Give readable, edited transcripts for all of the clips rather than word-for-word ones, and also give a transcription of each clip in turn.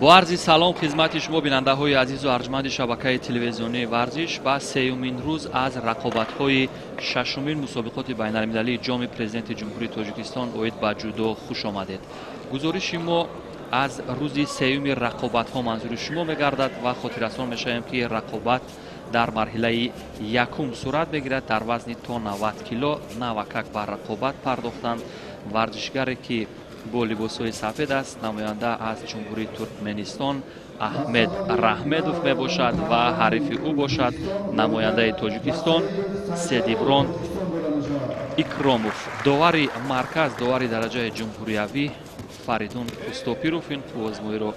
Бо арзи салом хизмати шумо, бинандаҳои азизу арҷманди шабакаи телевизионии «Варзиш», ба сеюмин рӯз аз рақобатҳои шашумин мусобиқоти байналмилалии Ҷоми Президенти Ҷумҳурии Тоҷикистон оид ба ҷудо хуш омадед. Гузориши мо аз рӯзи сеюми рақобатҳо манзури шумо мегардад ва хотиррасон мешавем, ки рақобат дар марҳилаи якум сурат мегирад дар вазни то 90 кило. Навакак ба рақобат пардохтанд. Варзишгаре, ки бо либосҳои сафед аст, намоянда аз Ҷумҳурии Туркменистон Аҳмед Раҳмедов мебошад ва ҳарифи ӯ бошад намояндаи Тоҷикистон Седиброн Икромов. Довари марказ, довари дараҷаи ҷумҳуриявӣ Фаридун Устопиров ин қувваозмоиро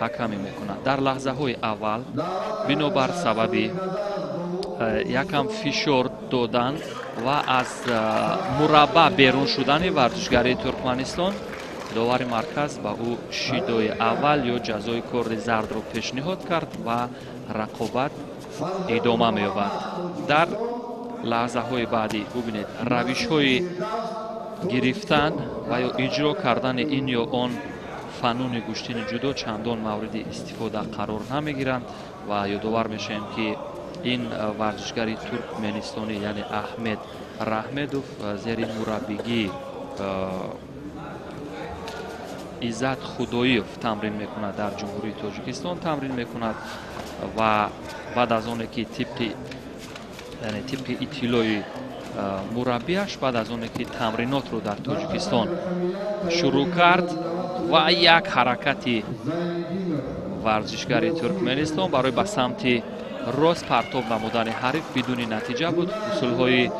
ҳакамӣ мекунад. Дар лаҳзаҳои аввал, бинобар сабаби якам фишор додан ва аз мураббаъ берун шудани варзишгари Туркманистон, довари марказ ба ӯ шидои аввал ё ҷазои корди зардро пешниҳод кард ва рақобат идома меёбад. Дар лаҳзаҳои баъдӣ бубинед, равишҳои гирифтан ва ё иҷро кардани ин ё он фануни гӯштини ҷудо чандон мавриди истифода қарор намегиранд. Ва ёдовар мешавем, ки ин варзишгари туркменистонӣ, яъне Аҳмед Раҳмедов, зери мураббигии Иззат Худоев тамрин мекунад, дар Ҷумҳурии Тоҷикистон тамрин мекунад. Ва баъд аз оне ки тибқи, яъне тибқи иттилои мураббиаш, баъд аз оне ки тамринотро дар Тоҷикистон шурӯъ кард ва як ҳаракати варзишгари Туркменистон барои ба самти рост партоб намудани ҳариф бидуни натиҷа буд. Усулҳои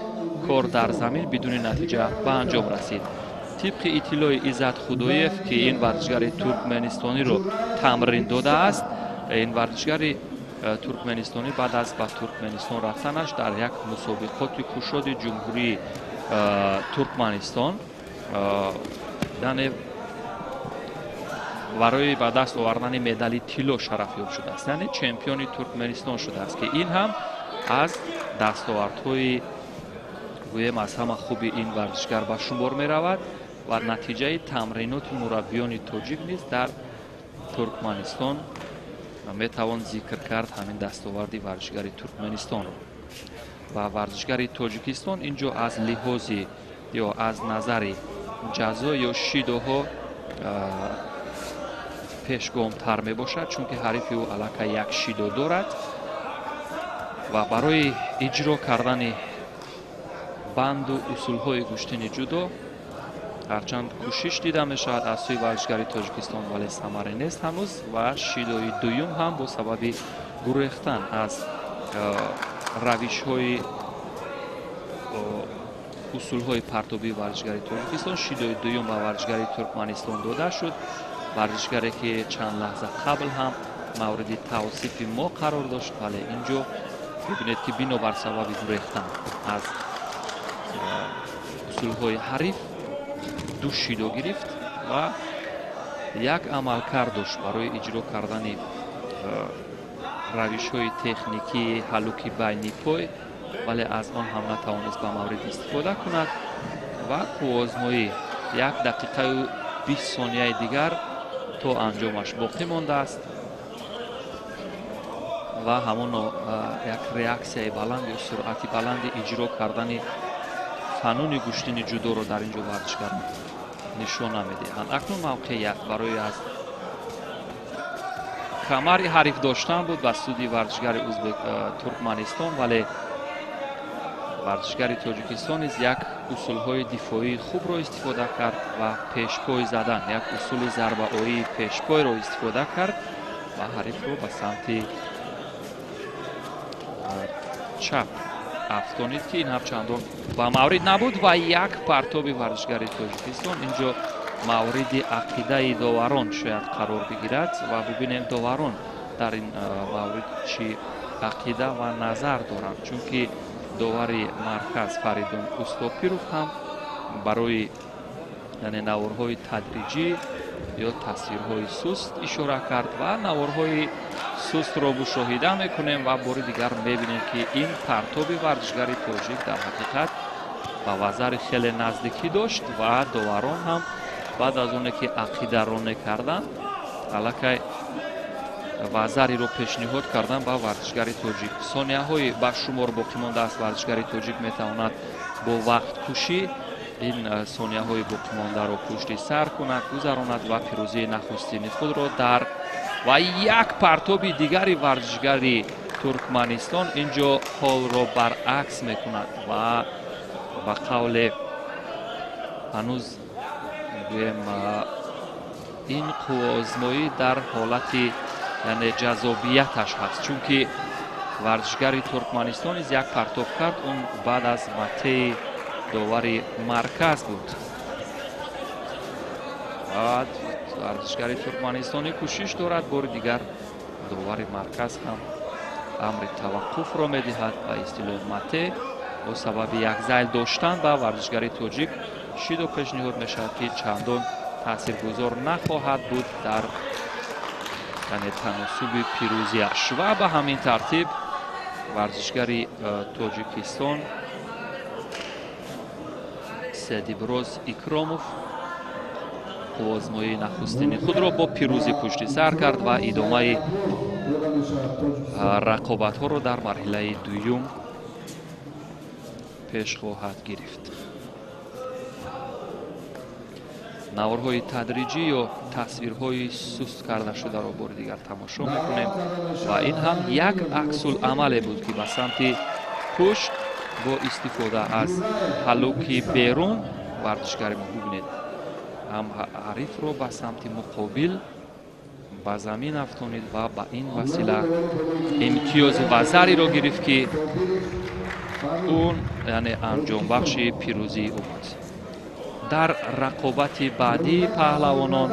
кор дар замин бидуни натиҷа ба анҷом расид. Тибқи иттилои Иззат Худоев, ки ин варзишгари туркменистониро тамрин додааст, ин варзишгари туркменистонӣ баъд аз ба Туркменистон рафтанаш дар як мусобиқоти кушоди Ҷумҳурии Туркманистон, яъне барои ба даст овардани медали тилло шарафёб шудааст, яъне чемпиони Туркменистон шудааст, ки ин ҳам аз дастовардҳои, гӯем, аз ҳама хуби ин варзишгар ба шумор меравад. Ва натиҷаи тамриноти мураббиёни тоҷик низ дар Туркманистон метавон зикр кард ҳамин дастоварди варзишгари Туркменистонро. Ва варзишгари Тоҷикистон ин ҷо аз лиҳози ё аз назари ҷазо ё шидоҳо пешгомтар мебошад, чунки ҳарифи ӯ аллакай як шидо дорад. Ва барои иҷро кардани банду усулҳои гӯштини ҷудо ҳарчанд кӯшиш дида мешавад аз сӯи варзишгари Тоҷикистон, вале самаре нест ҳанӯз. Ва шидои дуюм ҳам бо сабаби гурехтан аз равишҳои усулҳои партобии варзишгари Тоҷикистон шидои дуюм ба варзишгари Туркманистон дода шуд. Варзишгаре, ки чанд лаҳза қабл ҳам мавриди тавсифи мо қарор дошт, вале ин ҷо бибинед, ки бинобар сабаби гурехтан аз усулҳои ҳариф ду шидо гирифт ва як амалкард дошт барои иҷро кардани равишҳои техникии ҳалуки байни пой, вале аз он ҳам натавонист ба маврид истифода кунад. Ва қувваозмоӣ 1 дақиқаю 20 сонияи дигар то анҷомаш боқӣ мондааст. Ва ҳамоно як реаксияи баланд ё суръати баланди иҷро кардани фануни гӯштини ҷудоро дар ин ҷо варзишгарон нишона медиҳанд. Акнун мавқеият барои аз камари ҳариф доштан буд ба суди варзишгари узбек Туркманистон, вале варзишгари Тоҷикистон низ як усулҳои дифоии хубро истифода кард ва пешпой задан, як усули зарбаоии пешпойро истифода кард ва ҳарифро ба самти чап афтонид, ки ин ҳарчандон ба маврид набуд. Ва як партоби варзишгари Тоҷикистон инҷо мавриди ақидаи доварон шояд қарор бигирад. Ва бибинем, доварон дар ин маврид чӣ ақида ва назар доранд, чунки довари марказ Фаридун Устопиров ҳам барои, яъне, наворҳои тадриҷӣ ё тасвирҳои суст ишора кард. Ва наворҳои сустро мушоҳида мекунем ва бори дигар мебинем, ки ин партоби варзишгари тоҷик дар ҳақиқат ба вазари хеле наздикӣ дошт. Ва доварон ҳам баъд аз оне ки ақидаронӣ карданд, аллакай вазариро пешниҳод кардан ба варзишгари тоҷик. Сонияҳои ба шумор боқӣ мондааст. Варзишгари тоҷик метавонад бо вақткушӣ ин сонияҳои боқимондаро пушти сар кунад, гузаронад ва пирӯзии нахустини худро дар ва як партоби дигари варзишгари Туркманистон инҷо ҳолро баръакс мекунад ва ба қавле ҳанӯз гӯем ин қувваозмоӣ дар ҳолати яъне ҷазобияташ ҳаст, чунки варзишгари Туркманистон низ як партоб кард, он баъд аз матеи довари марказ буд. Баъд варзишгари туркманистонӣ кӯшиш дорад, бори дигар довари марказ ҳам амри таваққуфро медиҳад ба истилоҳи мате. Бо сабаби як зайл доштан ба варзишгари тоҷик шидо пешниҳод мешавад, ки чандон таъсиргузор нахоҳад буд дар яъне таносуби пирӯзиаш. Ва ба ҳамин тартиб варзишгари Тоҷикистон Седиброз Икромов қувваозмоии нахустини худро бо пирӯзӣ пушти сар кард ва идомаи рақобатҳоро дар марҳилаи дуюм пеш хоҳад гирифт. Наворҳои тадриҷӣ ё тасвирҳои суст карда шударо бори дигар тамошо мекунем ва ин ҳам як аксуламале буд, ки ба самти пушт бо истифода аз ҳалуки берун варзишгари мо бубинед, ҳам ҳарифро ба самти муқобил ба замин афтонид ва ба ин васила имтиёзи вазариро гирифт, ки он яъне анҷомбахши пирӯзии ӯ буд. Дар рақобати баъдии паҳлавонон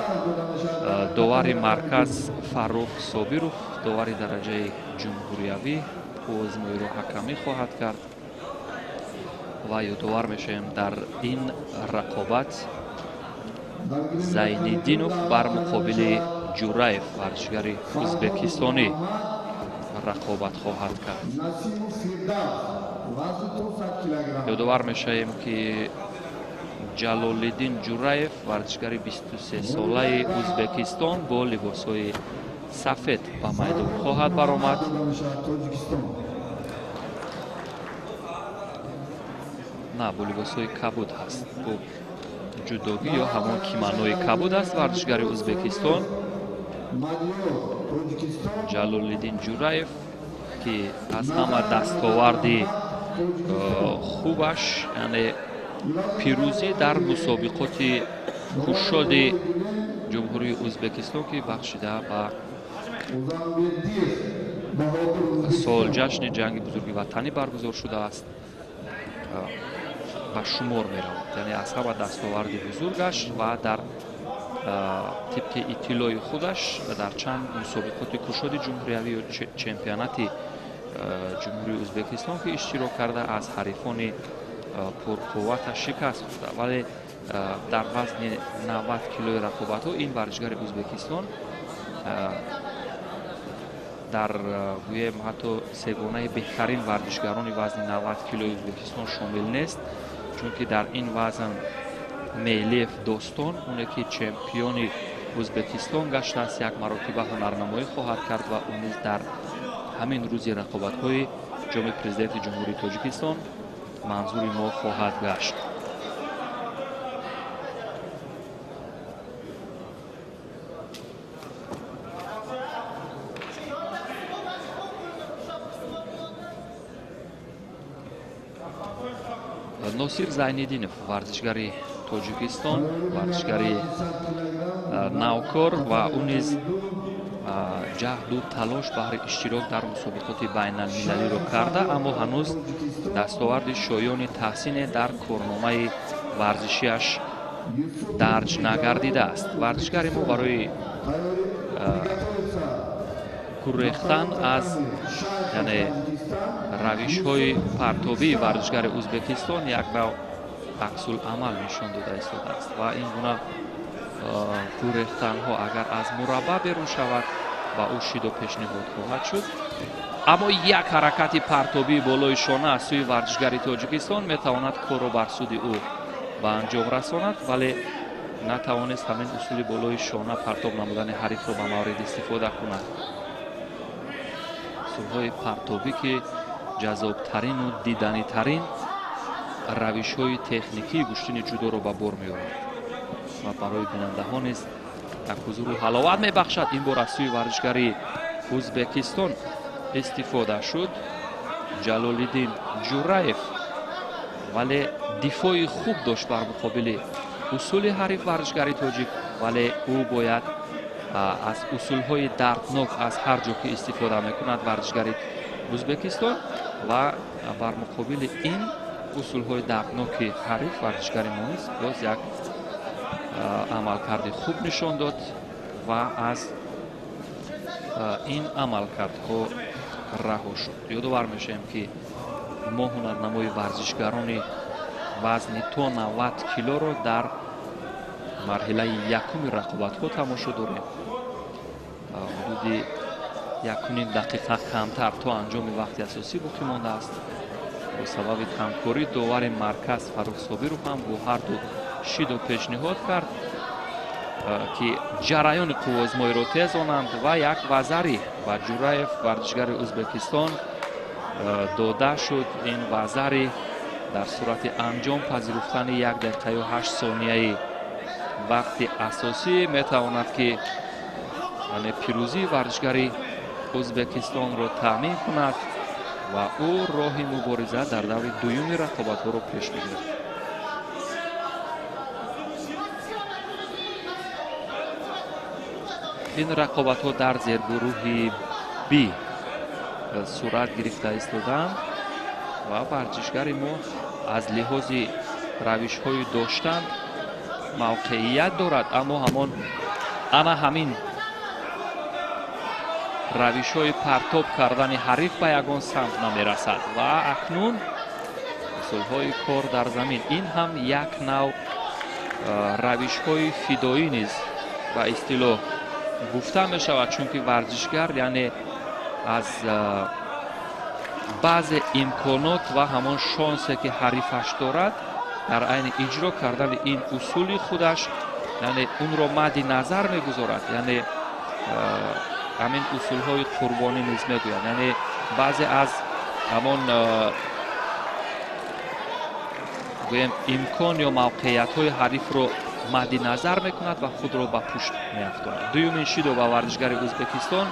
довари марказ Фаррух Собиров, довари дараҷаи ҷумҳуриявӣ, қувваозмоиро ҳакамӣ хоҳад кард ва ёдовар мешавем дар ин рақобат Зайниддинов бар муқобили Ҷураев, варзишгари ӯзбекистонӣ, рақобат хоҳад кард. Ёдовар мешавем, ки Ҷалолиддин Ҷураев, варзишгари 23-солаи Ӯзбекистон, бо либосҳои сафед ба майдон хоҳад баромад. На, бо либосҳои кабуд ҳаст, бо ҷудогӣ ё ҳамон киманои кабуд аст варзишгари Ӯзбекистон Ҷалолиддин Ҷураев, ки аз ҳама дастоварди хубаш яъне пирӯзӣ дар мусобиқоти кушоди ҷумҳурии Ӯзбекистон, ки бахшида ба солҷашни ҷанги бузурги ватанӣ баргузор шудааст, ба шумор меравад. Яъне аз ҳама дастоварди бузургаш ва дар тибқи иттилои худаш дар чанд мусобиқоти кушоди ҷумҳуриявӣ ё чемпионати ҷумҳурии Ӯзбекистон, ки иштирок карда, аз ҳарифони пурқувваташ шикаст хӯрда, вале дар вазни 90 килои рақобатҳо ин варзишгари Ӯзбекистон дар гӯем ҳатто сегонаи беҳтарин варзишгарони вазни 90 килои Ӯзбекистон шомил нест, чунки дар ин вазн Мелиев Достон, оне ки чемпиони Ӯзбекистон гаштааст, як маротиба ҳунарнамоӣ хоҳад кард ва ӯ низ дар ҳамин рӯзи рақобатҳои ҷоми президенти ҷумҳурии Тоҷикистон манзури мо хоҳад гашт. Носир Зайниддинов, варзишгари Тоҷикистон, варзишгари навкор ва ӯ низ ҷаҳду талош баҳри иштирок дар мусобиқоти байналмилалиро карда, аммо ҳанӯз дастоварди шоёни таҳсине дар корномаи варзишиаш дарҷ нагардидааст. Варзишгари мо барои гурехтан аз яъне равишҳои партобии варзишгари Ӯзбекистон як нав аксуламал нишон дода истодааст ва ин гуна гурехтанҳо агар аз мураббаъ берун шавад, ба ӯ шидо пешниҳод хоҳад шуд. Аммо як ҳаракати партобии болои шона аз сӯи варзишгари Тоҷикистон метавонад корро бар суди ӯ ба анҷом расонад, вале натавонист ҳамин усули болои шона партоб намудани ҳарифро ба маврид истифода кунад. Усулҳои партобӣ, ки ҷаззобтарину диданитарин равишҳои техникии гӯштини ҷудоро ба бор меорад ва барои бинандаҳо низ як ҳузуру ҳаловат мебахшад. Ин бор аз сӯи варзишгари Ӯзбекистон истифода шуд, Ҷалолиддин Ҷураев, вале дифои хуб дошт бар муқобили усули ҳариф варзишгари тоҷик, вале ӯ бояд аз усулҳои дарднок аз ҳар ҷо ки истифода мекунад варзишгари Ӯзбекистон, ва бар муқобили ин усулҳои дардноки ҳариф варзишгари мо низ боз як амалкарди хуб нишон дод ва аз ин амалкардҳо раҳо шуд. Ёдовар мешавем, ки мо ҳунарнамои варзишгарони вазни то 90 килоро дар марҳилаи якуми рақобатҳо тамошо дорем. Ҳудуди 1,5 дақиқа камтар то анҷоми вақти асосӣ боқӣ мондааст. Бо сабаби камкорӣ довари марказ Фаррух Собиров ҳам бо ҳарду шидо пешниҳод кард, ки ҷараёни қуввозмоиро тезонанд ва як вазари ба Ҷураев, варзишгари Ӯзбекистон, дода шуд. Ин вазари дар сурати анҷом пазируфтани 1 дақиқаю 8 сонияи вақти асосӣ метавонад, ки яъне пирӯзии варзишгари Ӯзбекистонро таъмин кунад ва ӯ роҳи мубориза дар даври дуюми рақобатҳоро пеш мегирад. Ин рақобатҳо дар зергурӯҳи Б сурат гирифта истоданд ва варзишгари мо аз лиҳози равишҳои доштан мавқеият дорад, аммо ҳамон ана ҳамин равишҳои партоб кардани ҳариф ба ягон самт намерасад. Ва акнун усулҳои кор дар замин, ин ҳам як нав равишҳои фидоӣ низ ба истилоҳ гуфта мешавад, чунки варзишгар яъне аз баъзе имконот ва ҳамон шонсе ки ҳарифаш дорад дар айни иҷро кардани ин усули худаш, яъне унро мадди назар мегузорад, яъне ҳамин усулҳои қурбонӣ низ мегӯянд, яъне баъзе аз ҳамон гӯем имкон ё мавқеиятҳои ҳарифро мадди назар мекунад ва худро ба пушт меафтонад. Дуюмин шидо ба варзишгари Ӯзбекистон,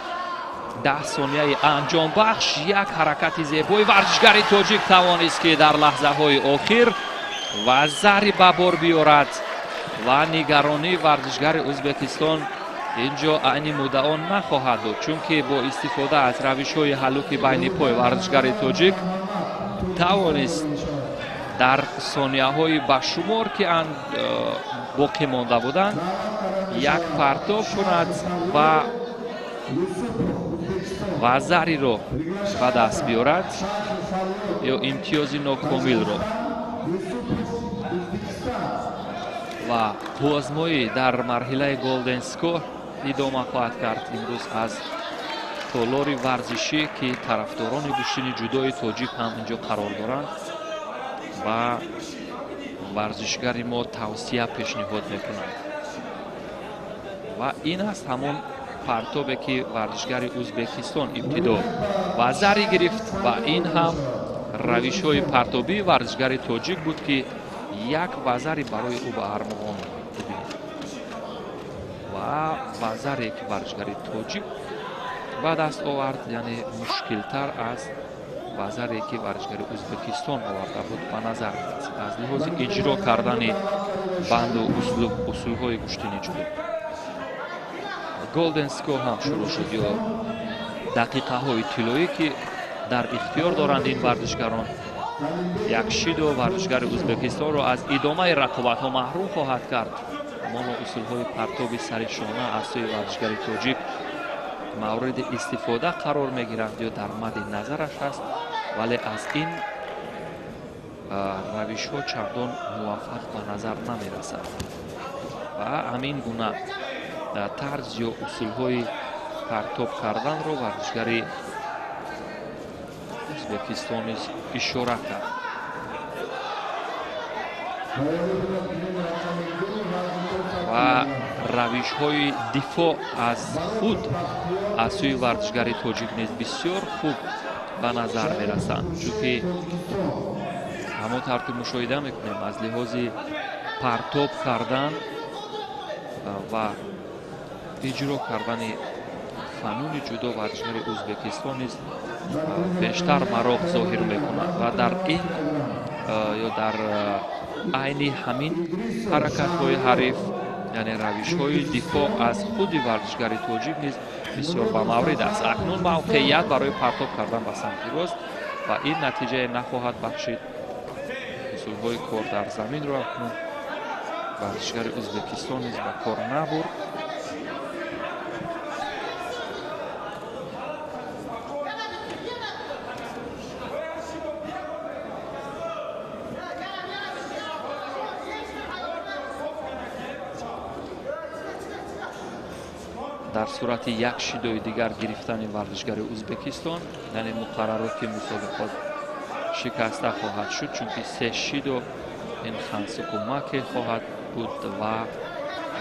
10 сонияи анҷомбахш, як ҳаракати зебои варзишгари тоҷик тавонист, ки дар лаҳзаҳои охир вазари ба бор биёрад ва нигаронии варзишгари Ӯзбекистон инҷо айни муддао нахоҳад буд, чунки бо истифода аз равишҳои ҳаллуки байни пой варзишгари тоҷик тавонист дар сонияҳои ба шумор, ки боқӣ монда буданд, як партоб кунад ва вазариро ба даст биёрад ё имтиёзи нокомилро. Ва қуввозмоӣ дар марҳилаи Golden Score идома хоҳад кард имрӯз аз толори варзишӣ, ки тарафдорони гӯштини ҷудои тоҷик ҳам инҷо қарор доранд ва варзишгари мо тавсия пешниҳод мекунанд. Ва ин аст ҳамон партобе, ки варзишгари Ӯзбекистон ибтидо вазари гирифт ва ин ҳам равишҳои партобии варзишгари тоҷик буд, ки як вазари барои ӯ ба армуғон бибинед. Ва вазаре, ки варзишгари тоҷик ба даст овард, яъне мушкилтар аз вазаре, ки варзишгари Ӯзбекистон оварда буд, ба назар мерасид аз лиҳози иҷро кардани банду усулҳои гӯштини ҷудо. Golden Score ҳам шурӯъ шуд, ё дақиқаҳои тиллоӣ, ки дар ихтиёр доранд ин варзишгарон. Як шидо варзишгари Ӯзбекистонро аз идомаи рақобатҳо маҳрум хоҳад кард. Ҳамоно усулҳои партоби сари шона аз сӯи варзишгари тоҷик мавриди истифода қарор мегиранд ё дар мадди назараш аст, вале аз ин равишҳо чандон муваффақ ба назар намерасад ва ҳамин гуна тарз ё усулҳои партоб карданро варзишгари Ӯзбекистон низ ишора кард. Ва Равишҳои дифоъ аз худ аз сӯи варзишгари тоҷик низ бисёр хуб ба назар мерасанд, чунки ҳамон тавр ки мушоҳида мекунем, аз лиҳози партоб кардан ва иҷро кардани фануни ҷудо варзишгари Ӯзбекистон низ бештар мароқ зоҳир мекунад ва дар ин ё дар айни ҳамин ҳаракатҳои ҳариф, яъне равишҳои дифоъ аз худи варзишгари тоҷик низ бисёр ба маврид аст. Акнун мавқеият барои партоб кардан ба самти рост ва ин натиҷае нахоҳад бахшид. Усулҳои кор дар заминро акнун варзишгари Ӯзбекистон низ ба кор набурд. Дар сурати як шидои дигар гирифтани варзишгари Ӯзбекистон, яъне муқаррароти мусобиқот шикаста хоҳад шуд, чунки се шидо ин хансуку маке хоҳад буд ва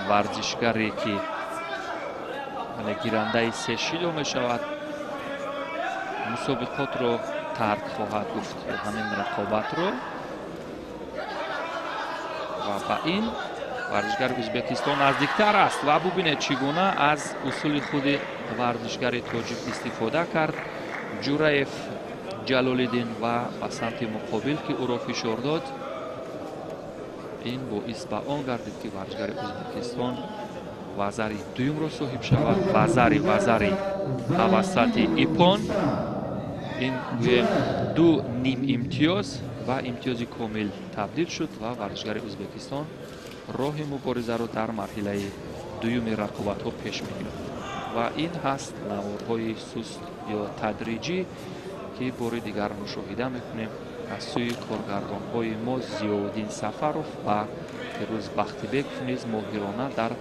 варзишгаре ки гирандаи се шидо мешавад, мусобиқотро тарк хоҳад гуфт, ҳамин рақобатро. Ва ба ин варзишгари Ӯзбекистон наздиктар аст ва бубинед, чӣ гуна аз усули худи варзишгари тоҷик истифода кард Ҷураев Ҷалолиддин ва ба самти муқобил ки ӯро фишор дод. Ин боис ба он гардид, ки варзишгари Ӯзбекистон вазари дуюмро соҳиб шавад. Вазари тавассати ипон, ин гӯем ду ним имтиёз ва имтиёзи комил табдил шуд ва варзишгари Ӯзбекистон роҳи муборизаро дар марҳилаи дуюми рақобатҳо пеш мегирад. Ва ин ҳаст наворҳои суст ё тадриҷӣ, ки бори дигар мушоҳида мекунем аз сӯи коргардонҳои мо Зиёвуддин Сафаров ва Фирӯз Бахтибеков низ моҳирона дар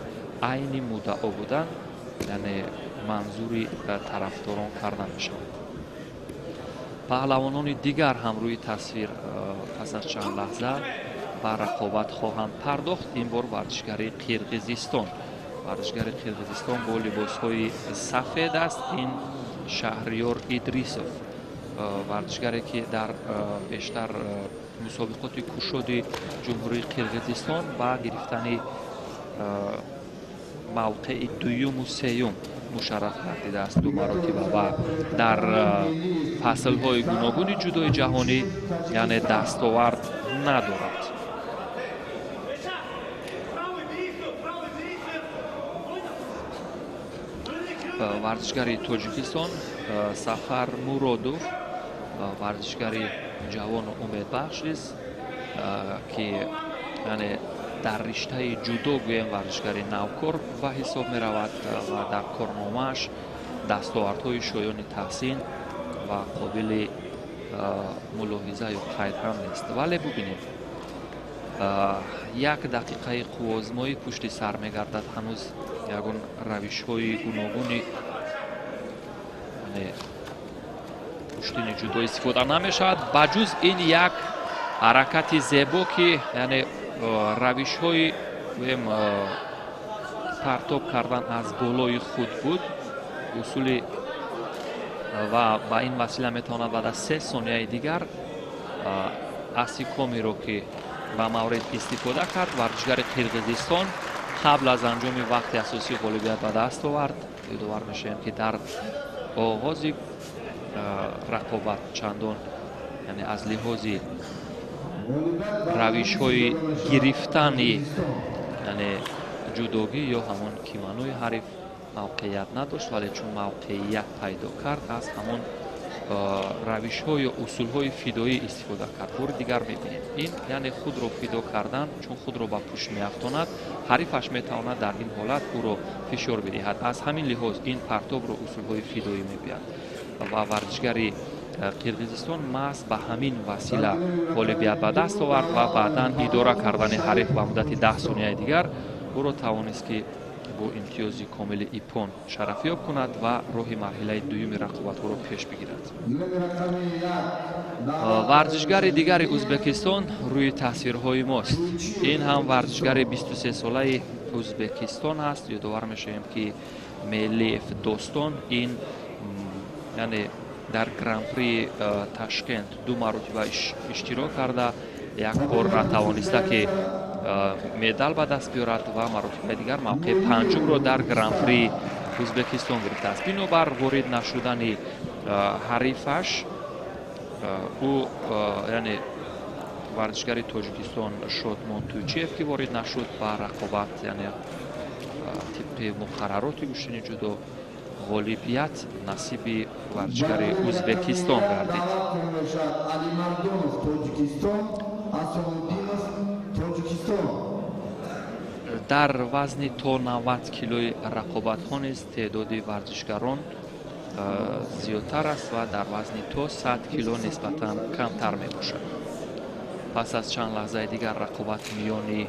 айни муддао будан, яъне манзури тарафдорон карда мешавад. Паҳлавонони дигар ҳам рӯи тасвир пас аз чанд лаҳза ба рақобат хоҳанд пардохт. Ин бор варзишгари Қирғизистон. Варзишгари Қирғизистон бо либосҳои сафед аст. Ин Шаҳриёр Идрисов, варзишгаре ки дар бештар мусобиқоти кушоди Ҷумҳурии Қирғизистон ба гирифтани мавқеи дуюму сеюм мушарраф гардидааст ду маротиба ва дар фаслҳои гуногуни ҷудои ҷаҳонӣ, яъне дастовард надорад. Варзишгари Тоҷикистон Сафар Муродов, варзишгари ҷавону умедбахш низ, ки яъне дар риштаи ҷудо гӯем варзишгари навкор ба ҳисоб меравад ва дар корномааш дастовардҳои шоёни таҳсин ва қобили мулоҳиза ё қайд ҳам нест. Вале бубинед, як дақиқаи қувваозмоӣ пушти сар мегардад, ҳанӯз ягон равишҳои гуногуни пуштини ҷудо истифода намешавад, ба ҷуз ин як ҳаракати зебо, ки яъне равишҳои гӯем партоб кардан аз болои худ буд усули, ва ба ин васила метавонад баъд аз се сонияи дигар асикомиро ки ба маврид истифода кард, варзишгари Қирғизистон қабл аз анҷоми вақти асосӣ ғолибият ба даст овард. Ёдовар мешавем, ки дар оғози рақобат чандон, яъне аз лиҳози равишҳои гирифтани яъне ҷудогӣ ё ҳамон киманои ҳариф мавқеият надошт, вале чун мавқеият пайдо кард, аз ҳамон равишҳо ё усулҳои фидоӣ истифода кард. Бори дигар мебинем, ин яъне худро фидо кардан, чун худро ба пушт меафтонад, ҳарифаш метавонад дар ин ҳолат ӯро фишор бидиҳад. Аз ҳамин лиҳоз ин партобро усулҳои фидоӣ мегӯянд ва варзишгари Қирғизистон маҳз ба ҳамин васила ғолибият ба даст овард ва баъдан идора кардани ҳариф ба муддати 10 сонияи дигар ӯро тавонист, ки бо имтиёзи комили ипон шарафёб кунад ва роҳи марҳилаи дуюми рақобатҳоро пеш бигирад. Варзишгари дигари Ӯзбекистон рӯи тасвирҳои мост. Ин ҳам варзишгари 23-солаи Ӯзбекистон аст. Ёдовар мешавем, ки Мелиев Достон ин, яъне дар Гран-при Ташкент ду маротиба иштирок карда, як бор натавониста, ки медал ба даст биёрад, ва маротибаи дигар мавқеи панҷумро дар Гран-при Ӯзбекистон гирифтааст. Бинобар ворид нашудани ҳарифаш ӯ, яъне варзишгари Тоҷикистон Шодмон Тӯйчиев, ки ворид нашуд ба рақобат, яъне тибқи муқаррароти гӯштини ҷудо ғолибият насиби варзишгари Ӯзбекистон гардид. Алимардонов, Тоҷикистон, Асомиддинов, Тоҷикистон. Дар вазни то 90 килои рақобатҳо низ теъдоди варзишгарон зиёдтар аст ва дар вазни то 100 кило нисбатан камтар мебошад. Пас аз чанд лаҳзаи дигар рақобат миёни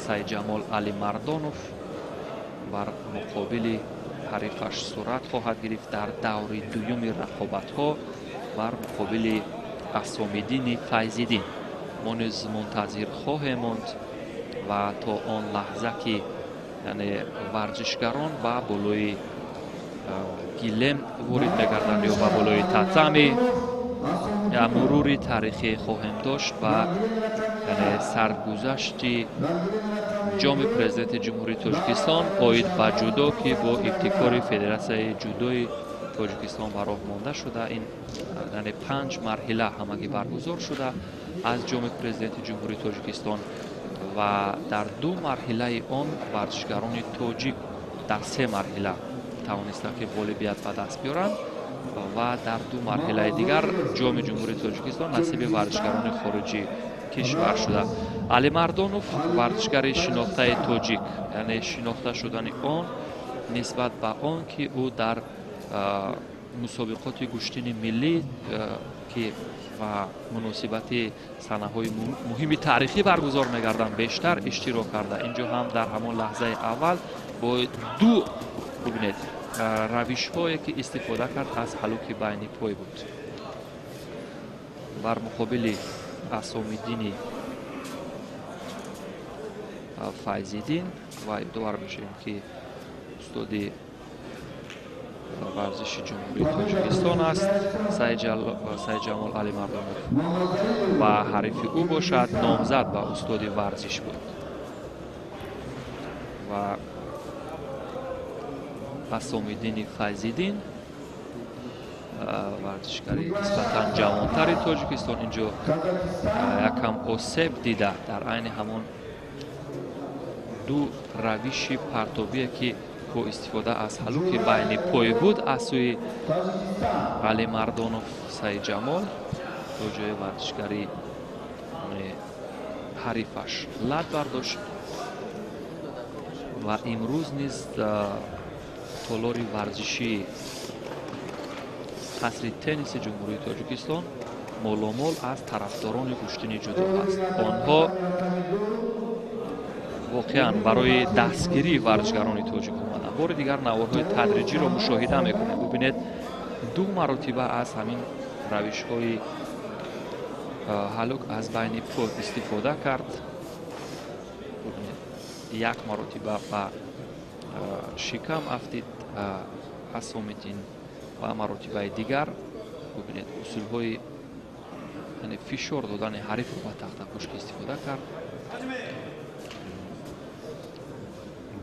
Сайидҷамол Алимардонов бар муқобили ҳарифаш сурат хоҳад гирифт дар даври дуюми рақобатҳо бар муқобили Асомиддини Файзиддин. Мо низ мунтазир хоҳем монд ва то он лаҳза, ки яъне варзишгарон ба болои гилем ворид мегарданд ё ба болои татами, мурури таърихӣ хоҳем дошт ва яъне саргузашти Ҷоми Президенти Ҷумҳурии Тоҷикистон оид ба ҷудо, ки бо ибтикори Федератсияи ҷудои Тоҷикистон ба роҳ монда шуда, ин яъне панҷ марҳила ҳамагӣ баргузор шуда аз Ҷоми Президенти Ҷумҳурии Тоҷикистон ва дар ду марҳилаи он варзишгарони тоҷик дар се марҳила тавонистанд, ки ғолибият ба даст биёранд, ва дар ду марҳилаи дигар Ҷоми Ҷумҳурии Тоҷикистон насиби варзишгарони хориҷи кишвар шуда. Алимардонов, варзишгари шинохтаи тоҷик, яъне шинохта шудани он нисбат ба он, ки ӯ дар мусобиқоти гӯштини миллӣ, ки ва муносибати санаҳои муҳими таърихӣ баргузор мегарданд, бештар иштирок карда. Инҷо ҳам дар ҳамон лаҳзаи аввал бо ду, бибинед, равишҳое, ки истифода кард, аз ҳалуки байни пой буд бар муқобили Асомиддини Файзиддин. Ва ёдовар мешавем, ки устоди варзиши Ҷумҳурии Тоҷикистон аст Сайидҷамол Алимардонов ва ҳарифи ӯ бошад номзад ба устоди варзиш буд. Ва Асомиддини Файзиддин, варзишгари нисбатан ҷавонтари Тоҷикистон, инҷо якам осеб дида дар айни ҳамон ду равиши партобие, ки бо истифода аз ҳалуки байни пой буд аз сӯи Алимардонов Сайидҷамол, то ҷои варзишгари ҳарифаш лат бардошт. Ва имрӯз низ толори варзишии Қасри тенниси Ҷумҳурии Тоҷикистон моломол аз тарафдорони гӯштини ҷудо аст. Онҳо воқеан барои дастгирии варзишгарони тоҷик омаданд. Бори дигар наворҳои тадриҷиро мушоҳида мекунем. Бубинед, ду маротиба аз ҳамин равишҳои ҳалук аз байни пой истифода кард. Бубинед, як маротиба ба шикам афтид Асомиддин ва маротибаи дигар, бубинед, усулҳои, яъне фишор додани ҳарифро ба тахтапӯш, ки истифода кард,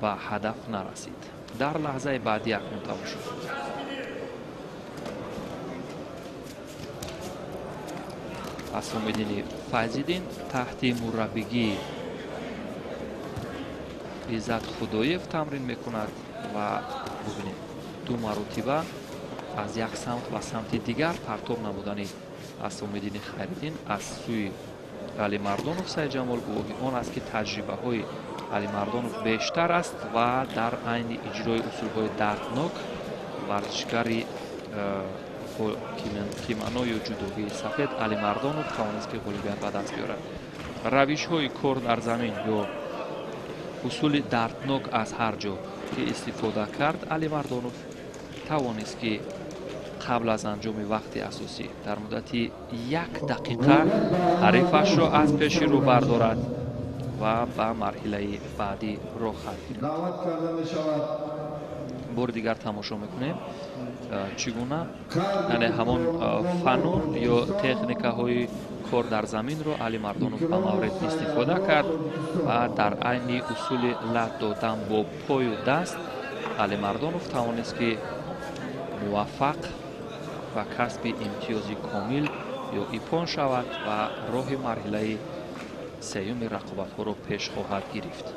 ба ҳадаф нарасид. Дар лаҳзаи баъдӣ акнун тамошо. Асомиддини Файзиддин таҳти мураббигии Иззат Худоев тамрин мекунад ва бубинед, ду маротиба аз як самт ба самти дигар партоб намудани Асомиддини Хайриддин аз сӯи Алимардонов Сайидҷамол гувоҳи он аст, ки таҷрибаҳои Алимардонов бештар аст ва дар айни иҷрои усулҳои дарднок варзишгари кимоною ҷудогии сафед Алимардонов тавонист, ки ғолибият ба даст биёрад. Равишҳои кор дар замин ё усули дарднок аз ҳар ҷо, ки истифода кард Алимардонов, тавонист, ки қабл аз анҷоми вақти асосӣ дар муддати як дақиқа ҳарифашро аз пеши рӯ бардорад. ва ба марҳилаи баъдӣ роҳ хат гирифт. Бори дигар тамошо мекунем, чӣ гуна яъне ҳамон фанун ё техникаҳои кор дар заминро Алимардонов ба маврид истифода кард ва дар айни усули лат додан бо пою даст Алимардонов тавонист, ки муваффақ ба касби имтиёзи комил ё ипон шавад ва роҳи марҳилаи сеюми рақобатҳоро пеш хоҳад гирифт.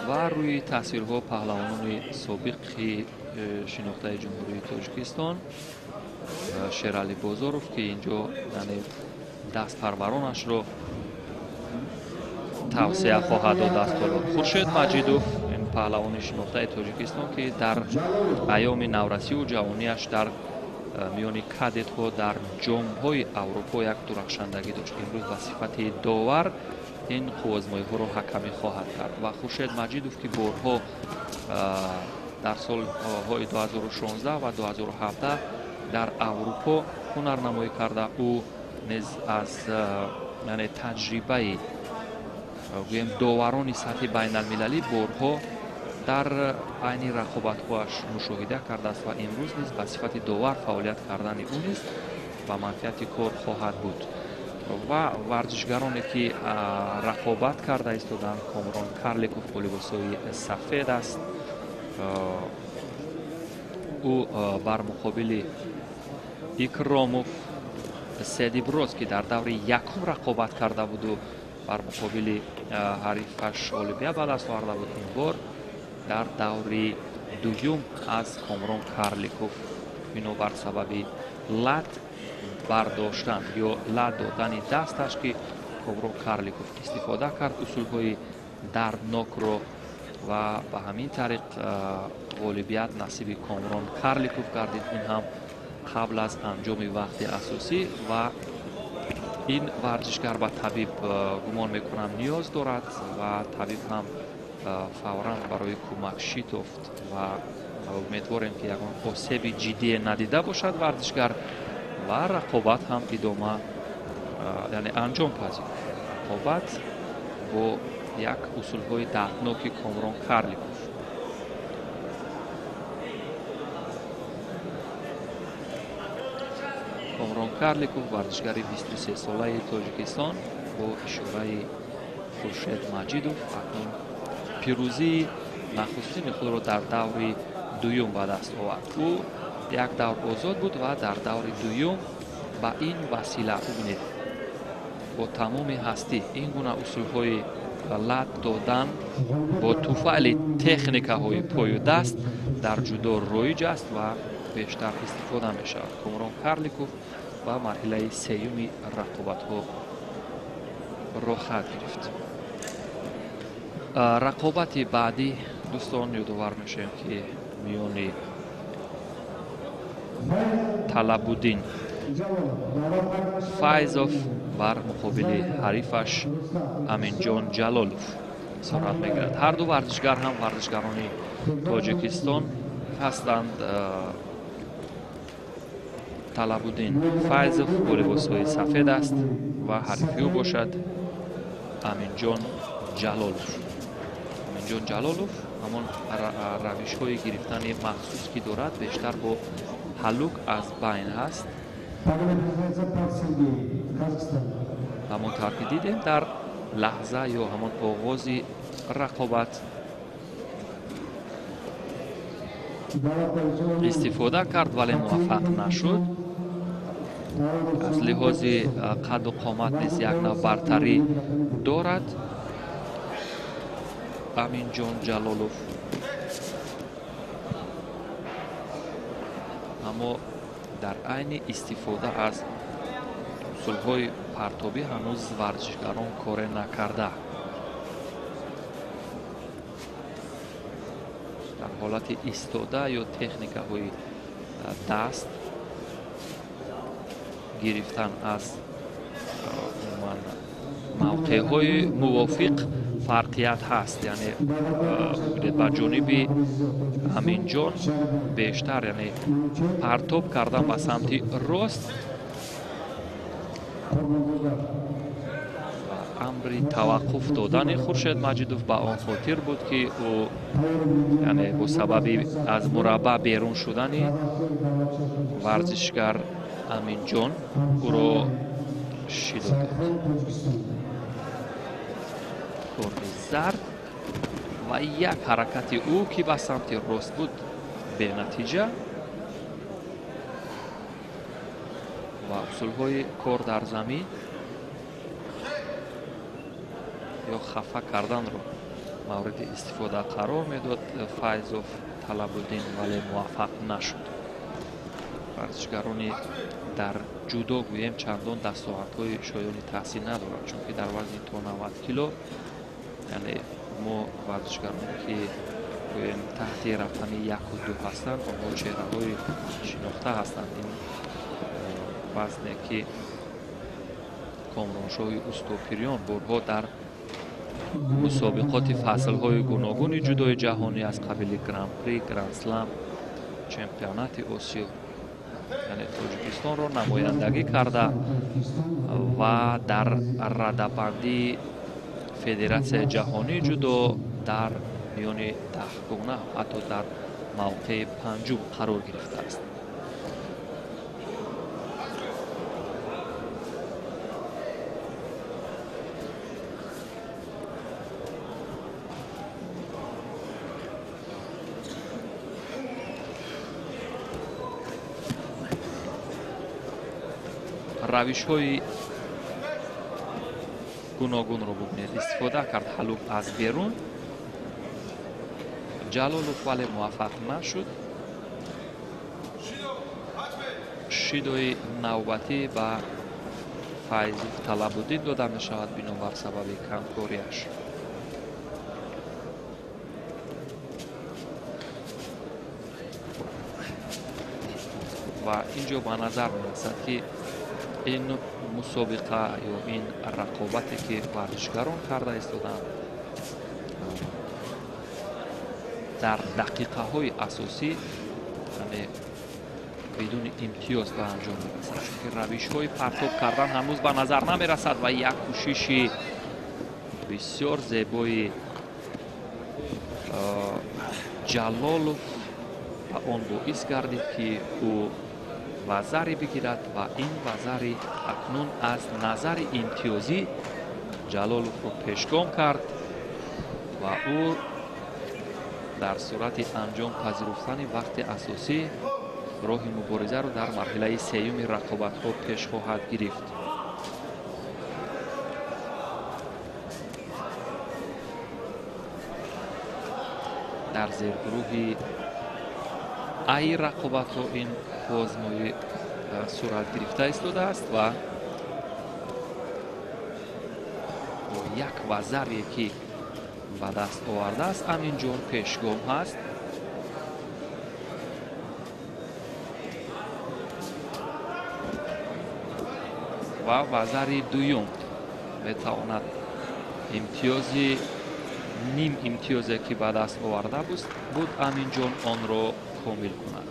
Ва рӯи тасвирҳо паҳлавонони собиқи шинохтаи Ҷумҳурии Тоҷикистон Шералӣ Бозоров, ки инҷо яъне дастпарваронашро тавсия хоҳад дод аз толор. Хуршед Маҷидов, ин паҳлавони шинохтаи Тоҷикистон, ки дар айёми наврасиву ҷавонияш дар миёни кадетҳо дар ҷомҳои Аврупо як дурахшандагӣ дошт, имрӯз ба сифати довар ин қуввозмоиҳоро ҳакамӣ хоҳад кард. Ва Хуршед Маҷидов, ки борҳо дар солҳои 2016 ва 2017 дар Аврупо ҳунарнамоӣ карда, ӯ низ аз яъне таҷрибаи гӯем доварони сатҳи байналмилалӣ борҳо дар айни рақобатҳоаш мушоҳида кардааст ва имрӯз низ ба сифати довар фаъолият кардани ӯ низ ба манфиати кор хоҳад буд. Ва варзишгароне, ки рақобат карда истоданд, Комрон Карликов бо либосҳои сафед аст. Ӯ бар муқобили Икромов Седиброд, ки дар даври якум рақобат карда буду бар муқобили ҳарифаш ғолибият ба даст оварда буд, ин бор дар даври дуюм аз Комрон Карликов бинобар сабаби лат бардоштан ё лат додани дасташ, ки Комрон Карликов истифода кард усулҳои дарднокро ва ба ҳамин тариқ ғолибият насиби Комрон Карликов гардид. Ин ҳам қабл аз анҷоми вақти асосӣ ва ин варзишгар ба табиб гумон мекунам ниёз дорад ва табиб ҳам фавран барои кӯмак шитофт ва умедворем, ки ягон осеби ҷиддие надида бошад варзишгар ва рақобат ҳам идома яъне анҷом пазирд. Рақобат бо як усулҳои дардноки Комрон Карликов. Комрон Карликов, варзишгари 23-солаи Тоҷикистон, бо ишораи Хуршед Маҷидов акнун пирӯзии нахустини худро дар даври дуюм ба даст овард. Ӯ як давр озод буд ва дар даври дуюм ба ин васила, бубинед, бо тамоми ҳастӣ ин гуна усулҳои лат додан бо туфайли техникаҳои пою даст дар ҷудо роиҷ аст ва бештар истифода мешавад. Комрон Карликов ба марҳилаи сеюми рақобатҳо роҳхат гирифт. Рақобати баъдӣ, дӯстон, ёдовар мешавем, ки миёни Талабуддин Файзов бар муқобили ҳарифаш Аминҷон Ҷалолов сурат мегирад. Ҳар ду варзишгар ҳам варзишгарони Тоҷикистон ҳастанд. Талабуддин Файзов бо либосҳои сафед аст ва ҳарифи ӯ бошад Аминҷон Ҷалолов. Аминҷон Ҷалолов ҳамон равишҳои гирифтани махсус, ки дорад, бештар бо ҳаллук аз байн ҳаст. Ҳамон тавр ки дидем, дар лаҳза ё ҳамон оғози рақобат истифода кард, вале муваффақ нашуд. Аз лиҳози қадду қомат низ як нав бартарӣ дорад Аминҷон Ҷалолов, аммо дар айни истифода аз усулҳои партобӣ ҳанӯз варзишгарон коре накарда. Дар ҳолати истода ё техникаҳои даст гирифтан аз умуман мавқеъҳои мувофиқ Фарқият ҳаст, яъне ба ҷониби Аминҷон бештар, яъне партоб кардан ба самти рост ва амри таваққуф додани Хуршед Маҷидов ба он хотир буд, ки ӯ яъне бо сабаби аз мураббаъ берун шудани варзишгар Аминҷон ӯро шидо дод. Корди зард ва як ҳаракати ӯ, ки ба самти рост буд, бенатиҷа ва усулҳои кор дар замин ё хафа карданро мавриди истифода қарор медод Файзов Талабуддин, вале муваффақ нашуд. Варзишгарони дар ҷудо гӯем чандон дастовардҳои шоёни таҳсил надоранд, чунки дар вазни то 90 кило, яъне мо варзишгароне ки гӯем таҳти рақами 1 ва 2 ҳастанд, онҳо чеҳраҳои шинохта ҳастанд. Ин вазне ки Комроншоҳи Устопирён борҳо дар мусобиқоти фаслҳои гуногуни ҷудои ҷаҳонӣ аз қабили Гран-при, Гранд-слам, чемпионати Осиё, яъне Тоҷикистонро намояндагӣ карда ва дар радабандии Федератсияи ҷаҳонии ҷудо дар миёни 10гона, ҳатто дар мавқеи 5-ум қарор гирифтааст. Равишҳои гуногунро бубинед, истифода кард Ҳалук аз берун. Ҷалолов вале муваффақ нашуд. Шидои навбатӣ ба Файзов Талабуддин дода мешавад бинобар сабаби камкориаш. Ва ин ҷо ба назар мерасад, ки ин мусобиқа ё ин рақобате ки варзишгарон карда истоданд дар дақиқаҳои асосӣ, яъне бидуни имтиёз ба анҷом мерасад, чунки равишҳои партоб кардан ҳанӯз ба назар намерасад ва як кӯшиши бисёр зебои Ҷалолов ба он боис гардид, ки ӯ вазаре бигирад ва ин вазари акнун аз назари имтиёзӣ Ҷалоловро пешгом кард ва ӯ дар сурати анҷом пазируфтани вақти асосӣ роҳи муборизаро дар марҳилаи сеюми рақобатҳо пеш хоҳад гирифт. Дар зергурӯҳи ай рақобатҳо ин озмоӣ сурат гирифта истодааст ва бо як вазаре ки ба даст овардааст Аминҷон пешгом ҳаст. Ва вазари дуюм метавонад имтиёзи ним имтиёзе ки ба даст оварда буд Аминҷон онро комил кунад.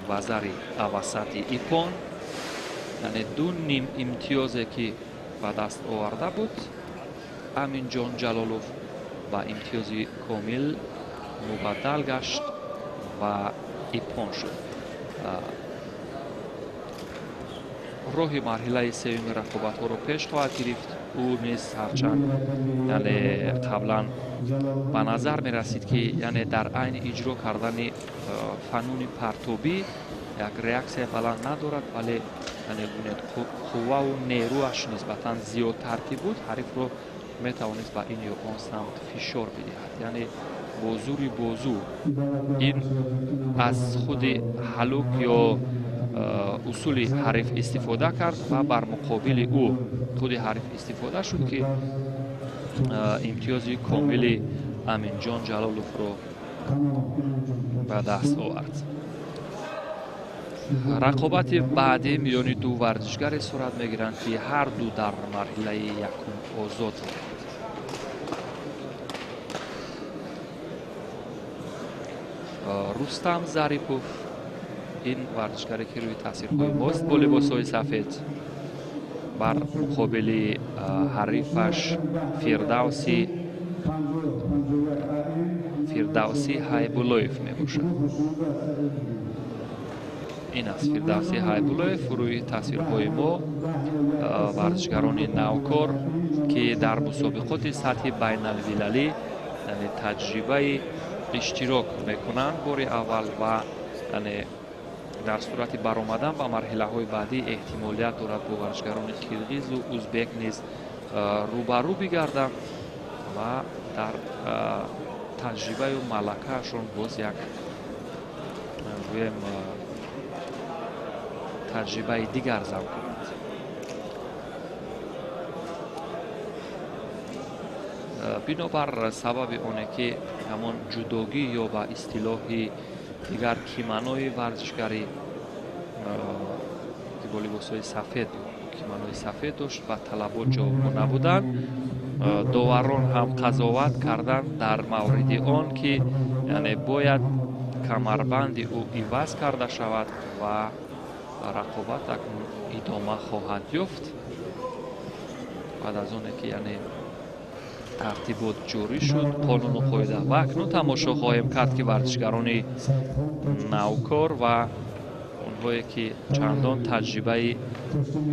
Вазари авасати ипон, яъне ду ним имтиёзе ки ба даст оварда буд Аминҷон Ҷалолов ба имтиёзи комил мубаддал гашт ва ипон шуд. Роҳи марҳилаи сеюми рақобатҳоро пеш хоҳад гирифт. Ӯ низ ҳарчанд яъне қаблан ба назар мерасид, ки яъне дар айни иҷро кардани фануни партобӣ як реаксия баланд надорад, вале яъне бинед қувваву нерӯаш нисбатан зиёдтар ки буд, ҳарифро метавонист ба ин ё он самт фишор бидиҳад, яъне бо зури бозу. Ин аз худи Ҳалук ё усули ҳариф истифода кард ва бар муқобили ӯ худи ҳариф истифода шуд, ки имтиёзи комили Аминҷон Ҷалоловро ба даст овард. Рақобати баъдӣ миёни ду варзишгаре сурат мегиранд, ки ҳар ду дар марҳилаи якум озод буданд. Рустам Зарипов, ин варзишгаре ки рӯи тасвирҳои мост бо либосҳои сафед, бар муқобили ҳарифаш Фирдавсӣ Ҳайбуллоев мебошад. Ин аст Фирдавсӣ Ҳайбуллоев рӯи тасвирҳои мо, варзишгарони навкор ки дар мусобиқоти сатҳи байналмилалӣ, яъне таҷрибаи иштирок мекунанд бори аввал ва яъне дар сурати баромадан ба марҳилаҳои баъдӣ эҳтимолият дорад бо варзишгарони қирғизу узбек низ рӯбарӯ бигарданд ва дар таҷрибаю малакаашон боз як гӯем таҷрибаи дигар зам кунанд. Бинобар сабаби оне ки ҳамон ҷудогӣ ё ба истилоҳи дигар киманои варзишгари ки бо либосҳои сафед, киманои сафед дошт ва талабот ҷавобгӯ набуданд, доварон ҳам қазоват карданд дар мавриди он ки яъне бояд камарбанди ӯ иваз карда шавад ва рақобат акнун идома хоҳад ёфт. Баъд аз оне ки яъне тартибот ҷорӣ шуд, қонуну қоида, ва акнун тамошо хоҳем кард ки варзишгарони навкор ва онҳое ки чандон таҷрибаи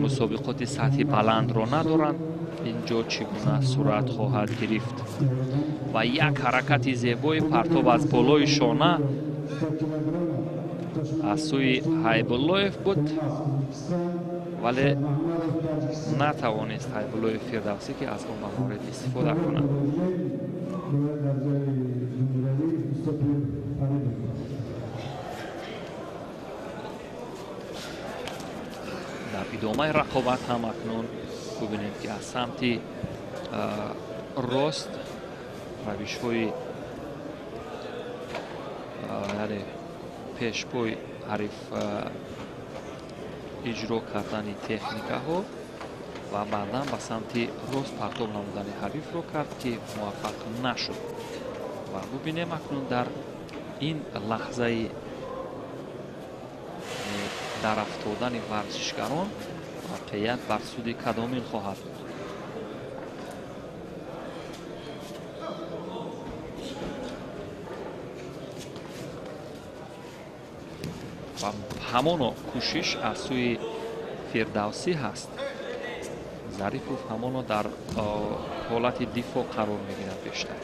мусобиқоти сатҳи баландро надоранд ин ҷо чӣ гуна сурат хоҳад гирифт. Ва як ҳаракати зебои партоб аз болои шона аз сӯи Ҳайбуллоев буд, вале натавонист Ҳайбуллоев Фирдавсӣ ки аз он ба маврид истифода кунад. Дар идомаи рақобат ҳам акнун бубинем ки аз самти рост равишҳои яъне пешпой ҳариф иҷро кардани техникаҳо ва баъдан ба самти рост партоб намудани ҳарифро кард ки муваффақ нашуд. Ва бубинем акнун дар ин лаҳзаи дарафтодани варзишгарон воқеият бар суди кадомин хоҳад буд. Ва ҳамоно кӯшиш аз сӯи Фирдавсӣ ҳаст. Зарипов ҳамоно дар ҳолати дифоъ қарор мегирад бештар.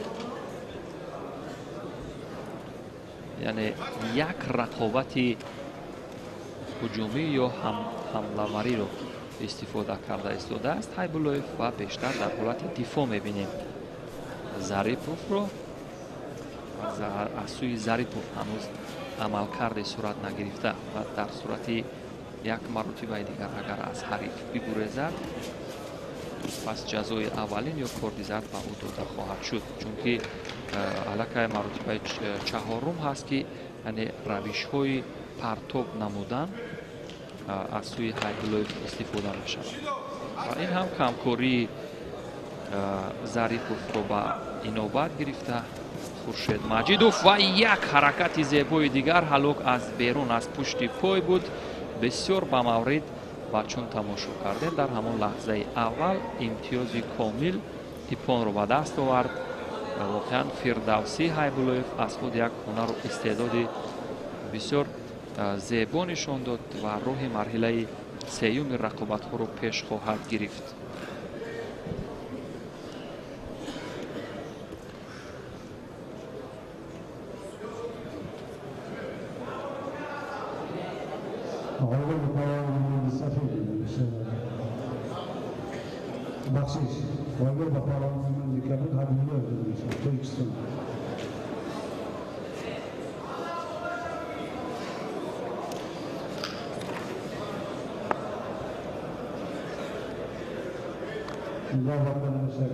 Яъне як рақобати ҳуҷумӣ ё ҳамлавариро истифода карда истодааст Ҳайбуллоев ва бештар дар ҳолати дифоъ мебинем Зариповро. Аз сӯи Зарипов ҳанӯз амалкарде сурат нагирифта ва дар сурати як маротибаи дигар агар аз ҳариф бигурезад, пас ҷазои аввалин ё корди зард ба ӯ дода хоҳад шуд, чунки аллакай маротибаи чаҳорум ҳаст ки яъне равишҳои партоб намудан аз сӯи Ҳайбуллоев истифода мешавад. Ва ин ҳам камкории Зариповро ба инобат гирифта Хуршед Маҷидов ва як ҳаракати зебои дигар ҳалок аз берун аз пушти пой буд, бисёр ба маврид ва чун тамошо кардем дар ҳамон лаҳзаи аввал имтиёзи комил ипонро ба даст овард. Воқеан Фирдавсӣ Ҳайбуллоев аз худ як ҳунару истеъдоди бисёр зебо нишон дод ва роҳи марҳилаи сеюми рақобатҳоро пеш хоҳад гирифт. Бахшиш, ғолиб ба паҳлавони кабуд Ҳабибуллоев дода мешавад, Тоҷикистон.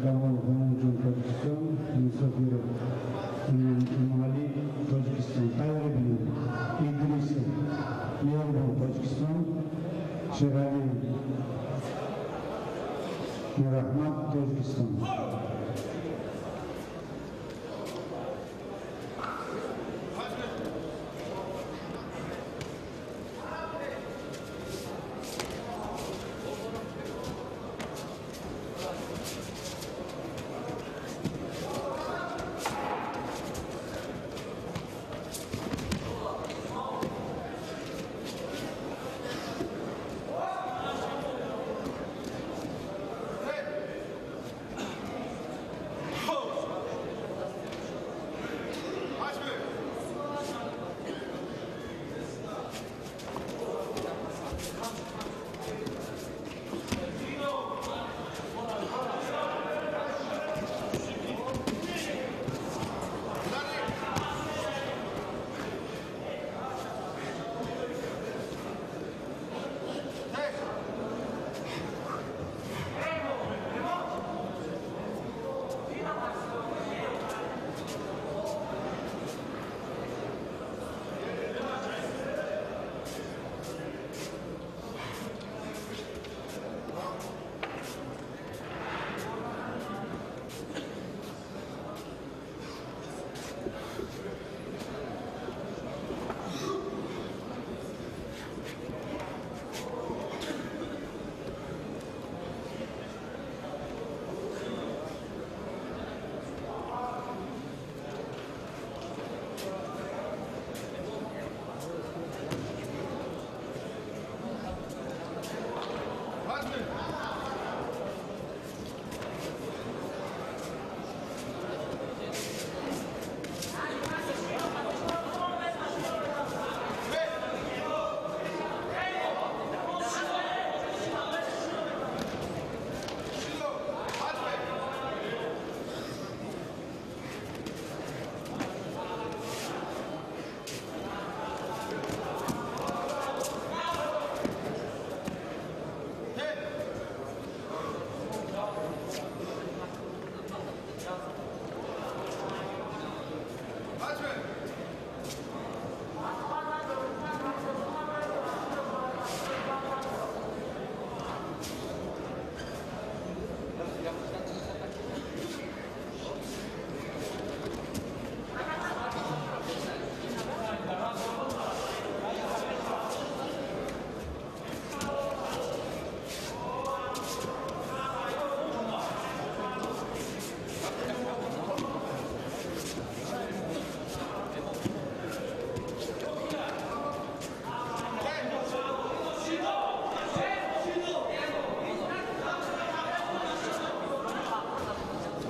Камолов Умумҷон, Тоҷикистон, Мусофиров Имомалӣ, Тоҷикистон, тайёрӣ бинанд. Идрисов Меҳрбон, Тоҷикистон, Шералӣ Мираҳмад, Тоҷикистон.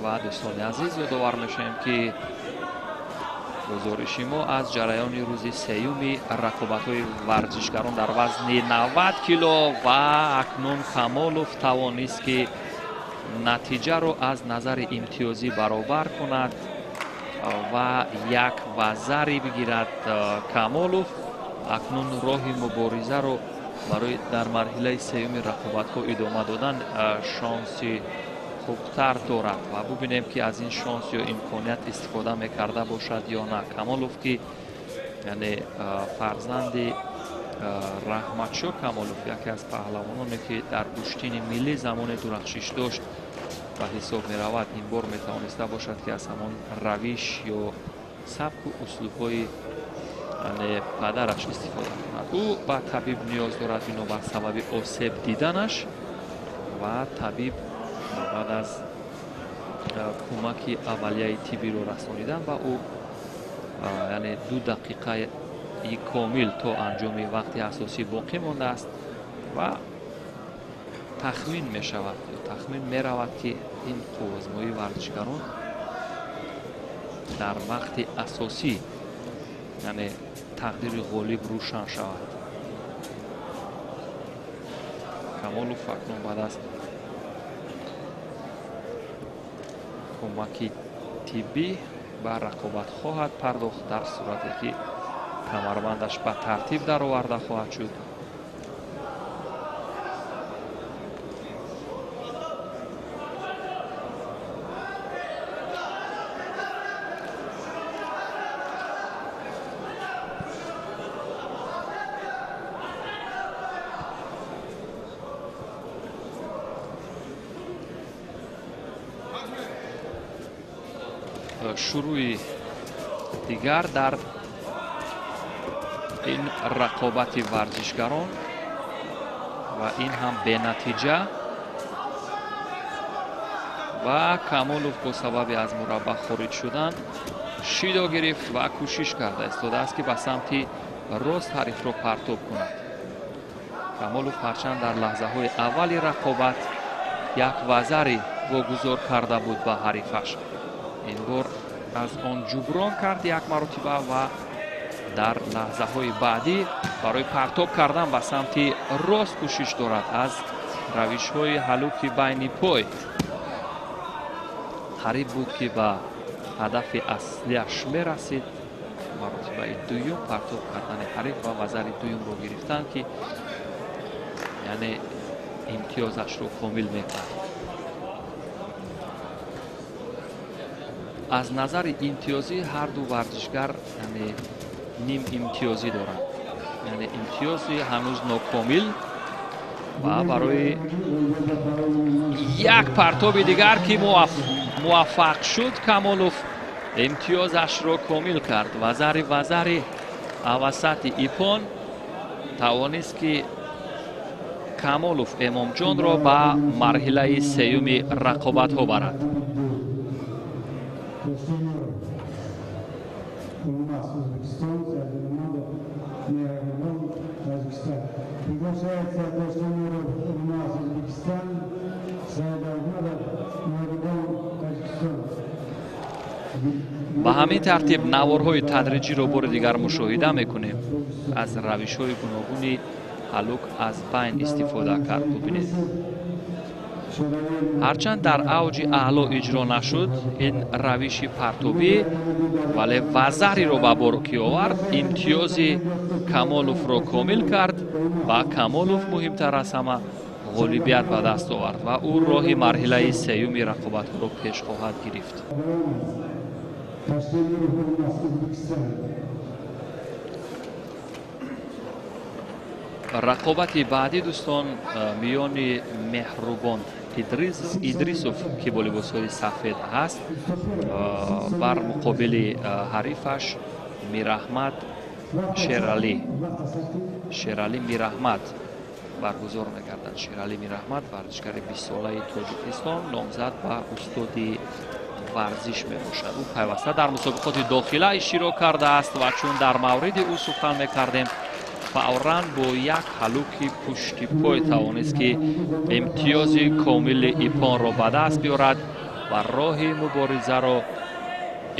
Ва дӯстони азиз, ёдовар мешавем, ки гузориши мо аз ҷараёни рӯзи сеюми рақобатҳои варзишгарон дар вазни 90 кило ва акнун Камолов тавонист, ки натиҷаро аз назари имтиёзӣ баробар кунад ва як вазари бигирад. Камолов акнун роҳи муборизаро барои дар марҳилаи сеюми рақобатҳо идома додан шонси хубтар дорад ва бубинем, ки аз ин шонс ё имконият истифода мекарда бошад ё на. Камолов, ки яъне фарзанди Раҳматшо Камолов, яке аз паҳлавононе, ки дар гӯштини миллӣ замоне дурахшиш дошт ба ҳисоб меравад, ин бор метавониста бошад, ки аз ҳамон равиш ё сабку услубҳои падараш истифода кунад. Ӯ ба табиб ниёз дорад бинобар сабаби осеб диданаш ва табиб баъд аз кӯмаки аввалияи тиббиро расонидан ба ӯ, яъне 2 дақиқаи комил то анҷоми вақти асосӣ боқӣ мондааст ва тахмин мешавад ё тахмин меравад, ки ин қувваозмоии варзишгарон дар вақти асосӣ, яъне тақдири ғолиб рӯшан шавад. Камолов акнун баъд аз кӯмаки тиббӣ ба рақобат хоҳад пардохт, дар сурате ки камарбандаш ба тартиб дароварда хоҳад шуд. Шурӯи дигар дар ин рақобати варзишгарон ва ин ҳам бенатиҷа ва Камолов бо сабаби аз мураббаъ хориҷ шудан шидо гирифт ва кӯшиш карда истодааст, ки ба самти рост ҳарифро партоб кунад. Камолов ҳарчанд дар лаҳзаҳои аввали рақобат як вазари вогузор карда буд ба ҳарифаш, ин бор аз он ҷуброн кард як маротиба ва дар лаҳзаҳои баъдӣ барои партоб кардан ба самти рост кӯшиш дорад аз равишҳои ҳалуки байни пой. Қариб буд, ки ба ҳадафи аслиаш мерасид. Маротибаи дуюм партоб кардани ҳариф ва вазари дуюмро гирифтан, ки яъне имтиёзашро комил мекард. Аз назари имтиёзӣ ҳар ду варзишгар яъне ним имтиёзӣ доранд, яъне имтиёзи ҳанӯз нокомил ва барои як партоби дигар, ки муваффақ шуд, Камолов имтиёзашро комил кард. Вазари авасати ипон тавонист, ки Камолов Эмомҷонро ба марҳилаи сеюми рақобатҳо барад. Ба ҳамин тартиб наворҳои тадриҷиро бори дигар мушоҳида мекунем. Аз равишҳои гуногуни ҳалук аз байн истифода кард. Бубинед, ҳарчанд дар авҷи аъло иҷро нашуд ин равиши партобӣ, вале вазариро ба бор ки овард, имтиёзи Камоловро комил кард ва Камолов муҳимтар аз ҳама ғолибият ба даст овард ва ӯ роҳи марҳилаи сеюми рақобатҳоро пеш хоҳад гирифт. Рақобати баъдӣ, дӯстон, миёни Меҳрубон Идрисов, ки бо либосҳои сафед ҳаст, бар муқобили ҳарифаш Мираҳмад Шералӣ. Шералӣ Мираҳмад баргузор мегардад. Шералӣ Мираҳмад варзишгари 20-солаи Тоҷикистон, номзад ба устоди варзиш мебошад. Ӯ пайваста дар мусобиқоти дохила иштирок кардааст ва чун дар мавриди ӯ сухан мекардем, фавран бо як ҳалуки пушти пой тавонист, ки имтиёзи комили ипонро ба даст биёрад ва роҳи муборизаро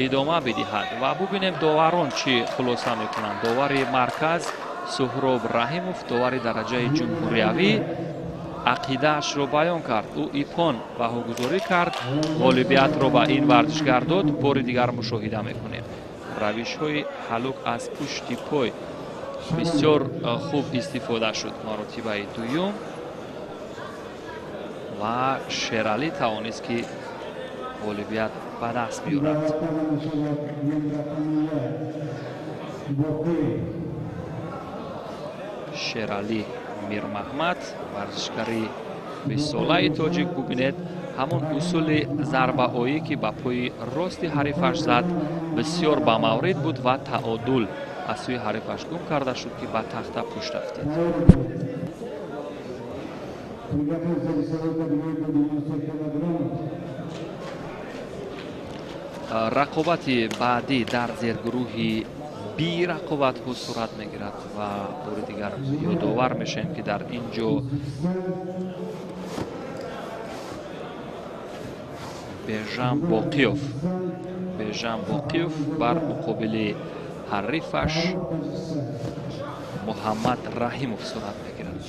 идома бидиҳад. Ва бубинем доварон чӣ хулоса мекунанд. Довари марказ Суҳроб Раҳимов, довари дараҷаи ҷумҳуриявӣ, ақидаашро баён кард. Ӯ ипон баҳогузорӣ кард, ғолибиятро ба ин варзишгар дод. Бори дигар мушоҳида мекунем. Равишҳои ҳалук аз пушти пой бисёр хуб истифода шуд. Маротибаи дуюм ва Шералӣ тавонист, ки ғолибият ба даст биёрад. Шералӣ Мирмаҳмад, варзишгари бистсолаи тоҷик, бубинед ҳамон усули зарбаоӣ, ки ба пои рости ҳарифаш зад, бисёр ба маврид буд ва таодул аз сӯи ҳарифаш гум карда шуд, ки ба тахта пушт афтид. Рақобати баъдӣ дар зергурӯҳи би рақобатҳо сурат мегирад ва бори дигар ёдовар мешавем, ки дар ин ҷо Бежан Боқиёв бар муқобили ҳарифаш Муҳаммад Раҳимов сурат мегирад.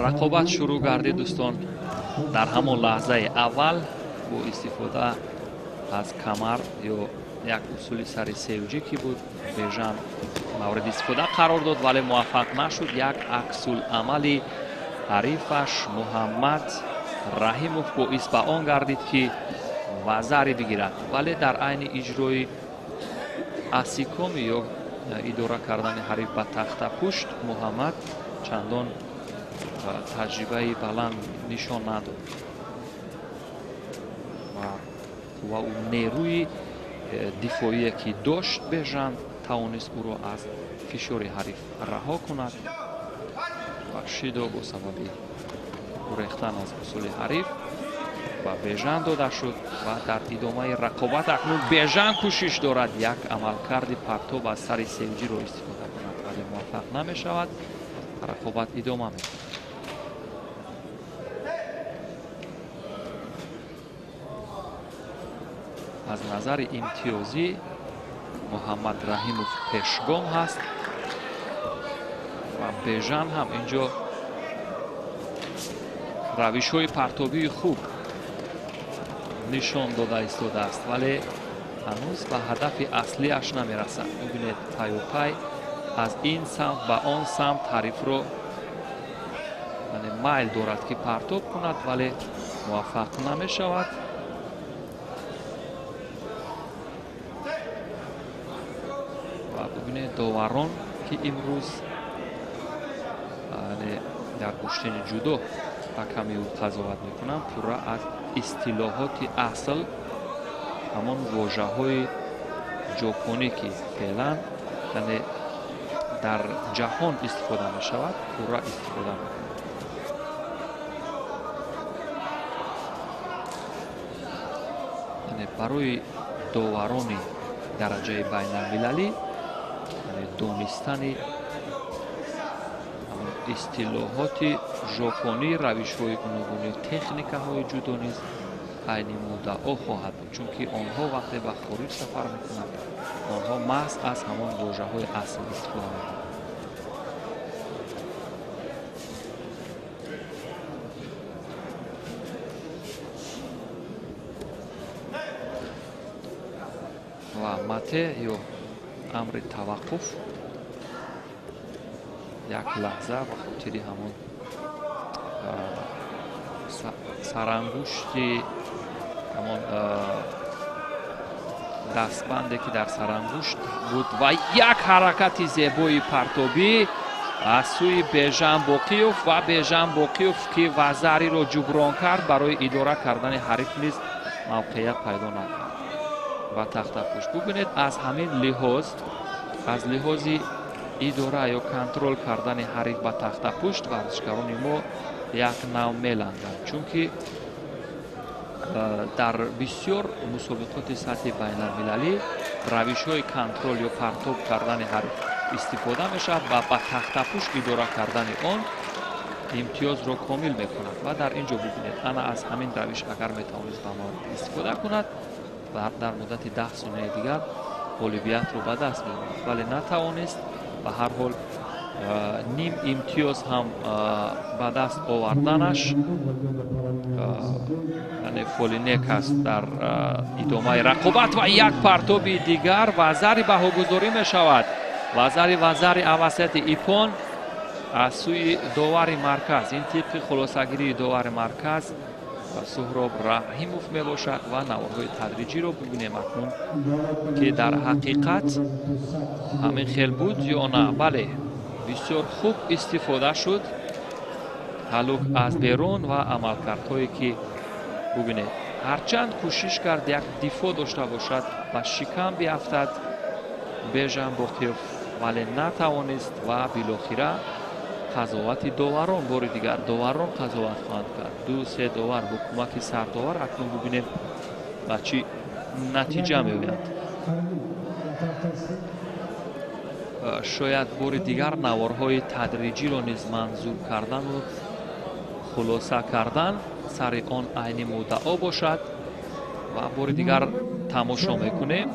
Рақобат шурӯъ гардид, дӯстон. Дар ҳамон лаҳзаи аввал бо истифода аз камар ё як усули сари севҷӣ, ки буд, Бежан мавриди истифода қарор дод, вале муваффақ нашуд. Як аксуламали ҳарифаш Муҳаммад Раҳимов боис ба он гардид, ки вазаре бигирад, вале дар айни иҷрои асикоми ё идора кардани ҳариф ба тахтапушт Муҳаммад чандон таҷрибаи баланд нишон надод ва ӯ нерӯи дифоие, ки дошт Бежан, тавонист ӯро аз фишори ҳариф раҳо кунад ва шидо бо сабаби гурехтан аз усули ҳариф ба Бежан дода шуд. Ва дар идомаи рақобат акнун Бежан кӯшиш дорад як амалкарди партоб аз сари севҷиро истифода кунад, вале муваффақ намешавад. Рақобат идома мекунад. Аз назари имтиёзӣ Муҳаммад Раҳимов пешгом ҳаст ва Бежан ҳам инҷо равишҳои партобии хуб нишон дода истодааст, вале ҳанӯз ба ҳадафи аслиаш намерасад. Бубинед, паюпай аз ин самт ба он самт ҳарифро майл дорад, ки партоб кунад, вале муваффақ намешавад. Ва бубинед доварон, ки имрӯз дар гӯштини ҷудо ҳаками ӯ қазоват мекунанд, пурра аз истилоҳоти асл, ҳамон вожаҳои ҷопонӣ, ки феълан яъне дар ҷаҳон истифода мешавад, пурра истифода мекунанд. Яъне барои доварони дараҷаи байналмилалӣ донистани истилоҳоти жопонӣ, равишҳои гуногуни, техникаҳои ҷудо низ айни муддао хоҳад буд, чунки онҳо вақте ба хориҷ сафар мекунанд, онҳо маҳз аз ҳамон вожаҳои асл истифода мекунанд. Ва мате ё амри таваққуф як лаҳза ба хотири ҳамон сарангушти ҳамон дастбанде, ки дар сарангушт буд, ва як ҳаракати зебои партобӣ аз сӯи Бежан Боқиёв ва Бежан Боқиёв, ки вазариро ҷуброн кард, барои идора кардани ҳариф низ мавқеият пайдо накард ва тахтапушт. Бубинед, аз ҳамин лиҳоз, аз лиҳози идора ё контрол кардани ҳариф ба тахтапушт, варзишгарони мо як нав меланганд, чунки дар бисёр мусобиқоти сатҳи байналмилалӣ равишҳои контрол ё партоб кардани ҳариф истифода мешавад ва ба тахтапӯш идора кардани он имтиёзро комил мекунад. Ва дар ин ҷо бибинед, ана аз ҳамин равиш агар метавонист ба маврид истифода кунад, дар муддати 10 сонияи дигар ғолибиятро ба даст меовард, вале натавонист. Ба ҳар ҳол ним имтиёз ҳам ба даст оварданаш яъне фоли нек аст дар идомаи рақобат. Ва як партоби дигар вазари баҳогузорӣ мешавад. Вазари авасияти ипон аз сӯи довари марказ. Ин тибқи хулосагирии довари марказ Суҳроб Раҳимов мебошад. Ва наворҳои тадриҷиро бибинем акнун, ки дар ҳақиқат ҳамин хел буд ё на. Бале, бисёр хуб истифода шуд ҳалук аз берун ва амалкардҳое ки бубинед, ҳарчанд кӯшиш кард як дифоъ дошта бошад, ба шикам биафтад Бежан Боқиев, вале натавонист ва билохира қазовати доварон, бори дигар доварон қазоват хоҳанд кард. 2-3 довар бо кӯмаки сардовар. Акнун бубинем ба чӣ натиҷа меояд. Шояд бори дигар наворҳои тадриҷиро низ манзур кардану хулоса кардан сари он айни муддао бошад. Ва бори дигар тамошо мекунем.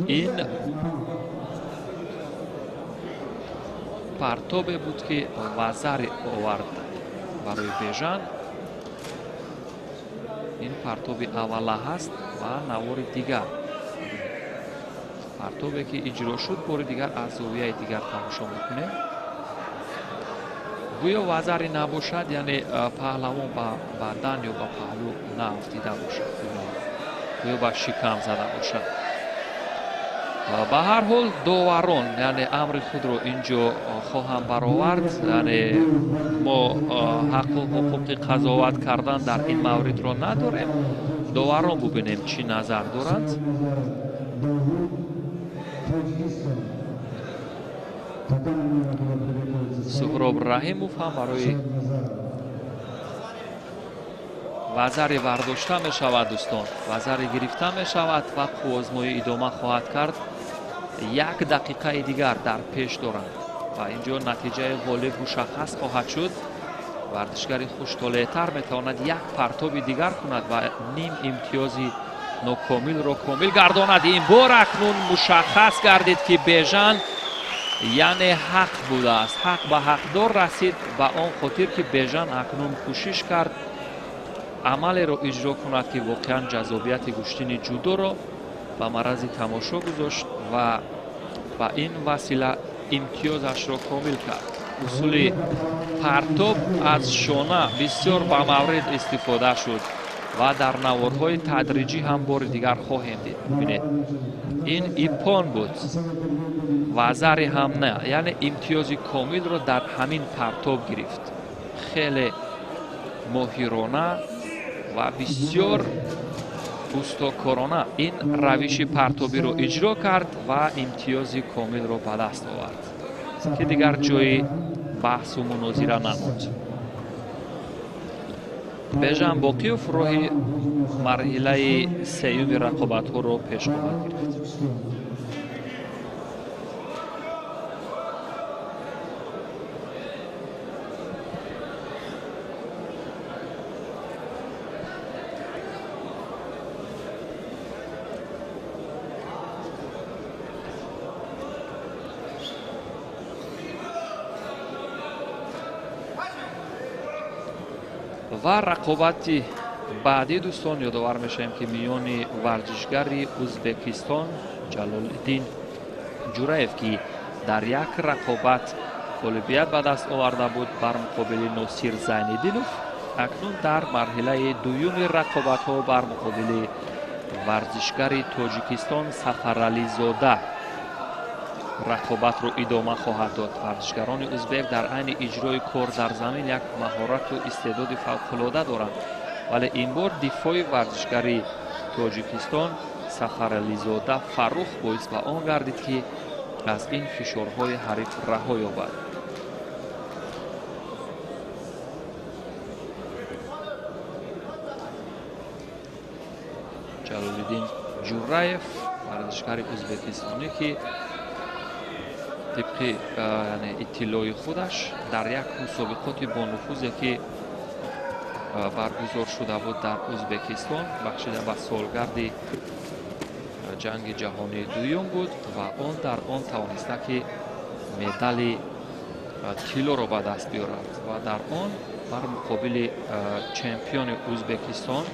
Ин партобе буд, ки вазари овард барои Бежан. Ин партоби аввала ҳаст ва навори дигар партобе ки иҷро шуд, бори дигар аз зовияи дигар тамошо мекунем. Гӯё вазари набошад, яъне паҳлавон ба бадан ё ба паҳлӯ наафтида бошад, гӯё ба шикам зада бошад. Ба ҳар ҳол доварон яъне амри худро ин ҷо хоҳам баровард. Яъне мо ҳаққу ҳуқуқи қазоват кардан дар ин мавридро надорем. Доварон бубинем чӣ назар доранд. Суҳроб Раҳимов ҳам барои вазари бардошта мешавад дӯстон, вазари гирифта мешавад ва қуввозмоӣ идома хоҳад кард. 1 дақиқаи дигар дар пеш доранд ва инҷо натиҷаи ғолиб мушаххас хоҳад шуд. Варзишгари хуштолеътар метавонад як партоби дигар кунад ва ним имтиёзи нокомилро комил гардонад. Ин бор акнун мушаххас гардид, ки Бежан яъне ҳақ будааст, ҳақ ба ҳақдор расид, ба он хотир ки Бежан акнун кӯшиш кард амалеро иҷро кунад, ки воқеан ҷаззобияти гӯштини ҷудоро ба марази тамошо гузошт ва ба ин васила имтиёзашро комил кард. Усули партоб аз шона бисёр ба маврид истифода шуд ва дар наворҳои тадриҷӣ ҳам бори дигар хоҳем дид. Бибинед, ин ипон буд, вазари ҳам не, яъне имтиёзи комилро дар ҳамин партоб гирифт. Хеле моҳирона ва бисёр устокорона ин равиши партобиро иҷро кард ва имтиёзи комилро ба даст овард, ки дигар ҷои баҳсу мунозира намуд. Бежан Боқиев роҳи марҳилаи сеюми рақобатҳоро пеш хоҳад гирифт. Ва рақобати баъдӣ дӯстон ёдовар мешавем, ки миёни варзишгари Ӯзбекистон Ҷалолиддин Ҷураев, ки дар як рақобат ғолибият ба даст оварда буд бар муқобили Носир Зайниддинов, акнун дар марҳилаи дуюми рақобатҳо бар муқобили варзишгари Тоҷикистон Сафарализода рақобатро идома хоҳад дод. Варзишгарони ӯзбек дар айни иҷрои кор дар замин як маҳорату истеъдоди фавқулода доранд, вале ин бор дифои варзишгари Тоҷикистон Сафарализода Фаррух боис ба он гардид, ки аз ин фишорҳои ҳариф раҳо ёбад. Ҷалолиддин Ҷураев, варзишгари ӯзбекистонӣ, ки Тибқи иттилои худаш дар як мусобиқоти бонуфузе ки баргузор шуда буд дар Ӯзбекистон, бахшида ба солгарди ҷанги ҷаҳонии дуюм буд ва он дар он тавониста ки медали тиллоро ба даст биёрад ва дар он бар муқобили чемпиони Ӯзбекистон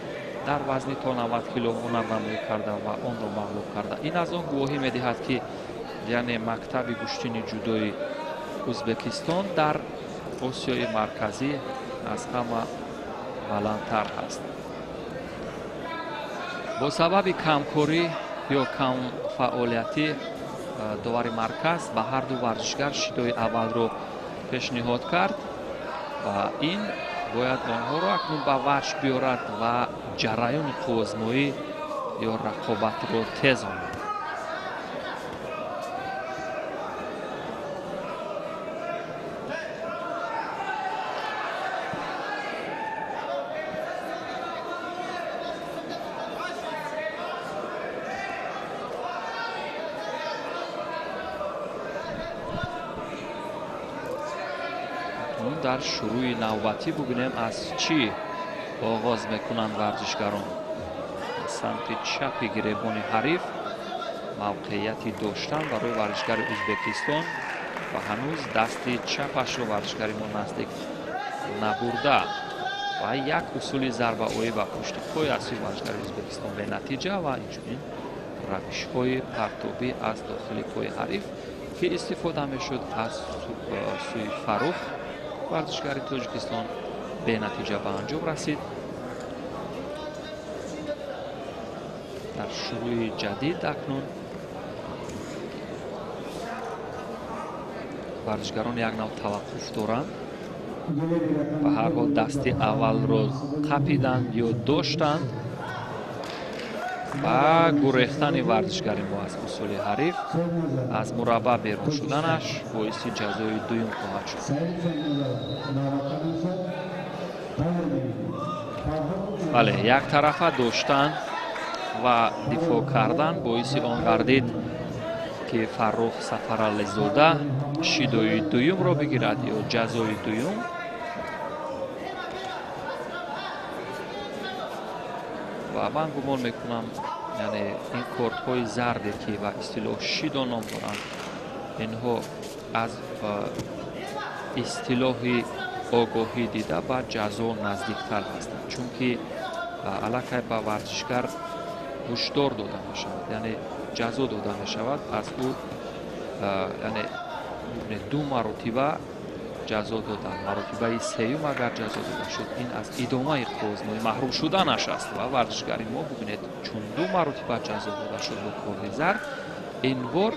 дар вазни то 90 кило ҳунарнамоӣ карда ва онро мағлуб карда. Ин аз он гувоҳӣ медиҳад ки яъне мактаби гӯштини ҷудои Ӯзбекистон дар Осиёи Марказӣ аз ҳама баландтар ҳаст. Бо сабаби камкорӣ ё камфаъолиятӣ довари марказ ба ҳар ду варзишгар шидои аввалро пешниҳод кард ва ин бояд онҳоро акнун ба ваҷд биёрад ва ҷараёни қувваозмоӣ ё рақобатро тезонад. Дар шурӯи навбатӣ бубинем аз чӣ оғоз мекунанд варзишгарон. Самти чапи гиребони ҳариф мавқеияти доштан барои варзишгари Ӯзбекистон ва ҳанӯз дасти чапашро варзишгари мо наздик набурда ва як усули зарбаоӣ ба пушти пой аз сӯи варзишгари Ӯзбекистон бенатиҷа ва инчунин равишҳои партобӣ аз дохили пои ҳариф ки истифода мешуд аз сӯи Фаррух варзишгари Тоҷикистон бенатиҷа ба анҷом расид. Дар шурӯи ҷадид акнун варзишгарон як нав таваққуф доранд. Ба ҳар ҳол дасти аввалро қапиданд ё доштанд ва гурехтани варзишгари мо аз усули ҳариф аз мураббаъ берун шуданаш боиси ҷазои дуюм хоҳад шуд. Бале, яктарафа доштан ва дифоъ кардан боиси он гардид ки Фаррух Сафарализода шидои дуюмро бигирад ё ҷазои дуюм. Ва ман гумон мекунам, яъне ин кортҳои зарде ки ба истилоҳ шидо ном доранд, инҳо аз истилоҳи огоҳӣ дида ба ҷазо наздиктар ҳастанд, чунки аллакай ба варзишгар ҳушдор дода мешавад, яъне ҷазо дода мешавад аз ӯ, яъне ду маротиба ҷазо додан, маротибаи сеюм агар ҷазо дода шуд, ин аз идомаи қувваозмоӣ маҳрум шуданаш аст. Ва варзишгари мо бубинед, чун ду маротиба ҷазо дода шуд бо корди зард, ин бор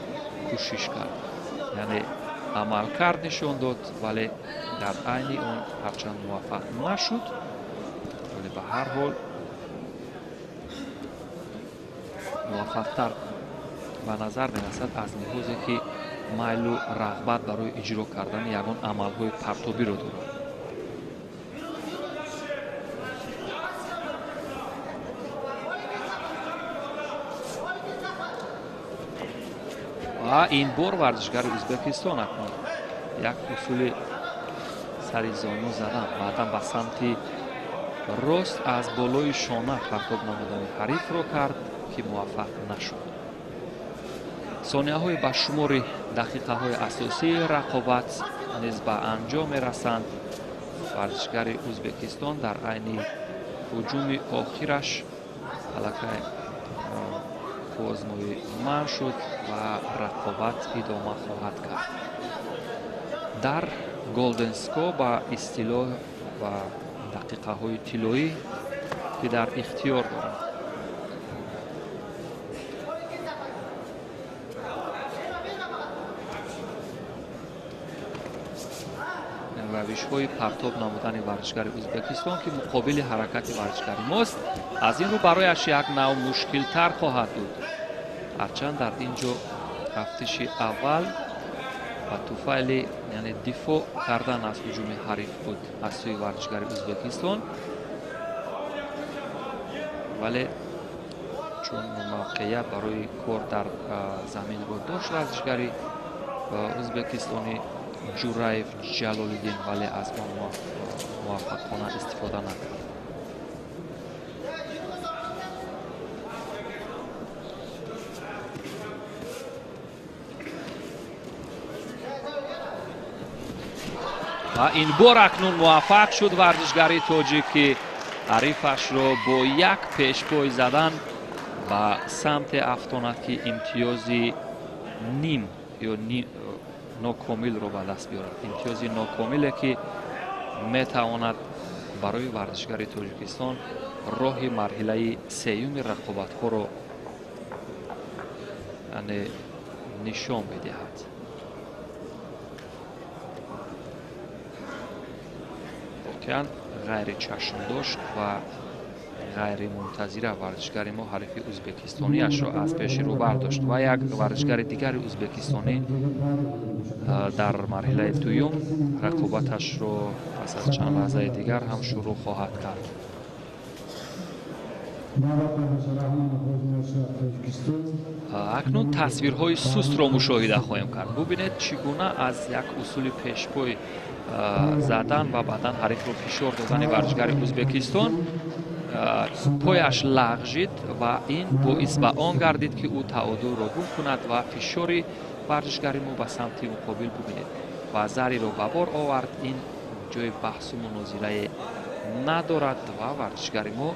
кӯшиш кард, яъне амалкард нишон дод, вале дар айни он ҳарчанд муваффақ нашуд, вале ба ҳар ҳол муваффақтар ба назар мерасад аз лиҳозе ки майлу рағбат барои иҷро кардани ягон амалҳои партобиро дорад. Ва ин бор варзишгари Ӯзбекистон акнун як усули сари зону задан, баъдан ба самти рост аз болои шона партоб намудани ҳарифро кард ки муваффақ нашуд. Сонияҳои ба шумори дақиқаҳои асосии рақобат низ ба анҷом мерасанд. Варзишгари Ӯзбекистон дар айни ҳуҷуми охираш аллакай қувваозмоӣ манъ шуд ва рақобат идома хоҳад кард. Дар Golden Score ба истилоҳ ва дақиқаҳои тиллоӣ ки дар ихтиёр доранд. Равишҳои партоб намудани варзишгари Ӯзбекистон ки муқобили ҳаракати варзишгари мост, аз ин рӯ барояш як нав мушкилтар хоҳад буд. Ҳарчанд дар ин ҷо рафтиши аввал ба туфайли яъне дифоъ кардан аз ҳуҷуми ҳариф буд аз сӯи варзишгари Ӯзбекистон, вале чун мавқеият барои кор дар заминро дошт варзишгари ӯзбекистонӣ Ҷураев Ҷалолиддин, вале аз он муваффақона истифода накард. Ва ин бор акнун муваффақ шуд варзишгари тоҷик, ки ҳарифашро бо як пешпой задан ба самте афтонад, ки имтиёзи ним ё нокомилро ба даст биёрад. Имтиёзи нокомиле, ки метавонад барои варзишгари Тоҷикистон роҳи марҳилаи сеюми рақобатҳоро нишон бидиҳад. Воқеан ғайричашмдошт ва ғайримунтазира варзишгари мо ҳарифи ӯзбекистониашро аз пеши рӯ бардошт ва як варзишгари дигари ӯзбекистонӣ дар марҳилаи дуюм рақобаташро пас аз чанд лаҳзаи дигар ҳам шурӯъ хоҳад кард. Акнун тасвирҳои сустро мушоҳида хоҳем кард. Бубинед, чӣ гуна аз як усули пешпой задан ва баъдан ҳарифро фишор додани варзишгари Ӯзбекистон пояш лағжид ва ин боис ба он гардид, ки ӯ таъодулро гум кунад ва фишори варзишгари мо ба самти муқобил, бубинед, ва зариро ба бор овард. Ин ҷои баҳсу мунозирае надорад ва варзишгари мо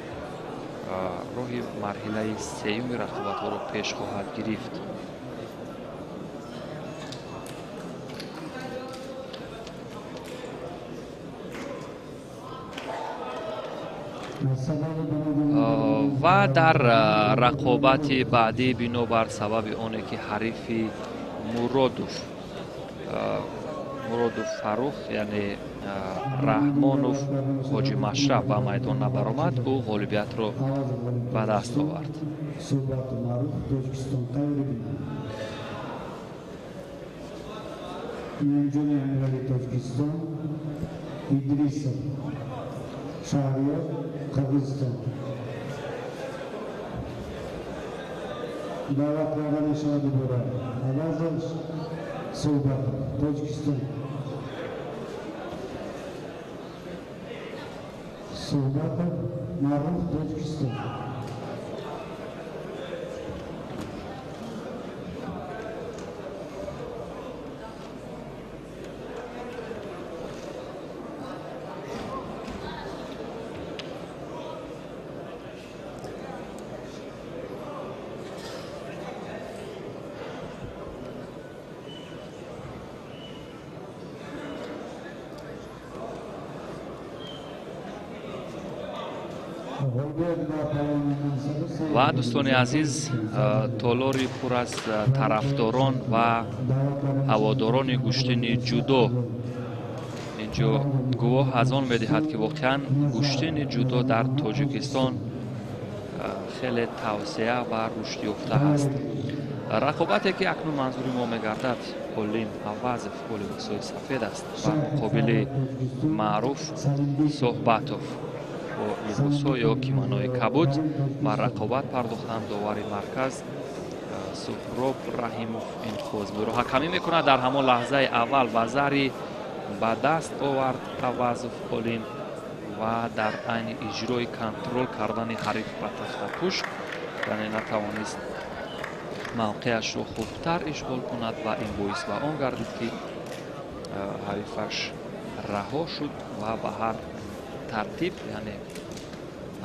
роҳи марҳилаи сеюми рақобатҳоро пеш хоҳад гирифт. Ва дар рақобати баъдӣ бинобар сабаби оне, ки ҳарифи Муродов Фаррух, яъне Раҳмонов Ҳоҷи Машраф ба майдон набаромад, ӯ ғолибиятро ба даст овард. Шаҳриёр, Қирғизистон. Даъват карда мешавад дубора Авазов Суҳбатов, Тоҷикистон. Суҳбатов Маъруф, Тоҷикистон. Ва дӯстони азиз, толори пур аз тарафдорон ва ҳаводорони гӯштини ҷудо инҷо гувоҳ аз он медиҳад, ки воқеан гӯштини ҷудо дар Тоҷикистон хеле тавсеа ва рушд ёфта аст. Рақобате, ки акнун манзури мо мегардад, Олим Авазов бо либосҳои сафед аст ва муқобили Маъруф Суҳбатов бо либосҳо ё кимонои кабуд ба рақобат пардохтанд. Довари марказ Суҳроб Раҳимов ин бозиро ҳакамӣ мекунад. Дар ҳамон лаҳзаи аввал вазари ба даст овард Авазов Олим ва дар айни иҷрои контрол кардани ҳариф ба тахтапушт, яъне натавонист мавқеашро хубтар ишғол кунад ва ин боис ба он гардид, ки ҳарифаш раҳо шуд ва ба ҳар тартиб, яъне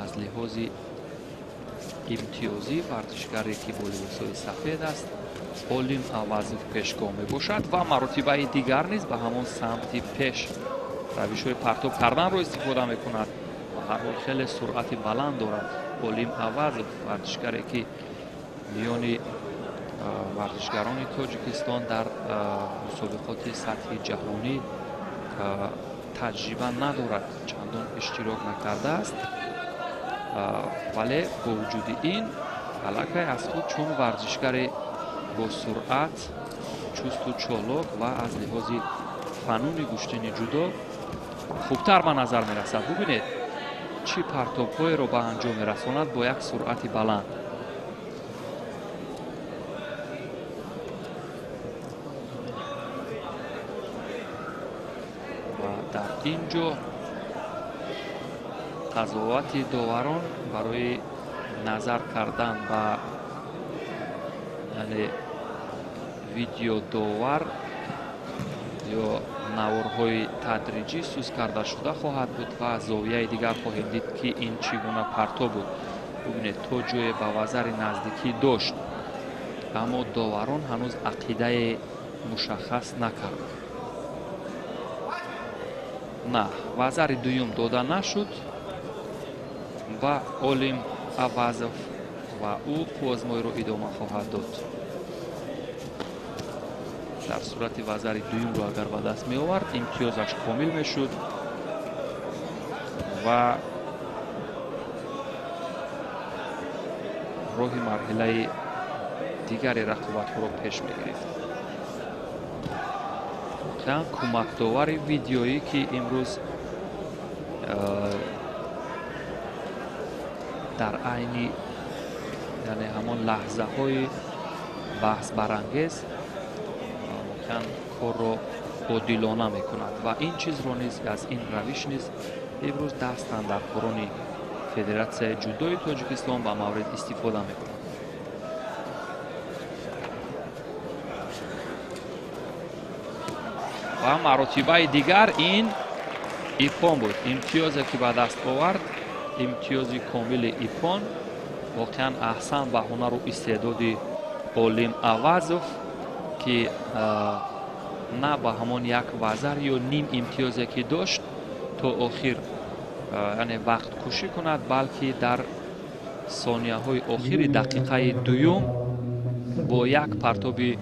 аз лиҳози имтиёзӣ варзишгаре, ки бо либосҳои сафед аст, Олим Авазов пешгом мебошад ва маротибаи дигар низ ба ҳамон самти пеш равишҳои партоб карданро истифода мекунад. Ва ҳар ҳол хеле суръати баланд дорад Олим Авазов, варзишгаре, ки миёни варзишгарони Тоҷикистон дар мусобиқоти сатҳи ҷаҳонӣ таҷриба надорад, чандон иштирок накардааст, вале бо вуҷуди ин аллакай аз худ чун варзишгаре бо суръат, чусту чолок ва аз лиҳози фануни гӯштини ҷудо хубтар ба назар мерасад. Бубинед, чӣ партобҳоеро ба анҷом мерасонад бо як суръати баланд. Ва дар ин ҷо қазовати доварон барои назар кардан ба, яъне видеодовар ё наворҳои тадриҷӣ сус карда шуда хоҳад буд ва зовияи дигар хоҳем дид, ки ин чӣ гуна партоб буд. Бубинед, то ҷое ба вазари наздикӣ дошт, аммо доварон ҳанӯз ақидае мушаххас накарданд. На, вазари дуюм дода нашуд ва Олим Авазов ва ӯ қуввозмоиро идома хоҳад дод. Дар сурати вазари дуюмро агар ба даст меовард, имтиёзаш комил мешуд ва роҳи марҳилаи дигари рақобатҳоро пеш мегирифт. Воқеан кӯмакдовари видеоӣ, ки имрӯз дар айни, яъне ҳамон лаҳзаҳои баҳсбарангез воқеан корро одилона мекунад ва ин чизро низ аз ин равиш низ имрӯз дастандаркорони Федератсияи ҷудои Тоҷикистон ба маврид истифода мекунанд. Ва маротибаи дигар ин иппон буд. Имтиёзе ки ба даст овард, имтиёзи комили иппон. Воқеан аҳсан ба ҳунару истеъдоди Олим Авазов, ки на ба ҳамон як вазар ё ним имтиёзе ки дошт то охир, яъне вақт кушӣ кунад, балки дар сонияҳои охири дақиқаи дуюм бо як партоби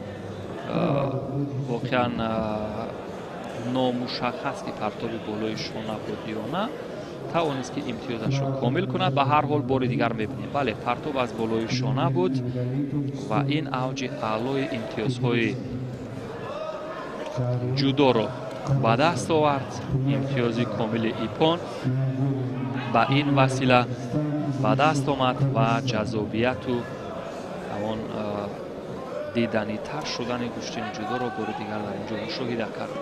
воқеан номушаххас, ки партоби болои шона буд ё на, тавонист ки имтиёзашро комил кунад. Ба ҳар ҳол бори дигар мебинем. Бале, партоб аз болои шона буд ва ин авҷи аълои имтиёзҳои ҷудоро ба даст овард. Имтиёзи комили иппон ба ин васила ба даст омад ва ҷаззобияту ҳамон диданитар шудани гӯштини ҷудоро бори дигар дар ин ҷо мушоҳида кард.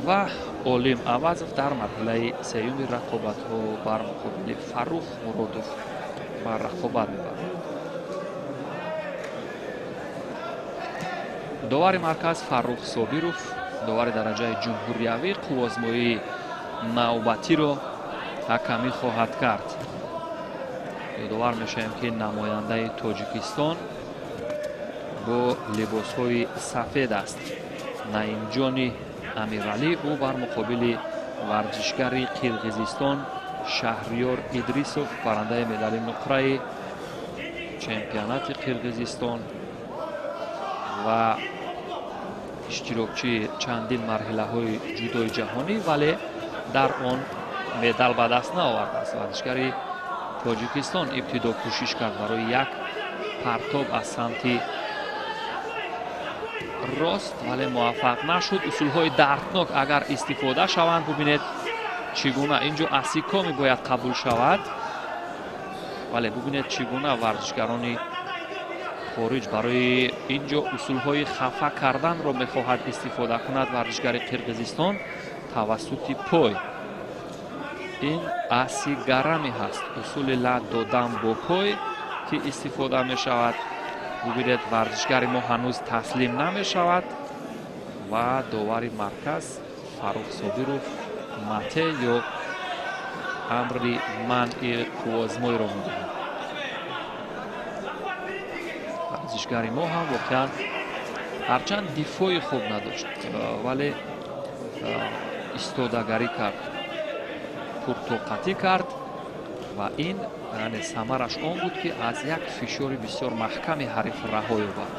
Ва Олим Авазов дар марҳилаи сеюми рақобатҳо бар муқобили Фаррух Муродов ба рақобат мебарад. Довари марказ Фаррух Собиров, довари дараҷаи ҷумҳуриявӣ, қуввозмоии навбатиро ҳакамӣ хоҳад кард. Ёдовар мешавем, ки намояндаи Тоҷикистон бо либосҳои сафед аст. Наимҷони Амиралӣ, ӯ бар муқобили варзишгари Қирғизистон Шаҳриёр Идрисов, барандаи медали нуқраи чемпионати Қирғизистон ва иштирокчии чандин марҳилаҳои ҷудои ҷаҳонӣ, вале дар он медал ба даст наовардааст. Варзишгари Тоҷикистон ибтидо кӯшиш кард барои як партоб аз самти рост, вале муваффақ нашуд. Усулҳои дарднок агар истифода шаванд, бубинед чӣ гуна инҷо асикоми бояд қабул шавад, вале бубинед чӣ гуна варзишгарони хориҷ барои инҷо усулҳои хафа карданро мехоҳад истифода кунад. Варзишгари Қирғизистон тавассути пой. Ин асигарами ҳаст, усули лат додан бо пой ки истифода мешавад. Бубинед, варзишгари мо ҳанӯз таслим намешавад ва довари марказ Фаррух Собиров мате ё амри манъи қуввозмоиро медиҳад. Варзишгари мо ҳам воқеан ҳарчанд дифои хуб надошт, вале истодагарӣ кард, пуртоқатӣ кард ва ин, яъне самараш он буд, ки аз як фишори бисёр маҳками ҳариф раҳо ёбад.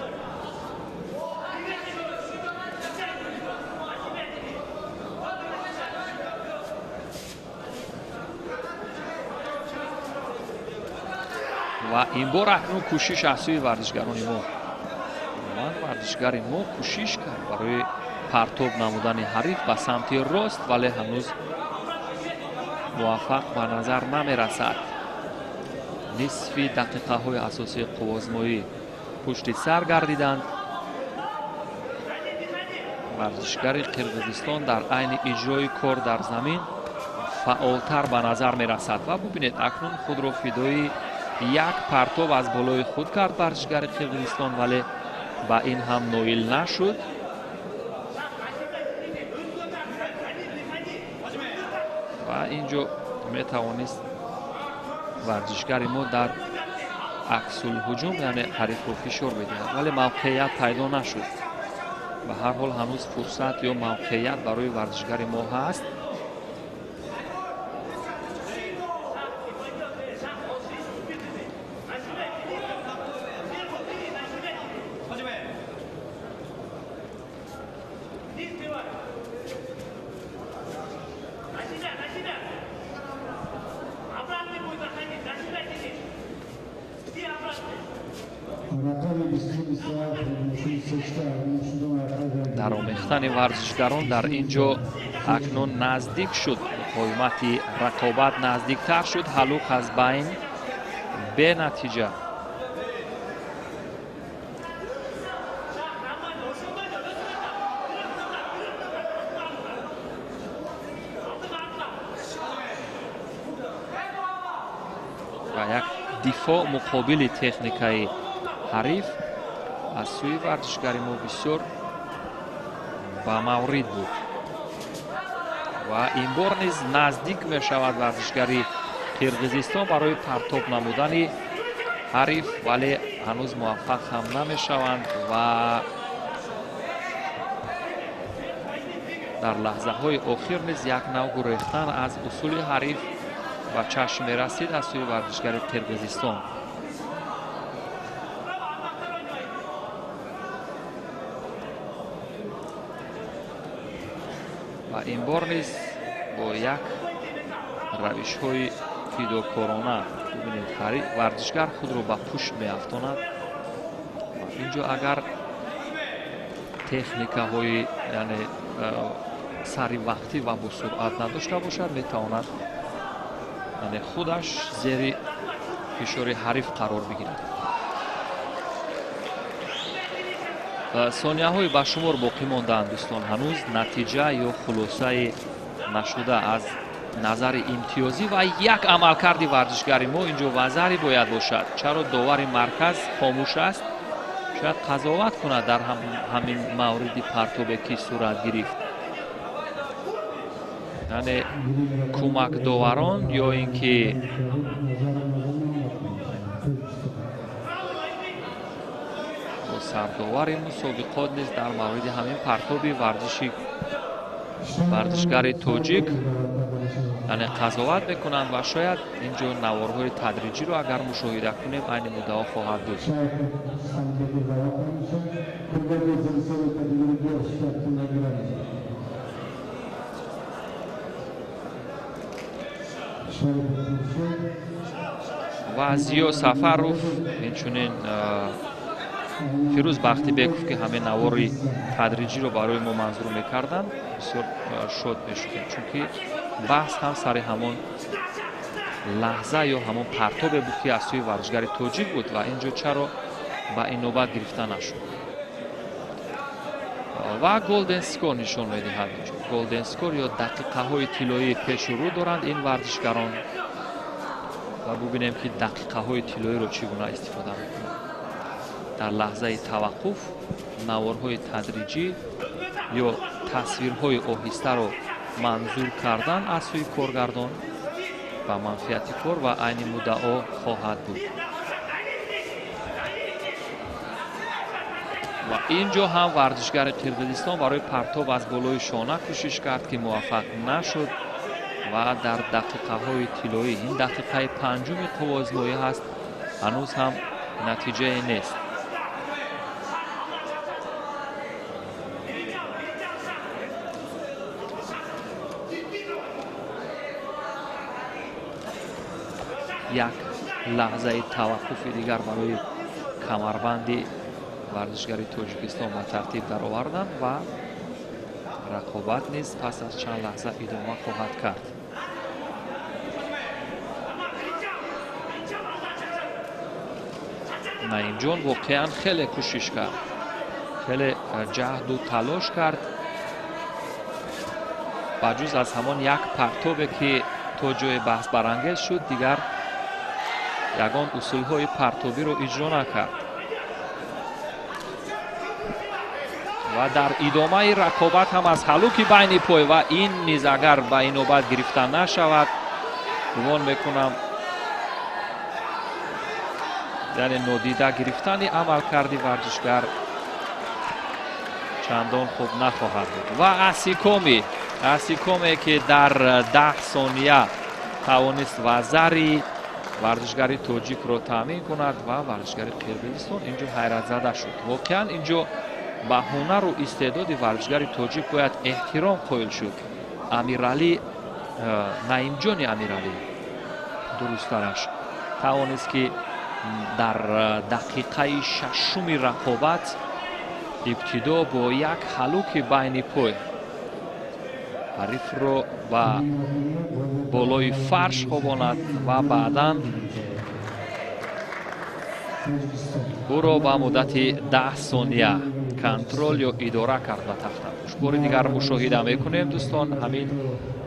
Ва ин бор акнун кӯшиш аз сӯи варзишгарони мо. Ман варзишгари мо кӯшиш кард барои партоб намудани ҳариф ба самти рост, вале ҳанӯз муваффақ ба назар намерасад. Нисфи дақиқаҳои асосии қуввозмоӣ пушти сар гардиданд Варзишгари Қирғизистон дар айни иҷрои кор дар замин фаъолтар ба назар мерасад ва бубинед, акнун худро фидои як партоб аз болои худ кард варзишгари Қирғизистон, вале ба ин ҳам ноил нашуд. Ва инҷо метавонист варзишгари мо дар аксулҳуҷум, яъне ҳарифро фишор бидиҳад, вале мавқеият пайдо нашуд. Ба ҳар ҳол ҳанӯз фурсат ё мавқеият барои варзишгари мо ҳаст. Дар омехтани варзишгарон дар ин ҷо акнун наздик шуд, муқовимати рақобат наздиктар шуд. Ҳалуқ аз байн бенатиҷа. Ва як дифоъ муқобили техникаи ҳариф аз сӯи варзишгари мо бисёр ба маврид буд ва ин бор низ наздик мешавад варзишгари Қирғизистон барои партоб намудани ҳариф, вале ҳанӯз муваффақ ҳам намешаванд ва дар лаҳзаҳои охир низ як нав гурехтан аз усули ҳариф ба чашм мерасид аз сӯи варзишгари Қирғизистон. Ва ин бор низ бо як равишҳои фидокорона, бубинед, варзишгар худро ба пушт меафтонад. Инҷо агар техникаҳои яъне сари вақтӣ ва бо суръат надошта бошад, метавонад яъне худаш зери фишори ҳариф қарор бигирад. Сонияҳои ба шумор боқӣ мондаанд дӯстон, ҳанӯз натиҷа ё хулосаи нашуда аз назари имтиёзӣ ва як амалкарди варзишгари мо инҷо вазари бояд бошад. Чаро довари марказ хомӯш аст? Шояд қазоват кунад дар ҳамин мавриди партобе ки сурат гирифт. Яъне кӯмакдоварон ё ин ки сардовари мусобиқот низ дар мавриди ҳамин партоби варзишгари тоҷик яъне қазоват мекунанд ва шояд инҷо наворҳои тадриҷиро агар мушоҳида кунем, айни муддао хоҳад буд. Ва Зиё Сафаров, инчунин Фирӯз Бахтибеков, ки ҳамин навори тадриҷиро барои мо манзур мекарданд, бисёр шод мешудем, чунки баҳс ҳам сари ҳамон лаҳза ё ҳамон партобе буд, ки аз сӯи варзишгари тоҷик буд ва инҷо чаро ба ин навбат гирифта нашуд. Ва golden score нишон медиҳад. Golden score ё дақиқаҳои тиллоии пеши рӯ доранд ин варзишгарон ва бубинем, ки дақиқаҳои тиллоиро чӣ гуна истифода мекунанд. Дар лаҳзаи таваққуф наворҳои тадриҷӣ ё тасвирҳои оҳистаро манзур кардан аз сӯи коргардон ба манфиати кор ва айни муддао хоҳад буд. Ва ин ҷо ҳам варзишгари Қирғизистон барои партоб аз болои шона кӯшиш кард, ки муваффақ нашуд ва дар дақиқаҳои тиллоӣ, ин дақиқаи панҷуми қувваозмоӣ ҳаст, ҳанӯз ҳам натиҷае нест. Як лаҳзаи таваққуфи дигар барои камарбанди варзишгари Тоҷикистон ба тартиб дароварданд ва рақобат низ пас аз чанд лаҳза идома хоҳад кард. Наимҷон воқеан хеле кӯшиш кард, хеле ҷаҳду талош кард. Ба ҷуз аз ҳамон як партобе, ки то ҷои баҳсбарангез шуд, дигар ягон усулҳои партобиро иҷро накард. Ва дар идомаи рақобат ҳам аз ҳалуки байни пой, ва ин низ агар ба инобат гирифта нашавад, гумон мекунам, яъне нодида гирифтани амалкарди варзишгар чандон хуб нахоҳад буд. Ва асикоме, ки дар 10 сония тавонист вазари варзишгари тоҷикро таъмин кунад, ва варзишгари Қирғизистон инҷо ҳайратзада шуд. Воқеан инҷо ба ҳунару истеъдоди варзишгари тоҷик бояд эҳтиром қоил шуд. Амиралӣ, Наимҷони Амиралӣ дурусттараш, тавонист, ки дар дақиқаи шашуми рақобат ибтидо бо як ҳалуки байни пой ҳарифро ба болои фарш хобонад ва баъдан ӯро ба муддати 10 сония контрол ё идора кард ба тахтапӯш. Бори дигар мушоҳида мекунем, дӯстон, ҳамин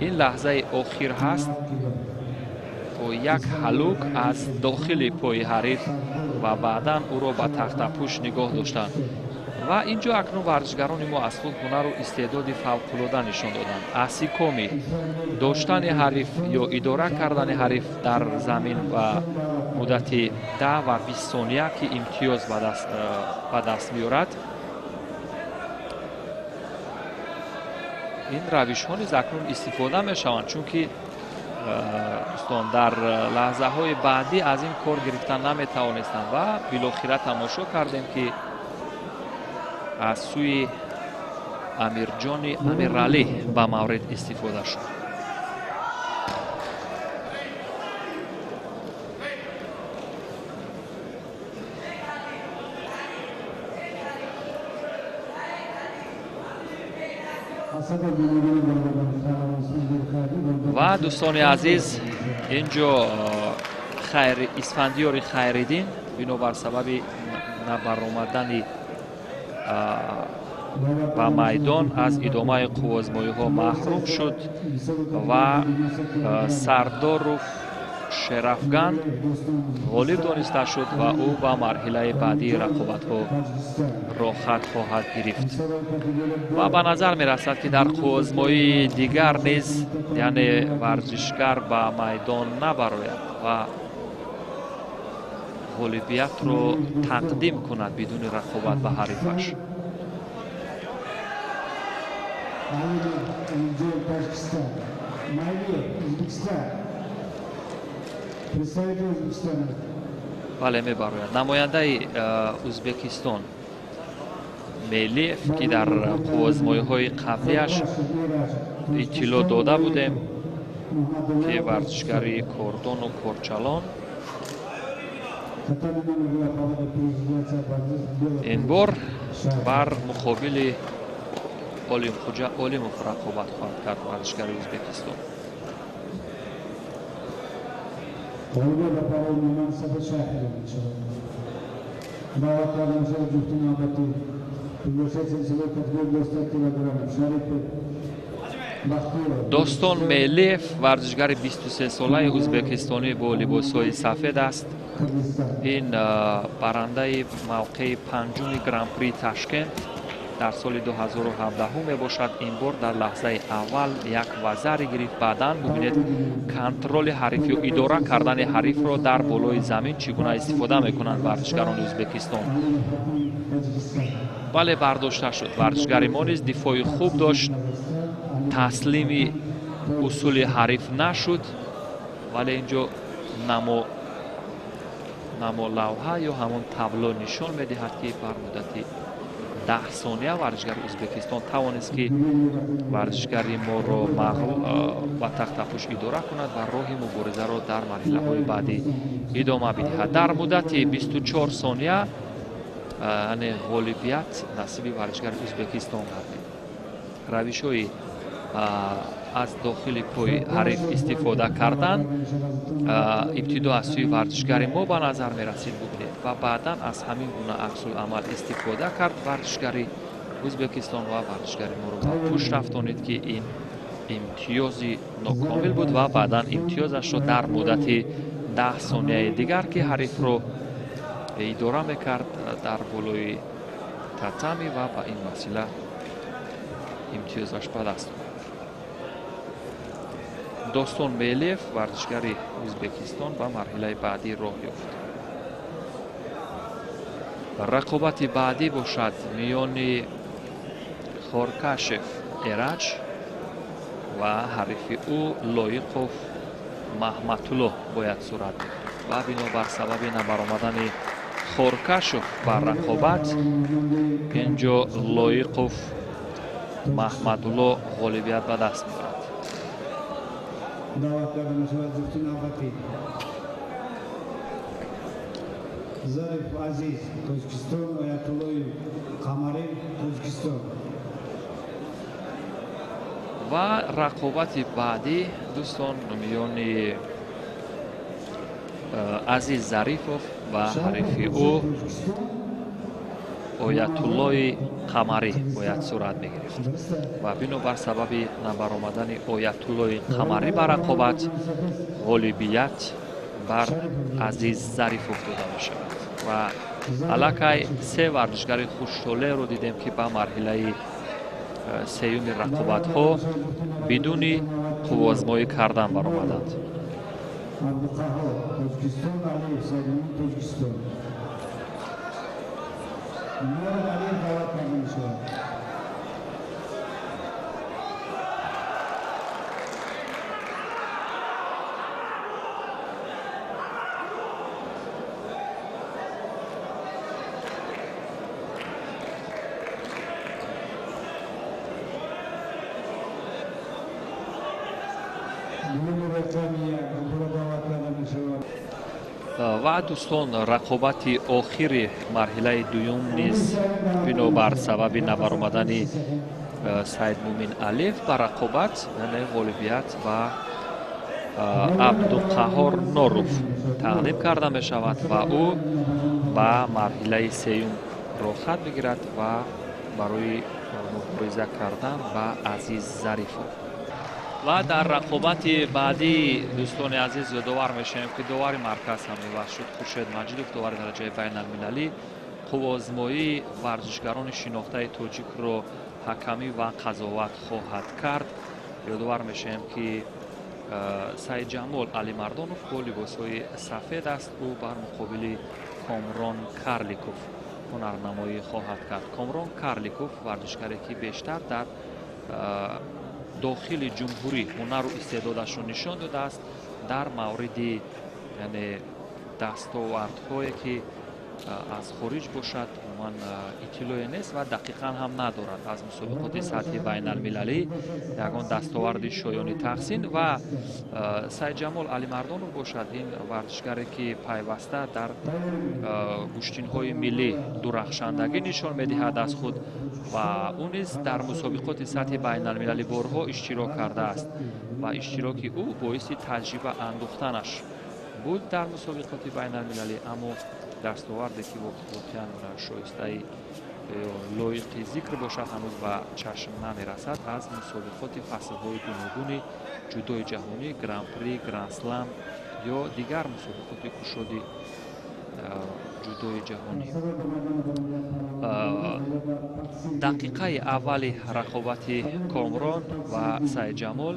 ин лаҳзаи охир ҳаст, бо як ҳалук аз дохили пои ҳариф ва баъдан ӯро ба тахтапӯш нигоҳ доштанд. Ва инҷо акнун варзишгарони мо аз худ ҳунару истеъдоди фавқулода нишон доданд. Асикоми доштани ҳариф ё идора кардани ҳариф дар замин ба муддати 10 ва 20 сония, ки имтиёз ба даст меорад, ин равишҳо низ акнун истифода мешаванд, чунки дӯстон дар лаҳзаҳои баъдӣ аз ин кор гирифта наметавонистанд. Ва билохира тамошо кардем, ки аз сӯи Амирҷони Амиралӣ ба маврид истифода шуд. Ва дӯстони азиз, инҷо Исфандиёри Хайриддин бинобар сабаби набаромадани ба майдон аз идомаи қуввозмоиҳо маҳрум шуд ва Сардоров Шерафган ғолиб дониста шуд ва ӯ ба марҳилаи баъдии рақобатҳо роҳхат хоҳад гирифт. Ва ба назар мерасад, ки дар қуввозмоии дигар низ, яъне варзишгар ба майдон набарояд ва ғолибиятро тақдим кунад бидуни рақобат ба ҳарифаш. Бале, мебарояд намояндаи Ӯзбекистон Мелиев, ки дар қуввозмоиҳои қаблиаш иттилоъ дода будем, ки варзишгари кордону корчалон ин бор бар муқобили Олимхуҷа Олимов рақобат хоҳад кард варзишгари Ӯзбекистон. Достон Мелиев варзишгари 23-солаи ӯзбекистонӣ бо либосҳои сафед аст. Ин барандаи мавқеи панҷуми Гран-при Ташкент дар соли 2017 мебошад. Ин бор дар лаҳзаи аввал як вазари гирифт, баъдан бубинед контроли ҳариф ё идора кардани ҳарифро дар болои замин чӣ гуна истифода мекунанд варзишгарони Ӯзбекистон. Бале, бардошта шуд. Варзишгари мо низ дифои хуб дошт, таслими усули ҳариф нашуд, вале инҷо намолавҳа ё ҳамон табло нишон медиҳад, ки бар муддати 10 сония варзишгари Ӯзбекистон тавонист, ки варзишгари моро ба тахтапӯш идора кунад ва роҳи муборизаро дар марҳилаҳои баъдӣ идома бидиҳад. Дар муддати 24 сония, яъне ғолибият насиби варзишгари Ӯзбекистон гардид. Равишҳои аз дохили пои ҳариф истифода кардан ибтидо аз сӯи варзишгари мо ба назар мерасид, бубинед, ва баъдан аз ҳамин гуна аксуламал истифода кард варзишгари Ӯзбекистон ва варзишгари моро ба пушт рафтонид, ки ин Имтиёзи нокомил буд ва баъдан имтиёзашро дар муддати 10 сонияи дигар, ки ҳарифро идора мекард дар болои татами, ва ба ин васила имтиёзаш ба даст омад. Достон Мелиев, варзишгари Ӯзбекистон, ба марҳилаи баъдӣ роҳ ёфт. Рақобати баъдӣ бошад миёни Хоркашев Эраҷ ва ҳарифи ӯ Лоиқов Маҳматуллоҳ бояд сурат мегирифт ва бинобар сабаби набаромадани Хоркашев ба рақобат, инҷо Лоиқов Маҳмадуллоҳ ғолибият ба даст меорад. Даъват карда мешавад ҷуфти навбатӣ. Зариф Азиз, Тоҷикистон, Оятуллои Қамарӣ, Тоҷикистон. Ва рақобати баъдӣ, дӯстон, миёни Азиз Зарифов ва ҳарифи ӯ Оятуллои Қамарӣ бояд сурат мегирифт ва бинобар сабаби набаромадани Оятуллои Қамарӣ ба рақобат, ғолибият бар Азиз Зарифов дода мешавад. Ва аллакай се варзишгари хуштолеъро дидем, ки ба марҳилаи сеюми рақобатҳо бидуни қуввозмоӣ кардан баромаданд. Абдуқаҳҳор, Тоҷикистон, Алиев Саидмумин, Тоҷикистон. Нуров Алиев даъват карда мешавад. Ва дӯстон, рақобати охири марҳилаи дуюм низ бинобар сабаби набаромадани Саидмумин Алиев ба рақобат, яъне ғолибият ба Абдуқаҳҳор Норов тақдим карда мешавад ва ӯ ба марҳилаи сеюм роҳхат мегирад ва барои мубориза кардан ба Азиз Зарифов. Ва дар рақобати баъдӣ, дӯстони азиз, ёдовар мешавем, ки довари марказ ҳам иваз шуд. Хуршед Маҷидов, довари дараҷаи байналмилалӣ, қуввозмоии варзишгарони шинохтаи тоҷикро ҳакамӣ ва қазоват хоҳад кард. Ёдовар мешавем, ки Саидҷамол Алимардонов бо либосҳои сафед аст. Ӯ бар муқобили Комрон Карликов ҳунарнамоӣ хоҳад кард. Комрон Карликов варзишгаре, ки бештар дар дохили ҷумҳурӣ ҳунару истеъдодашро нишон додааст, дар мавриди, яъне, дастовардҳое, ки аз хориҷ бошад, умуман иттилоъе нест ва дақиқан ҳам надорад аз мусобиқоти сатҳи байналмилалӣ ягон дастоварди шоёни таҳсин. Ва Саидҷамол Алимардонов бошад, ин варзишгаре, ки пайваста дар гӯштинҳои миллӣ дурахшандагӣ нишон медиҳад аз худ ва ӯ низ дар мусобиқоти сатҳи байналмилалӣ борҳо иштирок кардааст ва иштироки ӯ боиси таҷриба андӯхтанаш буд дар мусобиқоти байналмилалӣ, аммо дастоварде, ки воқеан шоистаи лоиқи зикр бошад, ҳанӯз ба чашм намерасад. Аз мусобиқоти фаслҳои гуногуни ҷудои ҷаҳонӣ, гран-при, гранд-слам ё дигар мусобиқоти кушоди ҷудои ҷаҳонӣ. Дақиқаи аввали рақобати Комрон ва Саидҷамол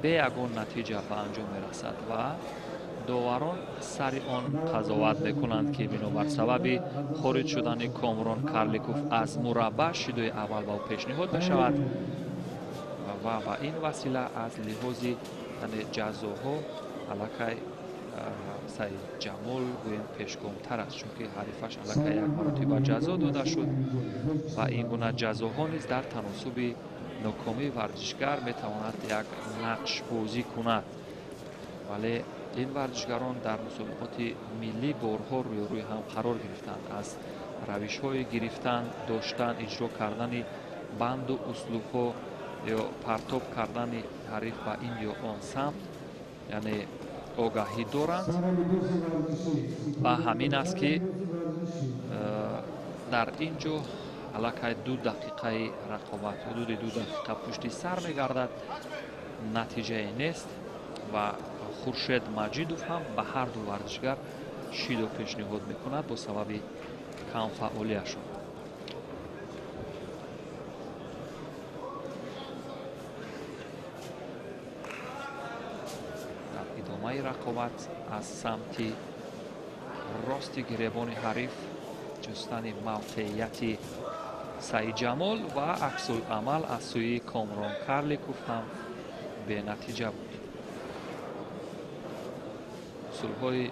бе ягон натиҷа ба анҷом мерасад ва доварон сари он қазоват мекунанд, ки бинобар сабаби хориҷ шудани Комрон Карликов аз мураббаъ, шидои аввал ба ӯ пешниҳод мешавад ва ба ин васила аз лиҳози ҷазоҳо аллакай Саидҷамол гӯем пешгомтар аст, чунки ҳарифаш аллакай як маротиба ҷазо дода шуд ва ин гуна ҷазоҳо низ дар таносуби нокомии варзишгар метавонад як нақш бозӣ кунад. Вале ин варзишгарон дар мусобиқоти миллӣ борҳо рӯёрӯи ҳам қарор гирифтанд. Аз равишҳои гирифтан, доштан, иҷро кардани банду услубҳо ё партоб кардани ҳариф ба ин ё он самт, яъне, огаҳӣ доранд ва ҳамин аст, ки дар ин ҷо Аллакай 2 дақиқаи рақобат, ҳудуди 2 дақиқа пушти сар мегардад, натиҷае нест ва Хуршед Маҷидов ҳам ба ҳар ду варзишгар шидо пешниҳод мекунад бо сабаби камфаъолияшон. Дар идомаи рақобат аз самти рости гиребони ҳариф ҷустани мавқеияти Саидҷамол ва аксуламал аз сӯи Комрон Карликов ҳам бенатиҷа буд. Усулҳои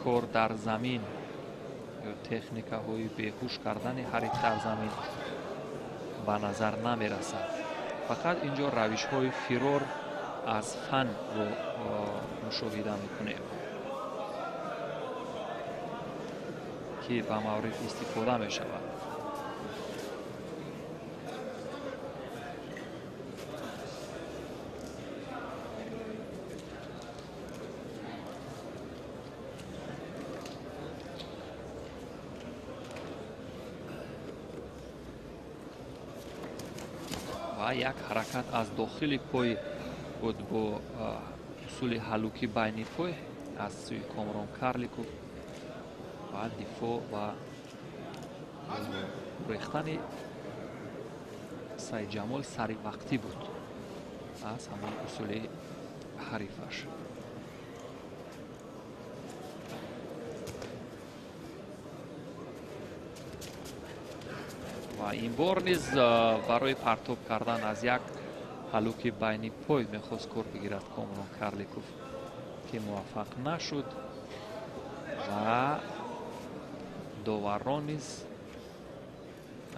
кор дар замин ё техникаҳои беҳуш кардани ҳариф дар замин ба назар намерасад. Фақат инҷо равишҳои фирор аз фанро мушоҳида мекунем, ки ба маврид истифода мешавад. Ва як ҳаракат аз дохили пой буд бо усули ҳаллуки байни пой аз сӯи Комрон Карликов ва дифоъ ва рехтани Саидҷамол саривақтӣ буд аз ҳамон усули ҳарифаш. Ва ин бор низ барои партоб кардан аз як ҳаллуки байни пой мехост кор бигирад Комрон Карликов, ки муваффақ нашуд ва доварон низ,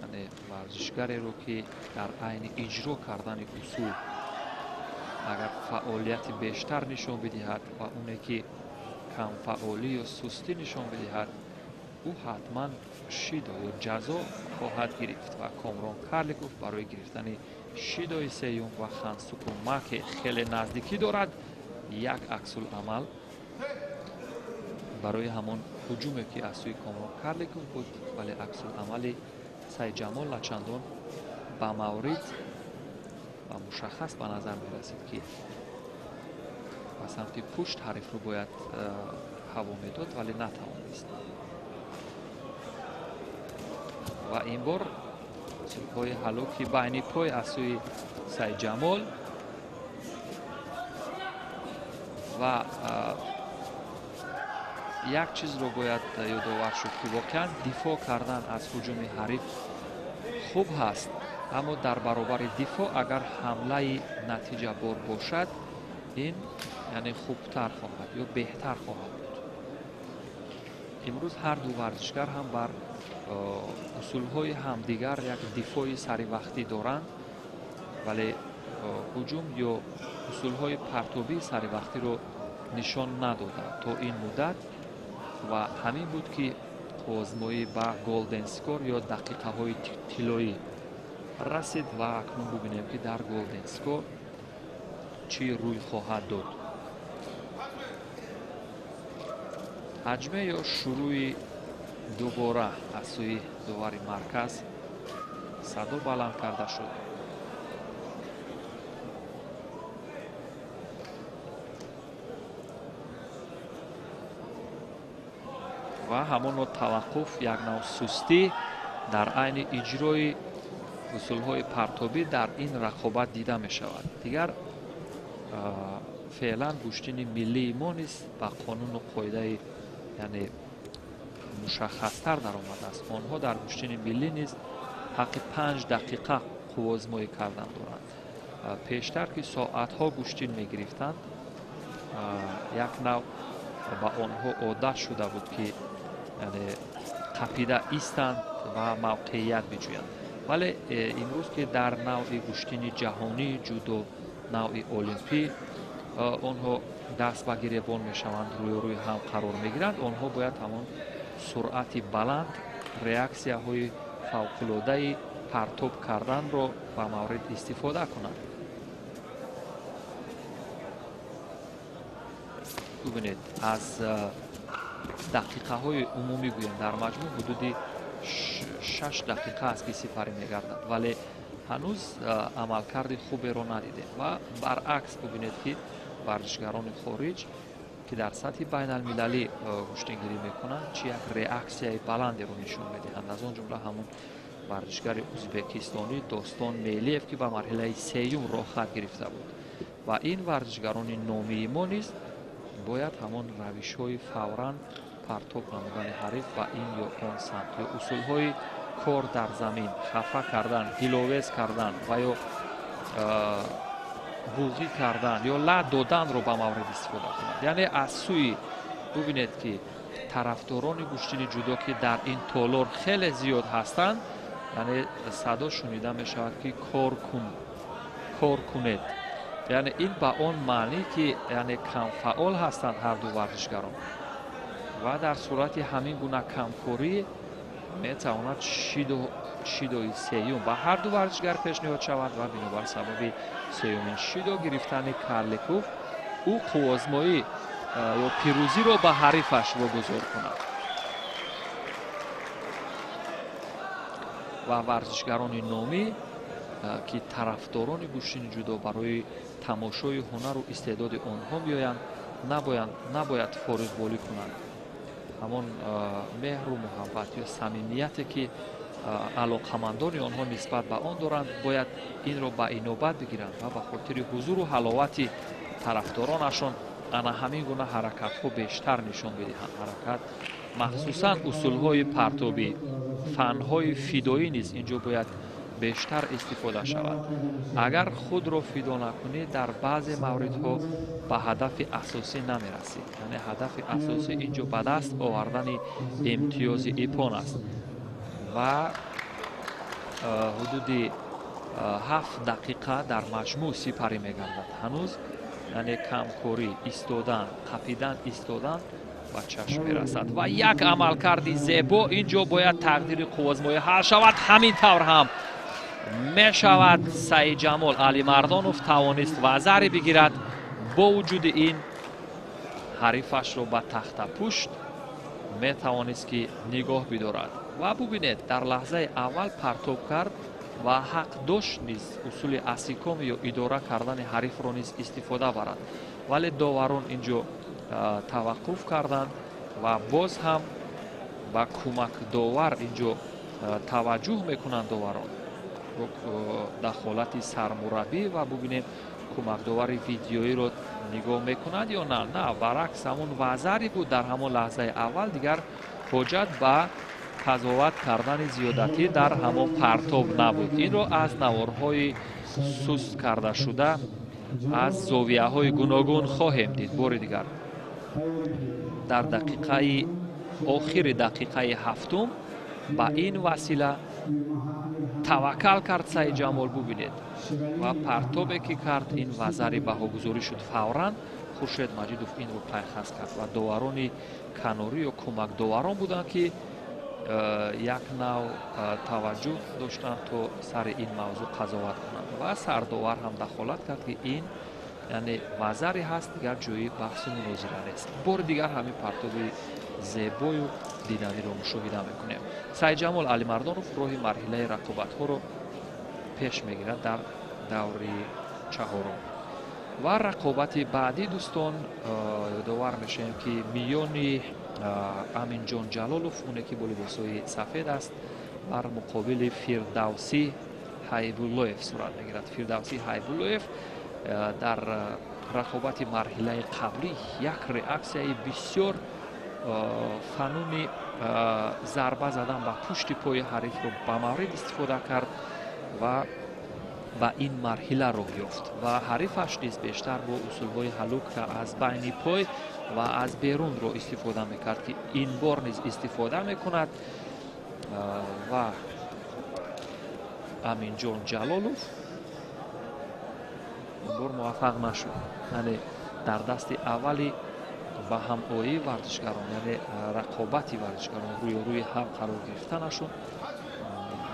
яъне варзишгареро, ки дар айни иҷро кардани усул агар фаъолияти бештар нишон бидиҳад ва оне ки камфаъолӣ ё сустӣ нишон бидиҳад, ӯ ҳатман шидо ё ҷазо хоҳад гирифт. Ва Комрон Карликов барои гирифтани шидои сеюм ва хансукума, ки хеле наздикӣ дорад, як аксуламал барои ҳамон ҳуҷуме, ки аз сӯи Комрон Карликов буд, вале аксуламали Саидҷамол начандон ба маврид ва мушаххас ба назар мерасид, ки ба самти пушт ҳарифро бояд ҳаво медод, вале натавонист. Ва ин бор усулҳои ҳаллуки байни пой аз сӯи Саидҷамол ва як чизро бояд ёдовар шуд, ки воқеан дифоъ кардан аз ҳуҷуми ҳариф хуб ҳаст, аммо дар баробари дифоъ агар ҳамлаи натиҷабор бошад, ин яъне хубтар хоҳад ё беҳтар хоҳад буд. Имрӯз ҳар ду варзишгар ҳам бар усулҳои ҳамдигар як дифои саривақтӣ доранд, вале ҳуҷум ё усулҳои партобии саривақтиро нишон надоданд то ин муддат. Ва ҳамин буд, ки озмоӣ ба голден скор ё дақиқаҳои тиллоӣ расид ва акнун бубинем, ки дар голден скор чӣ рӯй хоҳад дод. Ҳаҷме ё шурӯи дубора аз сӯи довари марказ садо баланд карда шуд. Ва ҳамоно таваққуф, як нав сустӣ дар айни иҷрои усулҳои партобӣ дар ин рақобат дида мешавад. Дигар феълан гӯштини миллии мо низ ба қонуну қоидаи яъне мушаххастар даромадааст. Онҳо дар гӯштини миллӣ низ ҳаққи 5 дақиқа қуввозмоӣ кардан доранд. Пештар ки соатҳо гӯштин мегирифтанд, як нав ба онҳо одат шуда буд, ки яъне қапида истанд ва мавқеият биҷӯянд. Вале имрӯз ки дар навъи гӯштини ҷаҳонии ҷудо, навъи олимпӣ онҳо даст ба гиребон мешаванд, рӯёрӯи ҳам қарор мегиранд, онҳо бояд ҳамон суръати баланд, реаксияҳои фавқулодаи партоб карданро ба маврид истифода кунанд. Бубинед, аз дақиқаҳои умумӣ гӯем, дар маҷмӯъ ҳудуди 6 дақиқа аст ки сипарӣ мегардад, вале ҳанӯз амалкарди хуберо надидем. Ва баръакс бубинед, ки варзишгарони хориҷ, ки дар сатҳи байналмилалӣ гӯштингирӣ мекунанд, чи як реаксияи баландеро нишон медиҳанд. Аз он ҷумла ҳамун варзишгари ӯзбекистонӣ Достон Мелиев, ки ба марҳилаи сеюм роҳхат гирифта буд. Ва ин варзишгарони номии мо низ бояд ҳамон равишҳои фавран партоб намудани ҳариф ба ин ё он самт, ё усулҳои кор дар замин, хафа кардан, диловез кардан ва ё буғӣ кардан ё лат доданро ба маврид истифода кунанд. Яъне аз сӯи бубинед, ки тарафдорони гӯштини ҷудо, ки дар ин толор хеле зиёд ҳастанд, яъне садо шунида мешавад, ки кор кун, кор кунед. Яъне ин ба он маънӣ, ки яъне камфаъол ҳастанд ҳар ду варзишгарон, ва дар сурати ҳамин гуна камкорӣ метавонад шидои сеюм ба ҳар ду варзишгар пешниҳод шавад. Ва бинобар сабаби сеюмин шидо гирифтани Карликов, ӯ қуввозмоӣ ё пирӯзиро ба ҳарифаш вогузор кунад. Ва варзишгарони номӣ, ки тарафдорони гӯштини ҷудо барои тамошои ҳунару истеъдоди онҳо меоянд, набояд фориғболӣ кунанд. Ҳамон меҳру муҳаббат ё самимияте, ки алоқамандони онҳо нисбат ба он доранд, бояд инро ба инобат бигиранд ва ба хотири ҳузуру ҳаловати тарафдоронашон ана ҳамин гуна ҳаракатҳо бештар нишон бидиҳанд. Ҳаракат, махсусан усулҳои партобӣ, фанҳои фидоӣ низ инҷо бояд бештар истифода шавад. Агар худро фидо накунӣ, дар баъзе мавридҳо ба ҳадафи асосӣ намерасӣ. Яъне ҳадафи асосӣ инҷо ба даст овардани имтиёзи ипон аст. Ва ҳудуди 7 дақиқа дар маҷмӯъ сипарӣ мегардад. Ҳанӯз яъне камкорӣ, истодан, қапидан, истодан ба чашм мерасад. Ва як амалкарди зебо инҷо бояд тақдири қуввозмоӣ ҳал шавад. Ҳамин тавр ҳам мешавад. Саидҷамол Алимардонов тавонист вазаре бигирад. Бо вуҷуди ин ҳарифашро ба тахтапушт метавонист, ки нигоҳ бидорад. Ва бубинед, дар лаҳзаи аввал партоб кард ва ҳақ дошт низ усули асиком ё идора кардани ҳарифро низ истифода барад, вале доварон инҷо таваққуф карданд ва боз ҳам ба кӯмакдовар инҷо таваҷҷӯҳ мекунанд доварон дахолати сармураббӣ. Ва бубинем, кӯмакдовари видеоиро нигоҳ мекунад ё на. На, баръакс ҳамон вазаре буд дар ҳамон лаҳзаи аввал, дигар ҳоҷат ба қазоват кардани зиёдатӣ дар ҳамон партоб набуд. Инро аз наворҳои суст карда шуда аз зовияҳои гуногун хоҳем дид. Бори дигар дар дақиқаи охири дақиқаи ҳафтум ба ин васила таваккал кард Саидҷамол, бубинед, ва партобе ки кард, ин вазари баҳогузорӣ шуд. Фавран Хуршед Маҷидов инро пайхас кард ва доварони канорӣ ё кӯмакдоварон буданд, ки як нав таваҷҷӯҳ доштанд то сари ин мавзӯъ қазоват кунанд. Ва сардовар ҳам дахолат кард, ки ин яъне вазаре ҳаст, дигар ҷои баҳсу мунозира нест. Бори дигар ҳамин партоби зебою диданиро мушоҳида мекунем. Саидҷамол Алимардонов роҳи марҳилаи рақобатҳоро пеш мегирад дар даври чаҳорум. Ва рақобати баъдӣ, дӯстон, ёдовар мешавем, ки миёни Аминҷон Ҷалолов, оне ки бо либосҳои сафед аст, бар муқобили Фирдавсӣ Ҳайбуллоев сурат мегирад. Фирдавсӣ Ҳайбуллоев дар рақобати марҳилаи қаблӣ як реаксияи бисёр фануни зарба задан ба пушти пои ҳарифро ба маврид истифода кард ва ба ин марҳила роҳ ёфт. Ва ҳарифаш низ бештар бо усулҳои ҳалукка аз байни пой ва аз берунро истифода мекард, ки ин бор низ истифода мекунад. Ва Аминҷон Ҷалолов ин бор муваффақ нашуд. Яъне дар дасти аввали ба ҳамоии варзишгарон, яъне рақобати варзишгарон рӯи ҳам қарор гирифтанашон